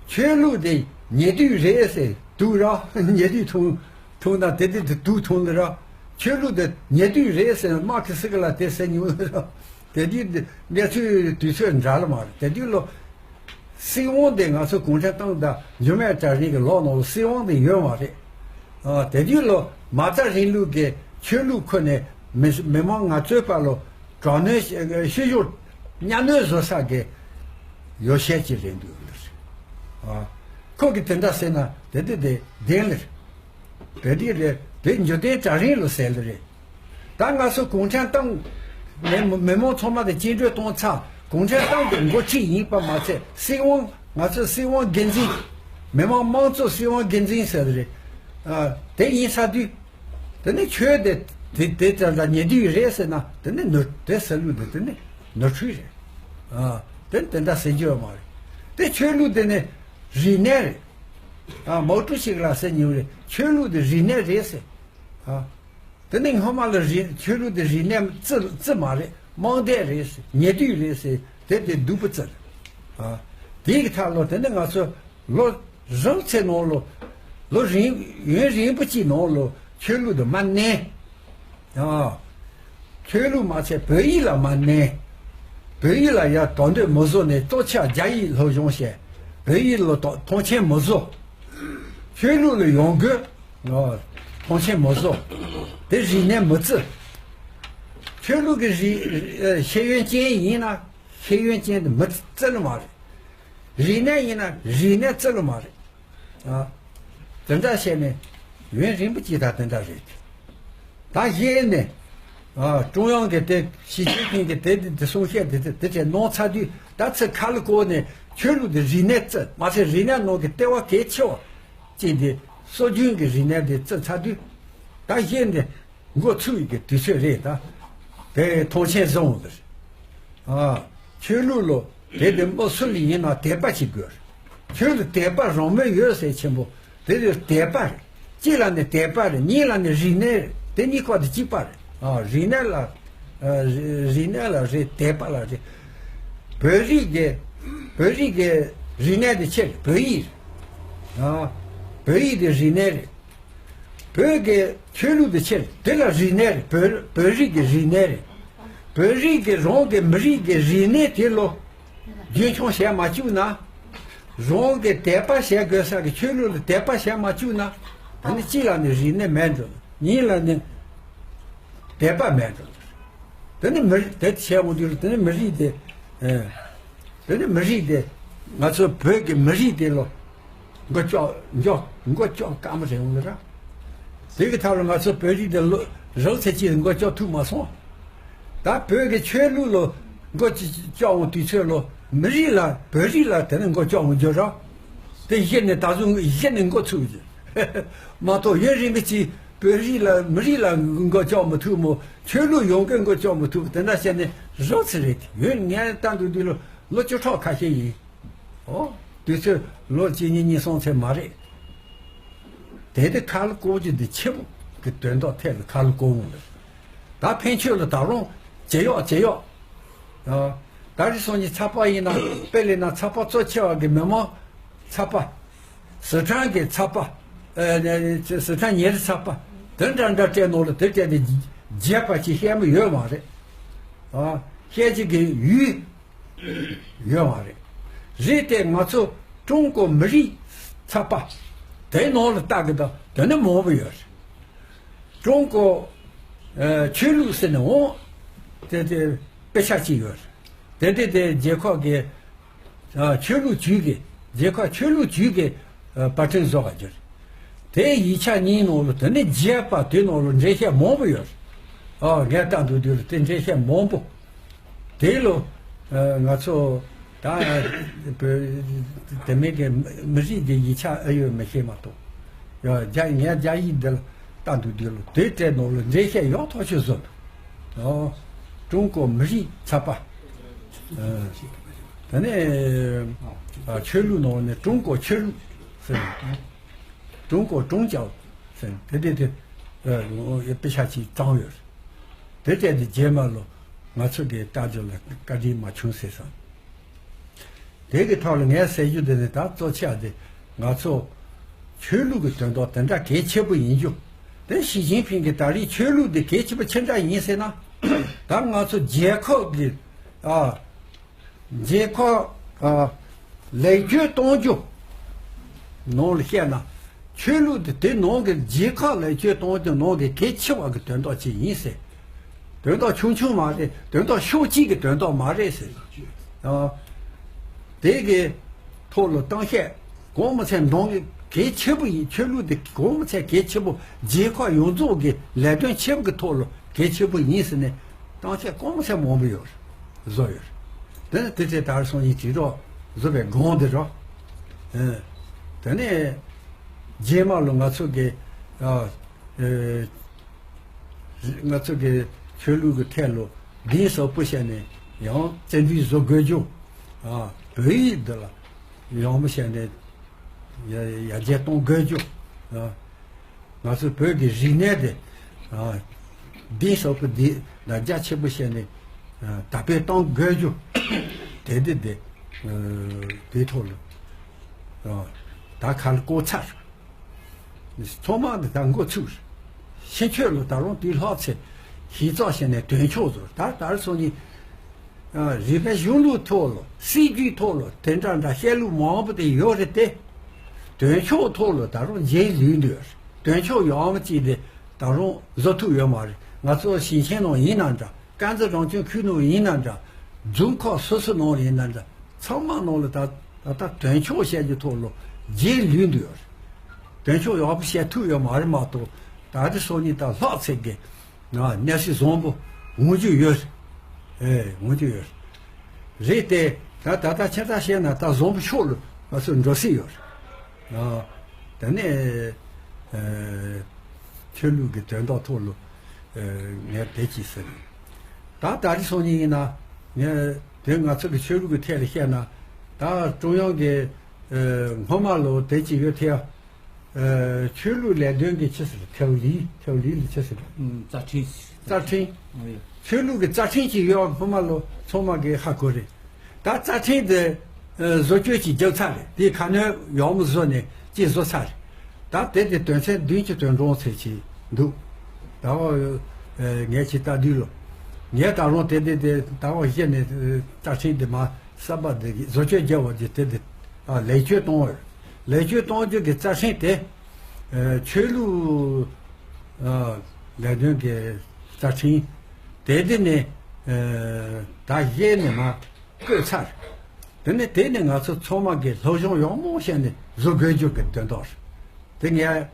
ཆོས་ལུགས་དེ་ཉེ་དུས་རེད་ཟེར་འདུག་ར། ཉེ་དུས་ཐུང་ཐུང་ན་དེ་དེ་དེ་དུག་ཐུང་ལ་ར། ཆོས་ལུགས་དེ་ཉེ་དུས་རེད་ཟེར་མར་ཁེ་སི་ལ་དེ་ཟེར་མྱོང་ལ་ར། དེ་དུས་དེ་གནས་ཚུལ་དུས་ཚོད་འདྲ་ལ་མ་རེད། དེ་དུས་ལོ། སྲིད་དབང་དེ་ང་ཚོ་གུང་ཁྲན་ཏང་དང་འབྱོར་མེད་གྲལ་རིམ་གྱི་ལོག་ནང་ལ་སྲིད་དབང་དེ་ཡོད་མ་རེད། ཨ། དེ་དུས་ལོ་མ་རྩ་རིང་ལུགས་ཀྱི་ཆོས་ལུགས་ཁོ་ནས་མི་མི་མང་ང་ཚོའི་བར་ལོ་དྲག་གནོན་ཤི་ཤོར་གཉའ་གནོན་བཟོ་ས་གི་ཡོ་བྱད་ཅིག་རེད་འདུག་ལ། ཨ། ཁོ་གིས་དེ་འདྲ་ཟེར་ན་དེ་དེ་དེ་བདེན་ལ། དེ་དེ་རེད། དེ་འབྱོར་ལྡན་གྲལ་རིམ་ལ་ཟེར་ལ་རེད། ད་ང་ཚོ་གུང་ཁྲན་ཏང་མི་མི་མང་ཚང་མ་དང་བཅིངས་འགྲོལ་གཏོང་ཚར། གུང་ཁྲན་ཏང་གི་འགོ་ཁྲིད་ཡིན་པ་མ་ཚད་སྲིད་དབང་ང་ཚོ་སྲིད་དབང་སྒེར་འཛིན། མི་མང་དམངས་གཙོ་སྲིད་དབང་སྒེར་འཛིན་ཟེར་རེད། ཨ། དེ་ཡིན་ས་དུས། དེ་ནི་ཆོས་དེ་དེ་དེ་ལྟར་ལ་ཉེ་དུས་རེད་ཟེར་ན་དེ་ནི་ནོར། དེ་ཟེར་ལུགས་དེ་དེ་ནི་ནོར་འཁྲུལ་རེད། ཨ། དེ་ནི་དེ་འདྲ་ཟེར་རྒྱུ་ཡོད་མ་རེད། དེ་ཆོས་ལུགས་དེ་ནི་རིག་གནས་རེད། ཨ། མའོ་ཀྲུའུ་ཞི་ལ་ཟེར་མྱོང་རེད། ཆོས་ལུགས་དེ་རིག་གནས་རེད་ཟེར། ཨ། དེ་ནི་སྔོན་མ་ལ་རིག་ཆོས་ལུགས་དེ་རིག་གནས་རྩི་རྩི་མ་རེད། རྨོངས་དད་རེད་ཟེར། ཉེ་དུས་རེད་ཟེར། དེ་དེ་སྡུག་པོ་བརྩི། ཨ། དེའི་ཐད་ལོ་དེ་ནི་ང་ཚོ་ལོ་རིང་ཚེ་ནང་ལོ། ལོ་རིང་ཡུན་རིང་པོ་གཅིག་ནང་ལོ་ཆོས་ལུགས་དེ་མ་གནས། ཨ། ཆོས་ལུགས་མ་ཚད་བོད་ཡིག་ལ་མ་གནས། བོད་ཡིག་ལ་ཡ་དོ་འདོད་མི་བཟོ་ནས་གཙོ་ཆེ་བ་རྒྱ་ཡིག་སློབ་སྦྱོང་བྱས། བོད་ཡིག་ལ་དོ་མཐོང་ཆེན་མི་བཟོ། ཆོས་ལུགས་ལ་ཡོང་དགོས། ཨ། མཐོང་ཆེན་མི་བཟོ། དེ་རིག་གནས་མི་བརྩི། ཆོས་ལུགས་ཀྱི་རིག་ཨ། ཤེས་ཡོན་ཅན་ཡིན་ན་ཤེས་ཡོན་ཅན་དེ་མི་བརྩི་ནི་མ་རེད། རིག་གནས་ཡིན་ན་རིག་གནས་བརྩི་ནི་མ་རེད། ཨ། དེ་འདྲ་བྱས་ནས་ཡུན་རིང་པོ་ཅིག་ད་དེ་འདྲ་རེད། ད་གཞི་ནས། ཨ། ཀྲུང་དབྱང་གི་དེ་ཞི་ཅིན་ཕིང་གི་དེ་དེ་དེ་གསུང་བཤད་དེ་དེ་དེ་བྱས་གནང་ཚར་དུས། ད་ཚེ་ཁ་ལ་བསྐོར་ནས་ཆོས་ལུགས་དེ་རིག་གནས་བརྩི། མ་ཚད་རིག་གནས་ནང་གི་ལྟེ་བ་གལ་ཆེ་བ་ཅིག་དེ་སྲོལ་རྒྱུན་གྱི་རིག་གནས་དེ་བརྩི་ཚར་དུས། ད་གཞི་ནས་འགོ་ཚུགས་ཡི་གི་དུས་ཚོད་རེད། ད་དེ་མཐོང་ཆེན་བཟང་བོ་རེད། ཨ། ཆོས་ལུགས་ལོ། དེ་དེ་མི་སུ་ལ་ཡིན་ན་དད་པ་བྱེད་དགོས། ཁྱོད་ལ་དད་པ་རང་མོས་ཡོད་ཟེར་ཆེན་པོ། དེ་དེ་དད་པ་རེད། གཅིག་ལ་ནི་དད་པ་རེད། གཉིས་ལ་ནི་རིག་གནས་རེད། དེ་གཉིས་ཀ་དེ་གཅིག་པ་རེད། ཨ། རིག་གནས་ལ། ཨ། རིག་གནས་ལ་རེད། དད་པ་ལ་རེད། བོད་རིགས་ཀྱི་བོད་རིགས་ཀྱི་རིག་གནས་དེ་ཆེ་རེད། བོད་ཡིག་རེད། ཨ། བོད་ཡིག་དེ་རིག་གནས་རེད། བོད་ཀྱི་ཆོས་ལུགས་དེ་ཆེ་རེད། དེ་ལ་རིག་གནས་རེད། བོད་བོད་རིགས་ཀྱི་རིག་གནས་རེད། བོད་རིགས་ཀྱི་རང་གི་མི་རིགས་ཀྱི་རིག་གནས་དེ་ལོ་རྒྱུན་འཁྱོངས་བྱས་མ་བཅུག་ན། རང་གི་དད་པ་བྱེད་དགོས་ས་གི་ཆོས་ལུགས་ལ་དད་པ་བྱས་མ་བཅུག་ན། ད་ནི་གཅིག་ལ་ནི་རིག་གནས་མེད་འགྲོ། གཉིས་ལ་ནི་དད་པ་མེད་འགྲོ། དེ་ནི་མི་རིགས་དེ་བྱས་འོང་དུས་ལ་དེ་ནི་མི་རིགས་དེ། ཨེ། དེ་ནི་མི་རིགས་དེ། ང་ཚོ་བོད་ཀྱི་མི་རིགས་དེ་ལོ། མགོ་ལྕོག་མགྱོགས་མགོ་ལྕོག་དཀའ་མོ་རེད་འོང་ལ་ར། དེ་གི་ཐབས་ལ་ང་ཚོ་བོད་རིགས་དེ་ལོ་རང་ཚེ་གཅིག་མགོ་ལྕོག་ཐུབ་མ་སོང་། ད་བོད་ཀྱི་ཆོས་ལུགས་ལོ་མགོ་ལྕོག་འོང་དུས་ཚོད་ལོ་མི་རིགས་ལ་བོད་རིགས་ལ་དེ་ནི་མགོ་ལྕོག་འོང་རྒྱུ་ར། དེ་གཞི་ནས་ད་གཟོད་གཞི་ནས་འགོ་ཚུགས་རྒྱུ། མ་གཏོགས་ཡུན་རིང་པོ་ཅིག་བོད་རིགས་ལ་མི་རིགས་ལ་མགོ་ལྕོག་མི་ཐུབ་མོ། ཆོས་ལུགས་ཡོངས་ཀྱི་མགོ་ལྕོག་མི་ཐུབ། དེ་འདྲ་བྱས་ནས་རང་ཚེ་རེད། ཡུན་ངས་ལྟ་འདུག་དུས་ལོ་ལོ་བཅུ་ཕྲག་ཁ་ཤས་ཡིན། ཨོ། དུས་ཚོད་ལོ་གཅིག་གཉིས་གཉིས་གསུམ་ཚད་མ་རེད། དེ་དེ་ཁ་ལ་བསྐོར་རྒྱུ་འདི་ཆེན་པོ་གི་དོན་དག་ཐད་ལ་ཁ་ལ་བསྐོར་འོང་ལ། ད་ཕན་ཆོད་ལ་ད་རུང་ཇེ་ཡག་ཇེ་ཡག་ཨ། ད་རེས་སང་ཉིན་ཚགས་པར་ཡིན་ན་དཔེ་ལེན་ན་ཚགས་པར་གཙོ་ཆེ་བ་གི་མི་མང་ ཚ་པ། སི་ཁྲོན་གྱི་ཚ་པ། ཨ་ནི་སི་ཁྲོན་ཉེ་རི་ཚ་པ། དེ་འདྲ་འདྲ་སྤྲད་ནོ་ལ་དེ་སྤྲད་དེ་བརྗེད་པ་ཅིག་བཤད་མི་ཡོད་མ་རེད། ཨ། བཤད་ཅིག་གི་ཡུལ་ཡོད་མ་རེད། རེད་དེ་ང་ཚོ་ཀྲུང་གོ་མི་རིགས་ཚ་པ་དེ་ནང་ལ་ལྟ་གི་དང་དེ་ནི་མང་པོ་ཡོད་རེད། ཀྲུང་གོ་ཨ་ཆོས་ལུགས་ཟེར་ནས་འོང་དེ་དེ་དཔེ་ཆ་གཅིག་ཡོད་རེད། དེ་དེ་དེ་རྒྱལ་ཁབ་ཀྱི་ཨ་ཆོས་ལུགས་ཅུས་ཀྱི་རྒྱལ་ཁབ་ཆོས་ལུགས་ཅུས་ཀྱི་ཨ་པར་སྐྲུན་བཟོ་བ་གྱུར། དེ་ཡིག་ཆ་གཉིས་ནང་ལ་དེ་ནི་བརྗེད་པ་དེ་ནང་ལ་འགྲེལ་བཤད་མང་པོ་ཡོད་རེད། ཨ་ངས་ལྟ་འདུག་དུས་ལ་དེ་འགྲེལ་བཤད་མང་པོ། དེ་ལོ། ཨ་ང་ཚོ་ད་བོད་དེ་མིན་གྱི་མི་རིགས་ཀྱི་ཡིག་ཆ་ཨེ་ཡོད་མི་ཤེས་མ་གཏོགས། ཡ་རྒྱ་ངས་རྒྱ་ཡིག་འདི་ལ་ལྟ་འདུག་དུས་ལོ་དེ་སྤྲད་ནོ་ལོ་འགྲེལ་བཤད་ཡག་ཐག་ཆོད་བཟོ་འདུག་ཨོ། ཀྲུང་གོ་མི་རིགས་ཚ་པ། ཨ་དེ་ནས་ཨ་ཆོས་ལུགས་ནང་ནས་ཀྲུང་གོ་ཆོས་ལུགས་ཟེར། ཀྲུང་གོ་ཀྲུང་ཅའོ་ཟེར་དེ་དེ་དེ་ཨ་དཔེ་ཆ་ཅིག་བཏང་ཡོད། དེ་སྤྲད་དེ་རྗེས་མ་ལོ་ང་ཚོ་གི་ལྟ་རྒྱུ་ལ་བཀའ་དྲིན་མ་བྱུང་ཟེར་སོང་། དེ་གི་ཐོག་ལ་ངས་ཟེར་རྒྱུ་དེ་ནི་ད་གཙོ་ཆེ་བ་དེ་ང་ཚོ་ཆོས་ལུགས་ཀྱི་དོན་དག་དེ་འདྲ་གལ་ཆེ་པོ་ཡིན་རྒྱུ། དེ་ཞི་ཅིན་ཕིང་གིས་ད་རེས་ཆོས་ལུགས་དེ་གལ་ཆེ་པོ་ཅི་འདྲ་ཡིན་ཟེར་ན། ད་ང་ཚོ་རྒྱལ་ཁབ་ཀྱི་ཨ། རྒྱལ་ཁབ་ཨ། ལེགས་བཅོས་གཏོང་རྒྱུ་ནང་ལ་བཤད་ན། ཆོས་ལུགས་དེ་དེ་ནང་གི་རྒྱལ་ཁབ་ལེགས་བཅོས་གཏོང་རྒྱུ་ནང་གི་གལ་ཆེ་བ་གི་དོན་དག་ཅིག་ཡིན་ཟེར། དོན་དག་ཆུང་ཆུང་མ་རེད། དོན་དག་ཤོག་གཅིག་གི་དོན་དག་མ་རེད་ཟེར། ཨ། དེ་གི་ཐོག་ལ་གཏམ་བཤད་གོང་མ་ཚད་འདང་གི་གལ་ཆེ་པོ་ཡིན། ཆོས་ལུགས་དེ་གོང་མ་ཚད་གལ་ཆེ་པོ་རྒྱལ་ཁབ་ཡོངས་རྫོགས་ཀྱི་ལས་དོན་ཆེན་པོ་གི་ཐོག་ལ་གལ་ཆེ་པོ་ཡིན་ཟེར་ནས་གཏམ་བཤད་གོང་མ་ཚད་མང་པོ་ཡོད་རེད། བཟོ་ཡོད་རེད། དེ་ནི་དེ་ཚེ་ད་རེས་སང་ཉིན་དྲིལ་སྒྲོག་བཟོ་བའི་སྒང་དེ་རོ། ཨེ། དེ་ནས་རྗེས་མ་ལ་ང་ཚོ་གི་ཨ། ཨེ། ང་ཚོ་གི་ཆོས་ལུགས་ཀྱི་ཐད་ལ་གདན་ས་པོ་བྱས་ནས་ཡང་བརྩོན་འགྲུས་བཟོ་དགོས་རྒྱུ། ཨ། བོད་ཡིག་འདི་ལ་ཡང་མོ་བྱས་ནས་ཡར་ཡར་རྒྱས་གཏོང་དགོས་རྒྱུ། ཨ། ང་ཚོ་བོད་ཀྱི་རིག་གནས་དེ་ཨ་གདན་ས་པོ་འདི་ལ་རྒྱ་ཆེ་པོ་བྱས་ནས་ཨ་དར་སྤེལ་གཏོང་དགོས་རྒྱུ། དེ་འདི་དེ་ཨ་དེའི་ཐོག་ལ་ཨ་ད་ག་ལ་བསྐོར་ཚར། ཚང་མ་འདི་ད་འགོ་ཚུགས། ཕྱིན་ཆད་ལ་ད་རུང་དེའི་ལྷག་ཚེ་ཞིབ་ཚགས་བྱས་ནས་དོན་ཆོག་བཟོ། ད་ད་རེས་སང་ཉིན་ཨ་རིག་པའི་གཞུང་ལུགས་ཐོག་ལ་སྲིད་ཇུས་ཐོག་ལ་དེ་འདྲ་འདྲ་བཤད་ལུགས་མང་པོ་དེ་ཡོད་རེད་དེ། དོན་ཆོག་ཐོག་ལ་ད་རུང་རྗེས་ལུས་འདུག་དོན་ཆོག་ཡག་པོ་ཅིག་དེ་ད་རུང་བཟོ་ཐུབ་ཡོད་མ་རེད། ང་ཚོ་ཞིང་ཆེན་ནང་ཡིན་ན་འདྲ། དཀར་མཛེས་རང་སྐྱོང་ཁུལ་ནང་ཡིན་ན་འདྲ། རྫོང་ཁག་སོ་སོ་ནང་ཡིན་ན་འདྲ། ཚང་མ་ནང་ལ་ད་ད་ལྟ་དོན་ཆོག་བཤད་རྒྱུ་ཐོག་ལ་རྗེས་ལུས་འདུག་དོན་ཆོག་ཡག་པོ་བཤད་ཐུབ་ཡོད་མ་རེད་མ་གཏོགས། ད་རེས་སང་ཉིན་ད་ལྷག་ཚེ་གི་ང་གནས་ཚུལ་བཟང་པོ་འོང་རྒྱུ་ཡོད། ཨེ་འོང་རྒྱུ་ཡོད། རེད་དེ། ད་ད་ལྟ་ཆེ་ད་བཤད་ན་ད་བཟང་པོ་ཕྱོགས་ལ་ང་ཚོ་འགྲོ་སྲིད་ཡོད། ཨ། དེ་ནས་ཨེ་ཆོས་ལུགས་ཀྱི་དོན་དག་ཐོག་ལ་ཨེ་ངས་དེ་ཅིག་ཟེར། ད་ད་རེས་སང་ཉིན་ཡིན་ན་ངས་དེ་ང་ཚོ་གི་ཆོས་ལུགས་ཀྱི་ཐད་ལ་བཤད་ན། ད་ཀྲུང་དབྱང་གི་ཨེ་སྔོན་མ་ལོ་དེ་ཅིག་ཡོད་དེ། ཨ། ཆོས་ལུགས་ལས་དོན་གྱི་ཆི་ཟེར། ཐེའོ་ལི། ཐེའོ་ལི་ལ་ཆི་ཟེར། ཨུམ། རྩ་ཁྲིམས། རྩ་ཁྲིམས། ཨ་ཡོད། ཆོས་ལུགས་ཀྱི་རྩ་ཁྲིམས་ཅིག་ཡོད། སྔོན་མ་ལོ་ཚང་མ་གིས་ཧ་གོ་རེད། ད་རྩ་ཁྲིམས་དེ་ཨ་བཟོ་བཅོས་ཅིག་བརྒྱབ་ཚར་རེད། དེ་ཁ་སྣོན་ཡག་མོ་བཟོ་ནས་ཅིག་བཟོ་ཚར་རེད། ད་དེ་དེ་དོན་ཚན་བདུན་ཅུ་དོན་གྲངས་ཚད་ཅིག་འདུག་ད་བ་ཨ་ངས་ཅིག་ལྟ་དུས་ལོ། ངས་ད་རུང་དེ་དེ་དེ་ད་བ་གཞི་ནས་ཨ་རྩ་ཁྲིམས་དེ་མ་གསར་པ་དེ་བཟོ་བཅོས་བརྒྱབ་པ་དེ་དེ་དེ་ཨ་ལེགས་བཅོས་གཏོང་བ་རེད། ལེགས་བཅོས་གཏོང་རྒྱུ་གི་རྩ་ཁྲིམས་དེ། ཨ་ཆོས་ལུགས་ཨ་ལས་དོན་གྱི་རྩ་ཁྲིམས་དེ་དེ་ནས་ཨ་ད་གཞི་ནས་མར་བཀོད་ཚར། དེ་ནས་དེ་ནས་ང་ཚོ་ཚང་མ་གིས་སློབ་སྦྱོང་ཡག་མོ་བྱས་ནས་བཟོ་དགོས་རྒྱུ་གི་དོན་དག་རེད། དེ་ངས་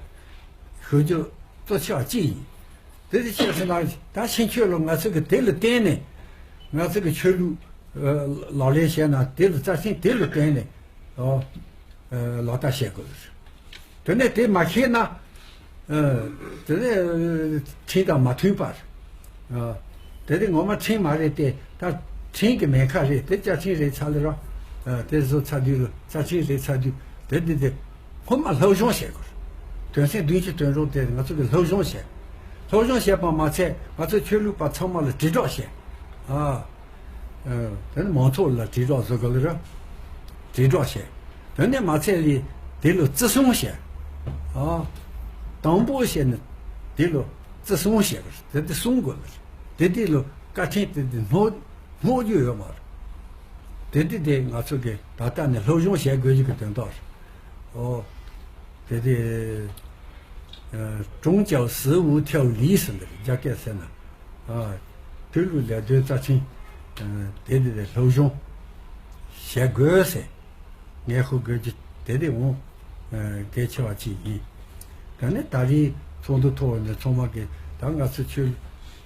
ཞུ་རྒྱུ་གཙོ་ཆེ་བ་གཅིག་ཡིན། དེ་དེ་ཆེད་ཟེར་ན་ད་ཕྱིན་ཆད་ལ་ང་ཚོ་གི་དེ་ལ་བརྟེན་ནས་ང་ཚོ་གི་ཆོས་ལུགས་ཨ་ལག་ལེན་བྱས་ན་དེ་ལ་རྩ་ཁྲིམས་དེ་ལ་བརྟེན་ནས་ཨོ་ཨ་ལག་བསྟར་བྱེད་དགོས། དེ་ནས་དེ་མ་ཤེས་ན་ཨ་དེ་ནས་ཁྲིམས་དང་མ་མཐུན་པར་ཨ་དེ་དེ་ངོ་མ་ཁྲིམས་མ་རེད་དེ། ད་ཁྲིམས་ཀྱི་མེད་ཁ་རེད་དེ། རྩ་ཁྲིམས་རེད་ཚར་ལེ་ར། ཨ་དེ་བཟོ་ཚར་དུས་རྩ་ཁྲིམས་རེད་ཚར་དུས་དེ་དེ་དེ། སྔོན་མ་སློབ་སྦྱོང་བྱེད་དགོས། དོན་ཚན་བདུན་ཅུ་དོན་གྲངས་དེ་ང་ཚོ་གི་སློབ་སྦྱོང་བྱེད། སློབ་སྦྱོང་བྱེད་པ་མ་ཚད་ང་ཚོ་ཆོས་ལུགས་པ་ཚང་མ་ལ་དྲིལ་སྒྲོག་བྱེད། ཨ། ཨ། དེ་ནི་མང་ཚོགས་ལ་དྲིལ་སྒྲོག་བཟོ་དགོས་ལེ་ར། དྲིལ་སྒྲོག་བྱེད། དེ་ནས་མ་ཚད་ལས་དེ་ལ་བརྩི་སྲུང་བྱས། ཨ། དང་པོ་བྱས་ནས་དེ་ལ་བརྩི་སྲུང་བྱས་པ་རེད། དེ་དེ་སྲུང་དགོས་པ་རེད། དེ་དེ་ལ་བཀའ་དྲིན་དེ་དེ་སྔོག་སྔོག་རྒྱུ་ཡོད་མ་རེད། དེ་དེ་དེ་ང་ཚོ་གི་ད་ལྟ་ནས་སློབ་སྦྱོང་བྱེད་དགོས་རྒྱུ་གི་དོན་དག་རེད། ཨོ། དེ་དེ། 呃，忠孝事务条例 ཟེར་འདུག་རྒྱ་སྐད་ཟེར་ན། ཨ། ཆོས་ལུགས་ལས་དོན་རྩ་ཆེན། ཨ། དེ་འདི་ལས་སློབ་སྦྱོང་བྱེད་དགོས་ཟེར། ངས་ཧ་གོ་རྒྱུ་དེ་འདི་འོང་། ཨ། གལ་ཆེ་བ་ཅིག་ཡིན། ད་ནི་ད་རེས་ཚོགས་འདུ་ཐོག་ནས་ཚང་མ་གི་ད་ང་ཚོ་ཆོས།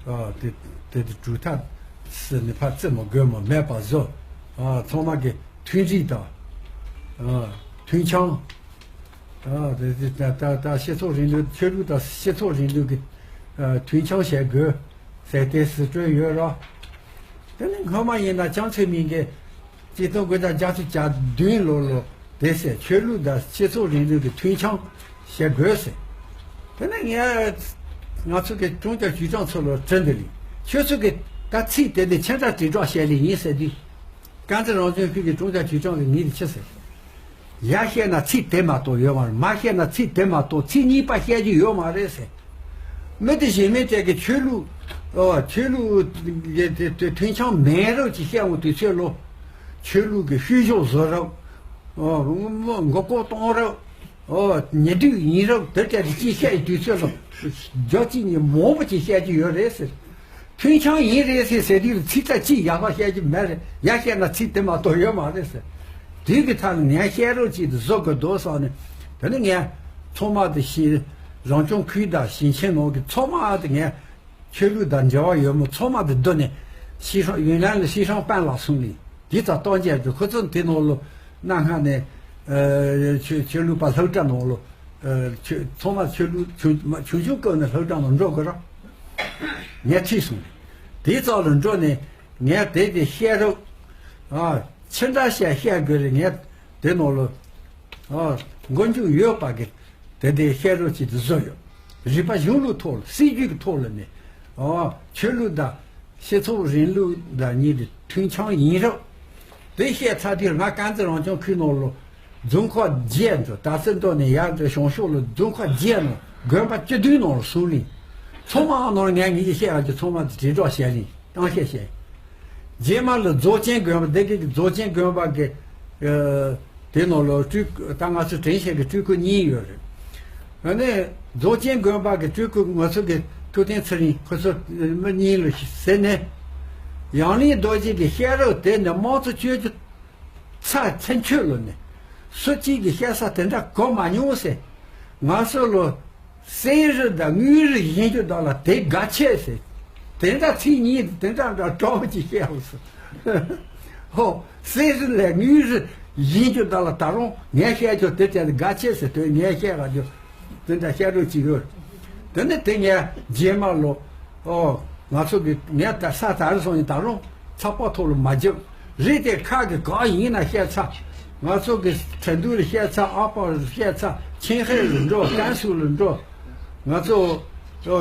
ཨ། དེ་དེ་དེ་གྲུབ་མཐའ་ཟེར་ནས་ཕར་བརྩི་མ་དགོས་མ་མེད་པ་བཟོ། ཨ། ཚང་མ་གི་མཐུན་སྒྲིལ་དང་། ཨ། མཐུན་འཆམ། ཨ། དེ་དེ་ད་ད་ད་སྤྱི་ཚོགས་རིང་ལུགས། ཆོས་ལུགས་དང་སྤྱི་ཚོགས་རིང་ལུགས་ཀྱི། ཨ། མཐུན་འཆམ་བྱེད་དགོས་ཟེར་དེ་ཟེར་སྲོལ་ཡོད་ར། དེ་ནི་སྔོན་མ་ཡིན་ན་ཅང་ཚེ་མིན་གྱིས་ཆིག་སྟོང་དགུ་བརྒྱ་བརྒྱད་ཅུ་གྱ་བདུན་ལོ་ལོ་དེ་ཟེར། ཆོས་ལུགས་དང་སྤྱི་ཚོགས་རིང་ལུགས་ཀྱི་མཐུན་འཆམ་བྱེད་དགོས་ཟེར། དེ་ནི་ང་ང་ཚོ་གི་ཀྲུང་ཅ་ཅུས་ཀྲང་ཚོ་ལ་དྲི་འདི་ལི། ཁྱོད་ཚོ་གི་ད་ཚིག་དེ་དེ་ཆེ་དྲགས་དྲིལ་བསྒྲགས་བྱས་ལེ་ཡིན་ཟེར་དུས། དཀར་མཛེས་རང་སྐྱོང་ཁུལ་གྱི་ཀྲུང་ཅ་ཅུས་ཀྲང་གིས་ངེད་ལ་ཅི་ཟེར། ཡར་བཤད་ན་ཚིག་དེ་མ་གཏོགས་ཡོད་མ་རེད། མར་བཤད་ན་ཚིག་དེ་མ་གཏོགས་ཚིག་གཉིས་པ་བཤད་རྒྱུ་ཡོད་མ་རེད་ཟེར། མི་དེ་གཞན་མི་དེ་གི་ཆོས་ལུགས། ཨོ། ཆོས་ལུགས་ཀྱི་དེ་དེ་མཐུན་འཆམ་མེད་རབས་ཀྱི་བཤད་འོང་དུས་ཚོད་ལོ། ཆོས་ལུགས་ཀྱི་བཤུ་གཞོག་བཟོ་རབས། ཨོ། མགོ་སྐོར་གཏོང་རབས། ཨོ། ཉེས་སྒྲིག་ཡིན་རབས་དེ་གྲས་ཀྱི་ཅི་བཤད་དུས་ཚོད་ལོ། རྒྱ་ཅི་ཉིད་མང་པོ་ཅིག་བཤད་རྒྱུ་ཡོད་རེད་ཟེར། མཐུན་འཆམ་ཡིན་རེད་ཟེར་ཟེར་དུས་ཚིག་ཚད་གཅིག་ཡག་པ་བཤད་རྒྱུ་མེད་རེད། ཡར་བཤད་ན་ཚིག་དེ་མ་གཏོགས་ཡོད་མ་རེད་ཟེར། དུས་ཀྱི་མཐའ་ནས་ངས་བཤད་རོགས་ཅིག་ཏུ་བཟོ་དགོས་འདུག་བསམ་ནས། དེ་ནས་ངས་ཚང་མ་དེ་ཞིང་རང་སྐྱོང་ཁུལ་དང་ཞིང་ཆེན་ནང་གི་ཚང་མ་དེ་ངས་ཆོས་ལུགས་དང་འབྲེལ་བ་ཡོད་མོ་ཚང་མ་དེ་བསྡུ་ནས་ཤི་ཧྲང་ཡུན་ནན་ལ་ཤི་ཧྲང་པན་ལགས་གསུངས་ནས་དེ་ཙམ་གཏོང་རྒྱག་རྒྱུ། ཁོ་ཚོ་དེ་ནང་ལོ་གནའ་སྔ་ནས་ཆོས་ཆོས་ལུགས་པ་སློབ་གྲྭ་ནང་ལོ། ཨ། ཆོས་ཚང་མ་ཆོས་ལུགས་ཆུང་ཆུང་ཆུང་སྐབས་ནས་སློབ་གྲྭ་ནང་འགྲོ་དགོས་ར། ངས་ཁྲིད་སོང་། དེའི་རྩ་ལ་འགྲོ་ནས་ངས་དེ་དེ་བཤད་རོགས། ཨ། ཕྱི་འདྲ་བཤད་བཤད་དགོས་རེད། ངས་དེ་ནང་ལ། ཨ། མགོ་མཇུག་ཡོད་པ་གི་དེ་དེ་བཤད་རོགས་ཅིག་ཏུ་བཟོ་ཡོད། རིག་པ་གཞུང་ལུགས་ཐོག་ལ་སྲིད་ཇུས་ཀྱི་ཐོག་ལ་ནས། ཨ། ཆོས་ལུགས་དང་། སྤྱི་ཚོགས་རིང་ལུགས་དང་གཉིས་ཀྱི་མཐུན་འཆམ་ཡིན་རབས། དེ་བཤད་ཚར་དུས་ང་དཀར་མཛེས་རང་སྐྱོང་ཁུལ་ནང་ལོ། རྫོང་ཁག་བརྒྱད་འགྲོ། དར་རྩེ་མདོ་ནས་ཡར་འགྲོ་བྱང་ཕྱོགས་ལ་རྫོང་ཁག་བརྒྱད་ནང་དགོན་པ་བཅུ་བདུན་ནང་ལ་སོང་ནས། ཚང་མ་ནང་ལ་ངས་ངེད་ཀྱི་བཤད་ཡག་གི་ཚང་མ་དེ་དྲིལ་བསྒྲགས་བྱས་ནས་གཏམ་བཤད་བྱས། རྗེས་མ་ལ་རྫོགས་ཆེན་དགོན་པ། སྡེ་དགེ་གི་རྫོགས་ཆེན་དགོན་པ་གི། ཨ། དེ་ནང་ལ་སྤྲུལ་སྐུ། ད་ང་ཚོ་དྲན་ཤེས་ཀྱི་སྤྲུལ་སྐུ་གཉིས་ཡོད་རེད། ཨ་ནི་རྫོགས་ཆེན་དགོན་པ་གི་སྤྲུལ་སྐུ་ང་ཚོ་གི་ཐུབ་བསྟན་ཚེ་རིང་ཁོ་ཚོ་མི་གཉིས་ལ་ཟེར་ནས། ཡང་གླིང་རྡོ་རྗེ་གི་བཤད་རབས་དེ་ནི་དམངས་གཙོ་བཅོས་བསྒྱུར་ཚར་ཚར་ཆོད་ལོ་ནས། སུ་གཅིག་གི་བཤད་ས་དེ་འདྲ་གོ་མ་མྱོང་ཟེར། ང་ཚོ་ལོ། གསེར་རི་དང་དངུལ་རི་ཡིན་རྒྱུ་དག་ལ་དེ་དགའ་ཆེ་ཟེར། དེ་འདྲ་ཚིག་གཉིས་དེ་འདྲ་འདྲ་དྲག་པོ་ཅིག་བཤད་འོང་ཟེར། ཧོ། གསེར་རི་ལས་དངུལ་རི་ཡིན་རྒྱུ་དག་ལ་ད་རུང་ངས་བཤད་རྒྱུ་དེ་དེ་དགའ་ཆེ་ཟེར། དེ་ངས་བཤད་ར་རྒྱུ་དེ་འདྲ་བཤད་རོགས་ཅིག་ཡོད། དེ་ནི་དེ་ངས་རྗེས་མ་ལོ། ཨོ། ང་ཚོ་གི་ངས་ད་ས་དར་སོང་ཡིན། ད་རུང་ཚགས་པར་ཐོག་ལ་མ་བརྒྱབ་རེད། དེ་ཁག་གི་གང་ཡིན་ན་བཤད་ཚར། ང་ཚོ་གི་ཁྲིན་ཏུའུ་ལ་བཤད་ཚར། ཨ་པ་ལ་བཤད་ཚར། ཆིན་ཧེ་ལ་འགྲོ། ཀན་སུའུ་ལ་འགྲོ། ང་ཚོ་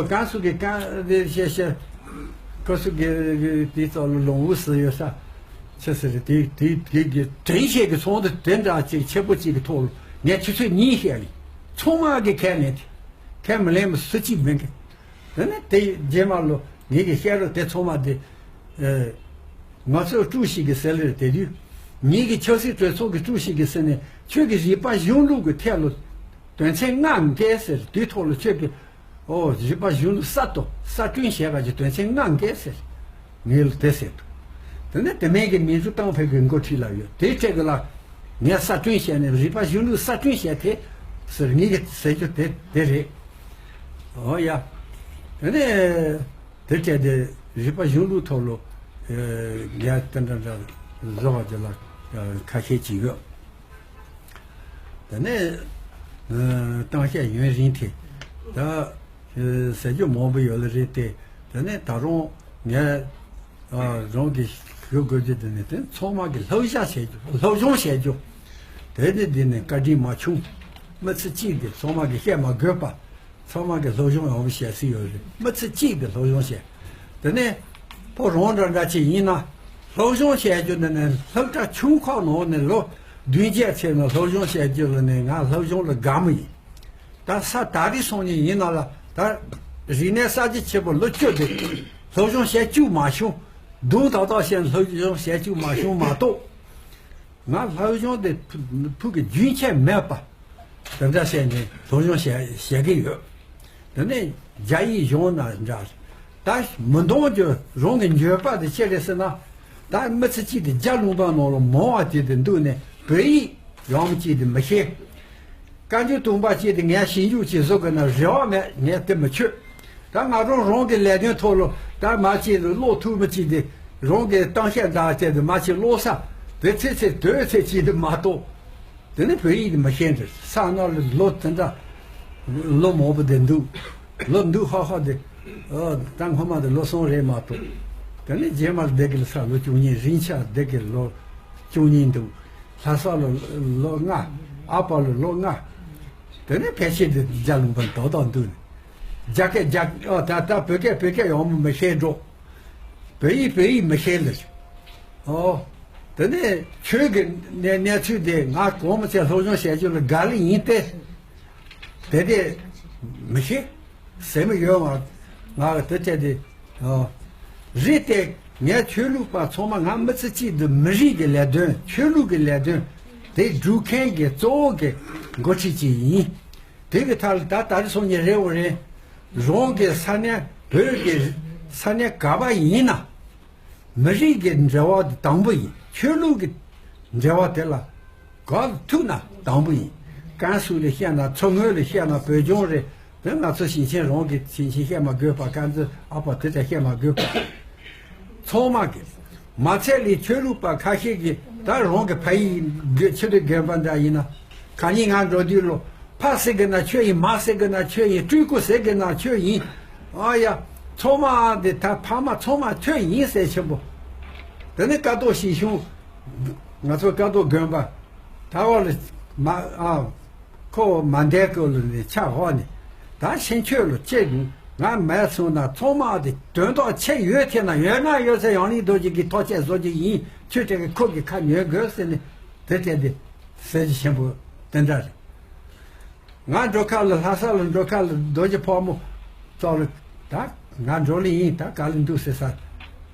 ཀན་སུའུ་གི་ཀན་དེ་བཤད་བཤད། ཁོ་ཚོ་གི་དེ་ཚོ་ལ་ལོང་བུ་སུ་ཡོད་ས་ཆི་ཟེར། དེ་དེ་དེ་གི་དྲན་ཤེས་ཀྱི་ཚོགས་འདུ་དེ་འདྲ་ཅིག་ཆེ་པོ་ཅིག་གི་ཐོག་ལ་ངས་ཆུ་ཚོད་གཉིས་བཤད་ལ། ཚང་མ་གི་ཁས་ལེན་དེ་ཁས་མི་ལེན་པ་སུ་གཅིག་མེད་གི། དེ་ནས་དེ་རྗེས་མ་ལོ་ངེད་ཀྱི་བཤད་རོགས་དེ་ཚང་མ་དེ། ཨེ། ང་ཚོ་ཀྲུའུ་ཞི་གི་ཟེར་ལེར་དེ་དུས། ངེད་ཀྱི་ཆབ་སྲིད་གྲོས་ཚོགས་ཀྱི་ཀྲུའུ་ཞི་གི་ཟེར་ནས་ཁྱོད་ཀྱི་རིག་པ་གཞུང་ལུགས་ཀྱི་ཐད་ལ་དོན་ཚན་ལྔ་འགལ་ཟེར། དེའི་ཐོག་ལ་ཁྱོད་ཀྱི། ཨོ། རིག་པ་གཞུང་ལུགས་གསར་དུ་གསར་སྐྲུན་བྱས་པ་ཀྱི་དོན་ཚན་ལྔ་འགལ་ཟེར། ངས་ལ་དེ་ཟེར་འདུག་དེ་ནས་དེ་མིན་གྱི་མིན་ཅུ་ཏང་ཕེ་གི་འགོ་ཁྲིད་ལ་ཡོད། དེའི་ཐད་ཀྱི་ལ་ངས་གསར་སྐྲུན་བྱས་ནས་རིག་པ་གཞུང་ལུགས་གསར་སྐྲུན་བྱས་ཏེ་ཟེར། ངེད་ཀྱི་ཟེར་རྒྱུ་དེ་དེ་རེད། ཨོ་ཡ། དེ་ནས་དེ་བྱས་ཏེ་རིག་པ་གཞུང་ལུགས་ཐོག་ལ་ངས་དེ་འདྲ་འདྲ་བཟོ་བ་དེ་ལ་ཁ་ཤས་ཅིག་ཡོད། དེ་ནས་གཏམ་བཤད་ཡུན་རིང་དེ་ད་ཟེར་རྒྱུ་མང་པོ་ཡོད་ལ་རེད་དེ། དེ་ནས་ད་རུང་ངས་རང་གི་ཞུ་དགོས་རྒྱུ་དེ་ནི་དེ་ཚང་མ་གི་སློབ་བྱ་བྱེད་རྒྱུ། སློབ་སྦྱོང་བྱེད་རྒྱུ་དེ་ནི་འདི་ནི་བཀའ་དྲིན་མ་ཆུང་། མི་ཚེ་གཅིག་དེ་ཚང་མ་གི་བཤད་མ་དགོས་པ། ཚང་མ་གི་སློབ་སྦྱོང་ཡག་པོ་བྱེད་སྲིད་ཡོད་རེད། མི་ཚེ་གཅིག་གི་སློབ་སྦྱོང་བྱེད། དེ་ནས་ཕོ་རང་འདྲ་འདྲ་ཅིག་ཡིན་ན་སློབ་སྦྱོང་བྱེད་རྒྱུ་འདི་ནི་སློབ་གྲྭ་ཆུང་ཁག་ནང་ནས་ལོ་ བདུན་བརྒྱད་ཚེས་ནང་སློབ་སྦྱོང་བྱས་རྒྱུ་ལ་ནས་ང་སློབ་སྦྱོང་ལ་དགའ་མོ་ཡིན། ད་ས་ད་རེས་སོང་ནས་ཡིན་ན་ལ་ད་རིག་གནས་གསར་བརྗེ་ཆེན་པོ་ལོ་བཅུ་དེ་སློབ་སྦྱོང་བྱས་བཅུག་མ་བྱུང་། དུང་ཏག་ཏག་བྱས་ནས་སློབ་སྦྱོང་བྱས་བཅུག་མ་བྱུང་མ་གཏོགས། ང་སློབ་སྦྱོང་དེ་ཕུ་ཕུ་གི་རྒྱུན་ཆད་མེད་པ་དེ་འདྲ་བྱས་ནས་སློབ་སྦྱོང་བྱས་བྱས་ཀྱི་ཡོད། དེ་ནས་རྒྱ་ཡིག་གཞུང་ན་འདྲ། ད་མི་འདོང་རྒྱུ་རང་གི་འགྱོད་པ་དེ་ཅི་རེད་ཟེར་ན། ད་མི་ཚེ་གཅིག་དེ་རྒྱ་ལུང་པ་ནང་ལ་མང་བ་དེ་དེ་འདུག་ནས་བོད་ཡིག་ཡང་མི་གཅིག་དེ་མི་ཤེས། བཀའ་འགྱུར་དུམ་པ་གཅིག་དེ་ངས་ཞིབ་འཇུག་བྱེད་བཟོ་དགོས་ན་རེ་བ་མེད། ངས་དེ་མི་ཆོད། ད་ང་རང་རང་གི་ལས་དོན་ཐོག་ལ་ད་མ་གཅིག་ལ་ཀློག་ཐུབ་མི་གཅིག་དེ་རང་གི་གཏམ་བཤད་འདྲ་བྱས་དེ་མ་གཅིག་ཀློག་ས་དེ་ཚེ་ཚེ་དོན་ཚེ་གཅིག་དེ་མ་གཏོགས། དེ་ནི་བོད་ཡིག་མི་ཤེས་འདྲ། ས་ན་ལ་ལོ་དེ་འདྲ་ལོ་མང་པོ་དེ་འདུག་ལོ་འདུག་ཧ་ཧ་དེ། ཨ། ད་སྔོན་མ་དེ་ལོ་གསུམ་རེད་མ་གཏོགས། དེ་ནི་རྗེས་མར་བསྡད་གི་ལ་ས་ལོ་བཅུ་གཉིས། རིང་ཆ་བསྡད་གི་ལོ་བཅུ་གཉིས་འདུག་ལྷ་ས་ལ་ལོ་ལྔ། ཨ་ཕ་ལ་ལོ་ལྔ། དེ་ནི་ཕལ་ཆེར་དེ་རྒྱ་ལུང་པ་ཏག་ཏག་འདུག་རྒྱ་སྐད་རྒྱ། ཨ། ད་ད་བོད་སྐད་བོད་སྐད་ཡང་མི་ཤེས་འགྲོ། བོད་ཡིག་བོད་ཡིག་མི་ཤེས་ལ། ཨོ། དེ་ནས་ཆོས་ཀྱི་གནས་གནས་ཚུལ་དེ་ང་གོང་མ་ཚེ་སློབ་སྦྱོང་བྱས་རྒྱུ་ལ་དགའ་ལེ་ཡིན་ཏེ། དེ་དེ་མི་ཤེས་ཟེར་མི་ཡོད་ང་། ང་དེ་བྱས་ཏེ། ཨོ། རེད་དེ་ངས་ཆོས་ལུགས་པ་ཚང་མ་ང་མི་ཚེ་གཅིག་ཏུ་མི་རིགས་ཀྱི་ལས་དོན་ཆོས་ལུགས་ཀྱི་ལས་དོན་དེ་སྒྲུབ་མཁན་གྱི་གཙོ་བོ་གི་འགོ་ཁྲིད་ཅིག་ཡིན། དེ་གི་ཐད་ལ་ད་ད་རེས་སོང་ཉིན་རེ་འོ་རེ། རང་གི་ས་གནས་བོད་ཀྱི་ས་གནས་ག་པ་ཡིན་ན། མི་རིགས་ཀྱི་འབྲེལ་བ་དེ་དང་པོ་ཡིན། ཆོས་ལུགས་ཀྱི་འབྲེལ་བ་དེ་ལ་ག་ཐུག་ན་དང་པོ་ཡིན། ཀན་སུའུ་ལ་བཤད་ན་མཚོ་སྔོན་ལ་བཤད་ན་བོད་ལྗོངས་རེད། དེ་ང་ཚོ་ཞིང་ཆེན་རང་གི་ཞིང་ཆེན་བཤད་མ་དགོས་པ། ཀན་ཙི་ཨ་ཕ་དེ་ཚོ་བཤད་མ་དགོས་པ། ཚང་མ་གི། མ་ཚད་ལས་ཆོས་ལུགས་པ་ཁ་ཤས་ཀྱིས་ད་རང་གི་ཕ་ཡིག་གི་ཆེད་དུ་རྒན་པ་འདྲ་ཡིན་ན། གང་ཉིད་ང་འགྲོ་དུས་ལོ། ཕ་ཟེར་གི་ན་ཆོས་ཡིན། མ་ཟེར་གི་ན་ཆོས་ཡིན། སྤྲུལ་སྐུ་ཟེར་གི་ན་ཆོས་ཡིན། ཨ་ཡ། ཚང་མ་འདི་ད་ཕ་མ་ཚང་མ་ཆོས་ཡིན་ཟེར་ཆེན་པོ། དེ་ནི་ཀ་ཏོ་ཞིག་བྱུང་། ང་ཚོ་ཀ་ཏོ་དགོན་པ། ད་བ་ལ་མ་ཨ། ཁོ་མ་འདས་སྐོར་ལ་ནས་ཕྱག་འོག་ནས། ད་ཕྱིན་ཆོས་ལ་ཅེས་ང་མེད་སོང་ན་ཚང་མ་དེ་དོན་དག་ཆེ་ཡོད་ཐལ་ན་ཡོད་ན་ཡོད་ཚད་ཡང་ལིང་རྡོ་རྗེ་གི་ཐོག་ཆད་བཟོ་རྒྱུ་ཡིན། ཁྱོད་དེ་གི་ཁོ་གི་ཁ་ཉོན་དགོས་ཟེར་ནས་དེ་བལྟས་ཏེ་ཟེར་རྒྱུ་ཆེན་པོ་དེ་འདྲ་རེད། ང་འགྲོ་ཁ་ལ་ལྷ་ས་ལ་འགྲོ་ཁ་ལ་རྡོ་རྗེ་ཕག་མོ་ཙོག་ལ་ད་ང་འགྲོ་ལེ་ཡིན། ད་ག་ལ་འདུག་ཟེར་ས་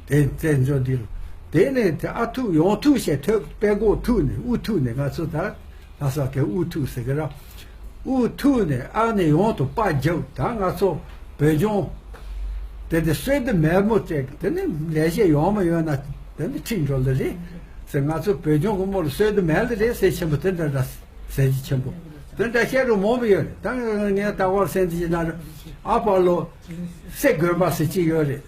དེ་བཙལ་འགྲོ་འདི་ལ། དེ་ནས་དེ་ཨ་ཐུག་ཡོང་ཐུག་བྱས་ཐོད་པད་གོག་ཐུག་ནས་དབུ་ཐུག་ནས་ང་ཚོ་ད་ལྷ་ས་གི་དབུ་ཐུག་ཟེར་གི་ར། དབུ་ཐུག་ནས་ཨ་ནི་ཡོང་དུ་པ་རྒྱབ། ད་ང་ཚོ་བོད་ལྗོངས་དེ་དེ་སོས་དུ་མེད་མོ་བཙལ། དེ་ནི་ལས་བྱེད་ཡོང་མ་ཡོང་ན་དེ་ནི་ཁྲིད་འགྲོ་ལེ་རེད་ཟེར། ང་ཚོ་བོད་ལྗོངས་གི་མོ་ལ་སོས་དུ་མེད་ལེ་རེད་ཟེར་ཆེན་པོ་དེ་འདྲ་འདྲ་ཟེར་གྱི་ཆེན་པོ་དེ་འདྲ་བཤད་རུ་མང་པོ་ཡོད་རེད། ད་ངས་ད་བར་སེམས་ཀྱི་ན་ཨ་ཕ་ལོ་སེ་དགོན་པ་ཟེར་གྱི་ཡོད་རེད།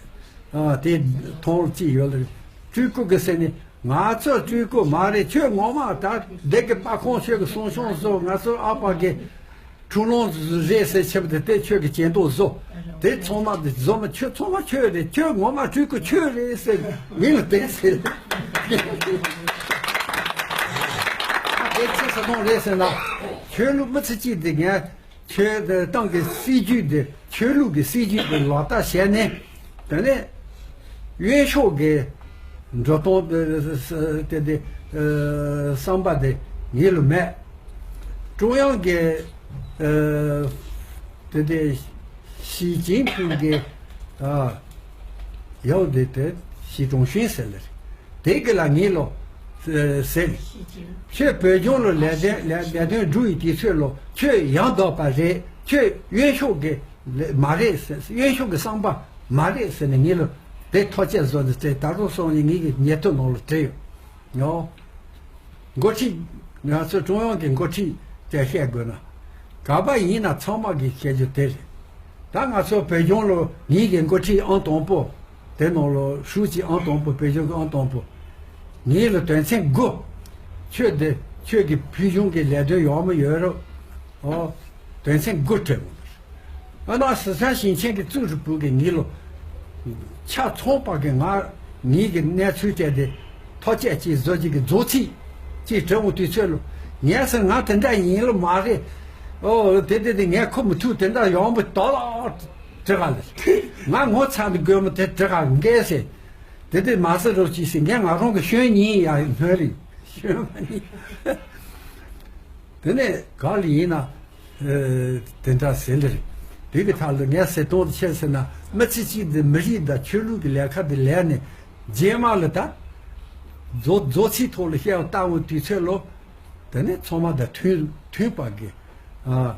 ཨ་དེ་མཐོང་ལ་ཅི་ཡོད་ལ་སྤྲུལ་སྐུ་གི་ཟེར་ནས་ང་ཚོ་སྤྲུལ་སྐུ་མ་རེད། ཁྱོད་ངོ་མ་ད་སྡེ་དགེ་དཔལ་ཁང་ཆོས་ཀྱི་གསུང་བཤམས་བཟོ། ང་ཚོ་ཨ་ཕ་གི་འཁྲུངས་ལྷུན་རེད་ཟེར་ཆེ་བ་དེ་དེ་ཁྱོད་ཀྱི་གྱེན་ལྟོ་བཟོ། དེ་ཚང་མ་དེ་བཟོ་མ་ཁྱོད་ཚང་མ་ཁྱོད་རེད། ཁྱོད་ངོ་མ་སྤྲུལ་སྐུ་ཁྱོད་རེད་ཟེར་མིང་ལ་བསྟན་ཟེར། ཨ་དེ་ཚེ་ས་ཁོང་རེད་ཟེར་ན་ཁྱོད་ལུགས་མི་ཚེ་གཅིག་དེ་ངས། ཆོས་དང་ཏང་གི་སྲིད་ཇུས་དེ་ཆོས་ལུགས་ཀྱི་སྲིད་ཇུས་དེ་ལག་བསྟར་བྱས་ནས། དེ་ནས་གཡོན་ཕྱོགས་ཀྱི་འགྲོ་སྟངས་དེ་དེ་བསམ་པ་དེ་ངེད་ལ་མེད། ཀྲུང་དབྱང་གི་དེ་དེ་ཞི་ཅིན་ཕིང་གི་ཡང་དེ་དེ་ཞི་ཀྲུང་ཞུན་ཟེར་ལེ། དེ་གི་ལ་ངེད་ལོ་ཟེར། ཁྱོད་བོད་ལྗོངས་ལ་ལས་དོན་ལས་ལས་དོན་སྒྲུབ་ཡི་དུས་ཚོད་ལོ་ཁྱོད་ཡང་དག་པ་རེད། ཁྱོད་གཡོན་ཕྱོགས་ཀྱི་མ་རེད་ཟེར། གཡོན་ཕྱོགས་ཀྱི་བསམ་པ་མ་རེད་ཟེར་ནས་ངེད་ལོ་དེ་ཐག་བཅད་བཟོ་ནས་བཙལ། ད་རུང་སོང་ནས་ངེད་ཀྱི་ཉེ་དུ་ནང་ལ་བྲིས་ཡོད། ཡོ། འགོ་ཁྲིད། ང་ཚོ་ཀྲུང་དབྱང་གི་འགོ་ཁྲིད་ཅེས་བཤད་དགོས་ན། ག་པ་ཡིན་ན་ཚང་མ་གིས་བཤད་རྒྱུ་དེ་རེད། ད་ང་ཚོ་བོད་ལྗོངས་ལོ་ངེད་ཀྱི་འགོ་ཁྲིད་ཨང་དང་པོ། དེ་ནང་ལོ་ཧྲུའུ་ཅི་ཨང་དང་པོ། བོད་ལྗོངས་ཀྱི་ཨང་དང་པོ། ངེད་ལ་དོན་ཚན་དགུ། ཁྱོད་དེ་ཁྱོད་ཀྱི་ཕུལ་བྱུང་གི་ལས་དོན་ཡོད་མ་ཡོད་རོགས། ཨོ། དོན་ཚན་དགུ་སྤྲད་འོང་། ཨ་ན་སི་ཁྲོན་ཞིང་ཆེན་གྱི་ཙུའུ་ཧྲི་པུའུ་གིས་ངེད་ལོ། ཆ་ཚང་པ་གི་ང་ངེད་ཀྱི་གནས་ཚུལ་སྤྲད་དེ་ཐག་བཅད་ཅིག་བཟོ་ཅིག་གི་རྫོགས་ཚིག་ཅིག་དྲི་འོང་དུས་ཚོད་ལོ། ངས་ཟེར་ང་དེ་འདྲ་ཡིན་ལོ་མ་རེད། ཨོ་དེ་དེ་དེ་ངས་ཁོ་མི་ཐུག་དེ་འདྲ་ཡོང་བ་དོ་ལོ་དྲི་ག་ལ། ང་ངོ་ཚ་ནི་དགོས་མོ་དེ་དྲི་ག་འགས་ཟེར། དེ་དེ་མ་ཟེར་རོགས་ཅིག་ཟེར། ངས་ང་རང་གི་ཤོན་ཉིན་ཡ་སྣོན་རིང་ཤོན་མ་ཉིན། དེ་ནས་ག་ལ་ཡིན་ན་དེ་འདྲ་ཟེར་ལེ་རེད། དེ་གི་ཐད་ལ་ངས་ཟེར་སྟངས་དེ་ཆེ་ཟེར་ན། མི་ཚེ་གཅིག་དེ་མི་རིགས་དང་ཆོས་ལུགས་ཀྱི་ལས་ཀ་དེ་ལས་ནས་རྗེས་མ་ལ་ད་མཛོ་མཛོ་ཚིག་ཐོག་ལ་བཤད་པ་ལྟ་བུ་དུས་ཚོད་ལོ། དེ་ནས་ཚང་མ་དང་མཐུན་མཐུན་པ་གི་ཨ་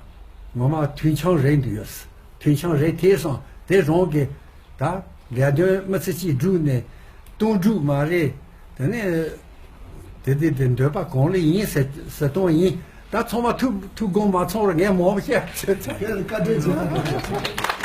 ངོ་མ་མཐུན་ཆང་རེད་འདུག་ཡོད། མཐུན་ཆང་རེད། དེ་སང་དེ་རང་གི་ད་ལས་དོན་མི་ཚེ་གཅིག་བསྒྲུབས་ནས་སྟོང་སྒྲུབ་མ་རེད། དེ་ནས་དེ་དེ་དེ་འདོད་པ་གང་ལ་ཡིན་ཟེར་ཟེར་སྟངས་ཡིན། ད་ཚང་མ་ཐུགས་ཐུགས་དགོངས་མ་ཚོམས་རོགས། ངས་མང་པོ་བཤད་ཚོད་ཚོད། དེ་ལ་བཀའ་དྲིན་ཆེ།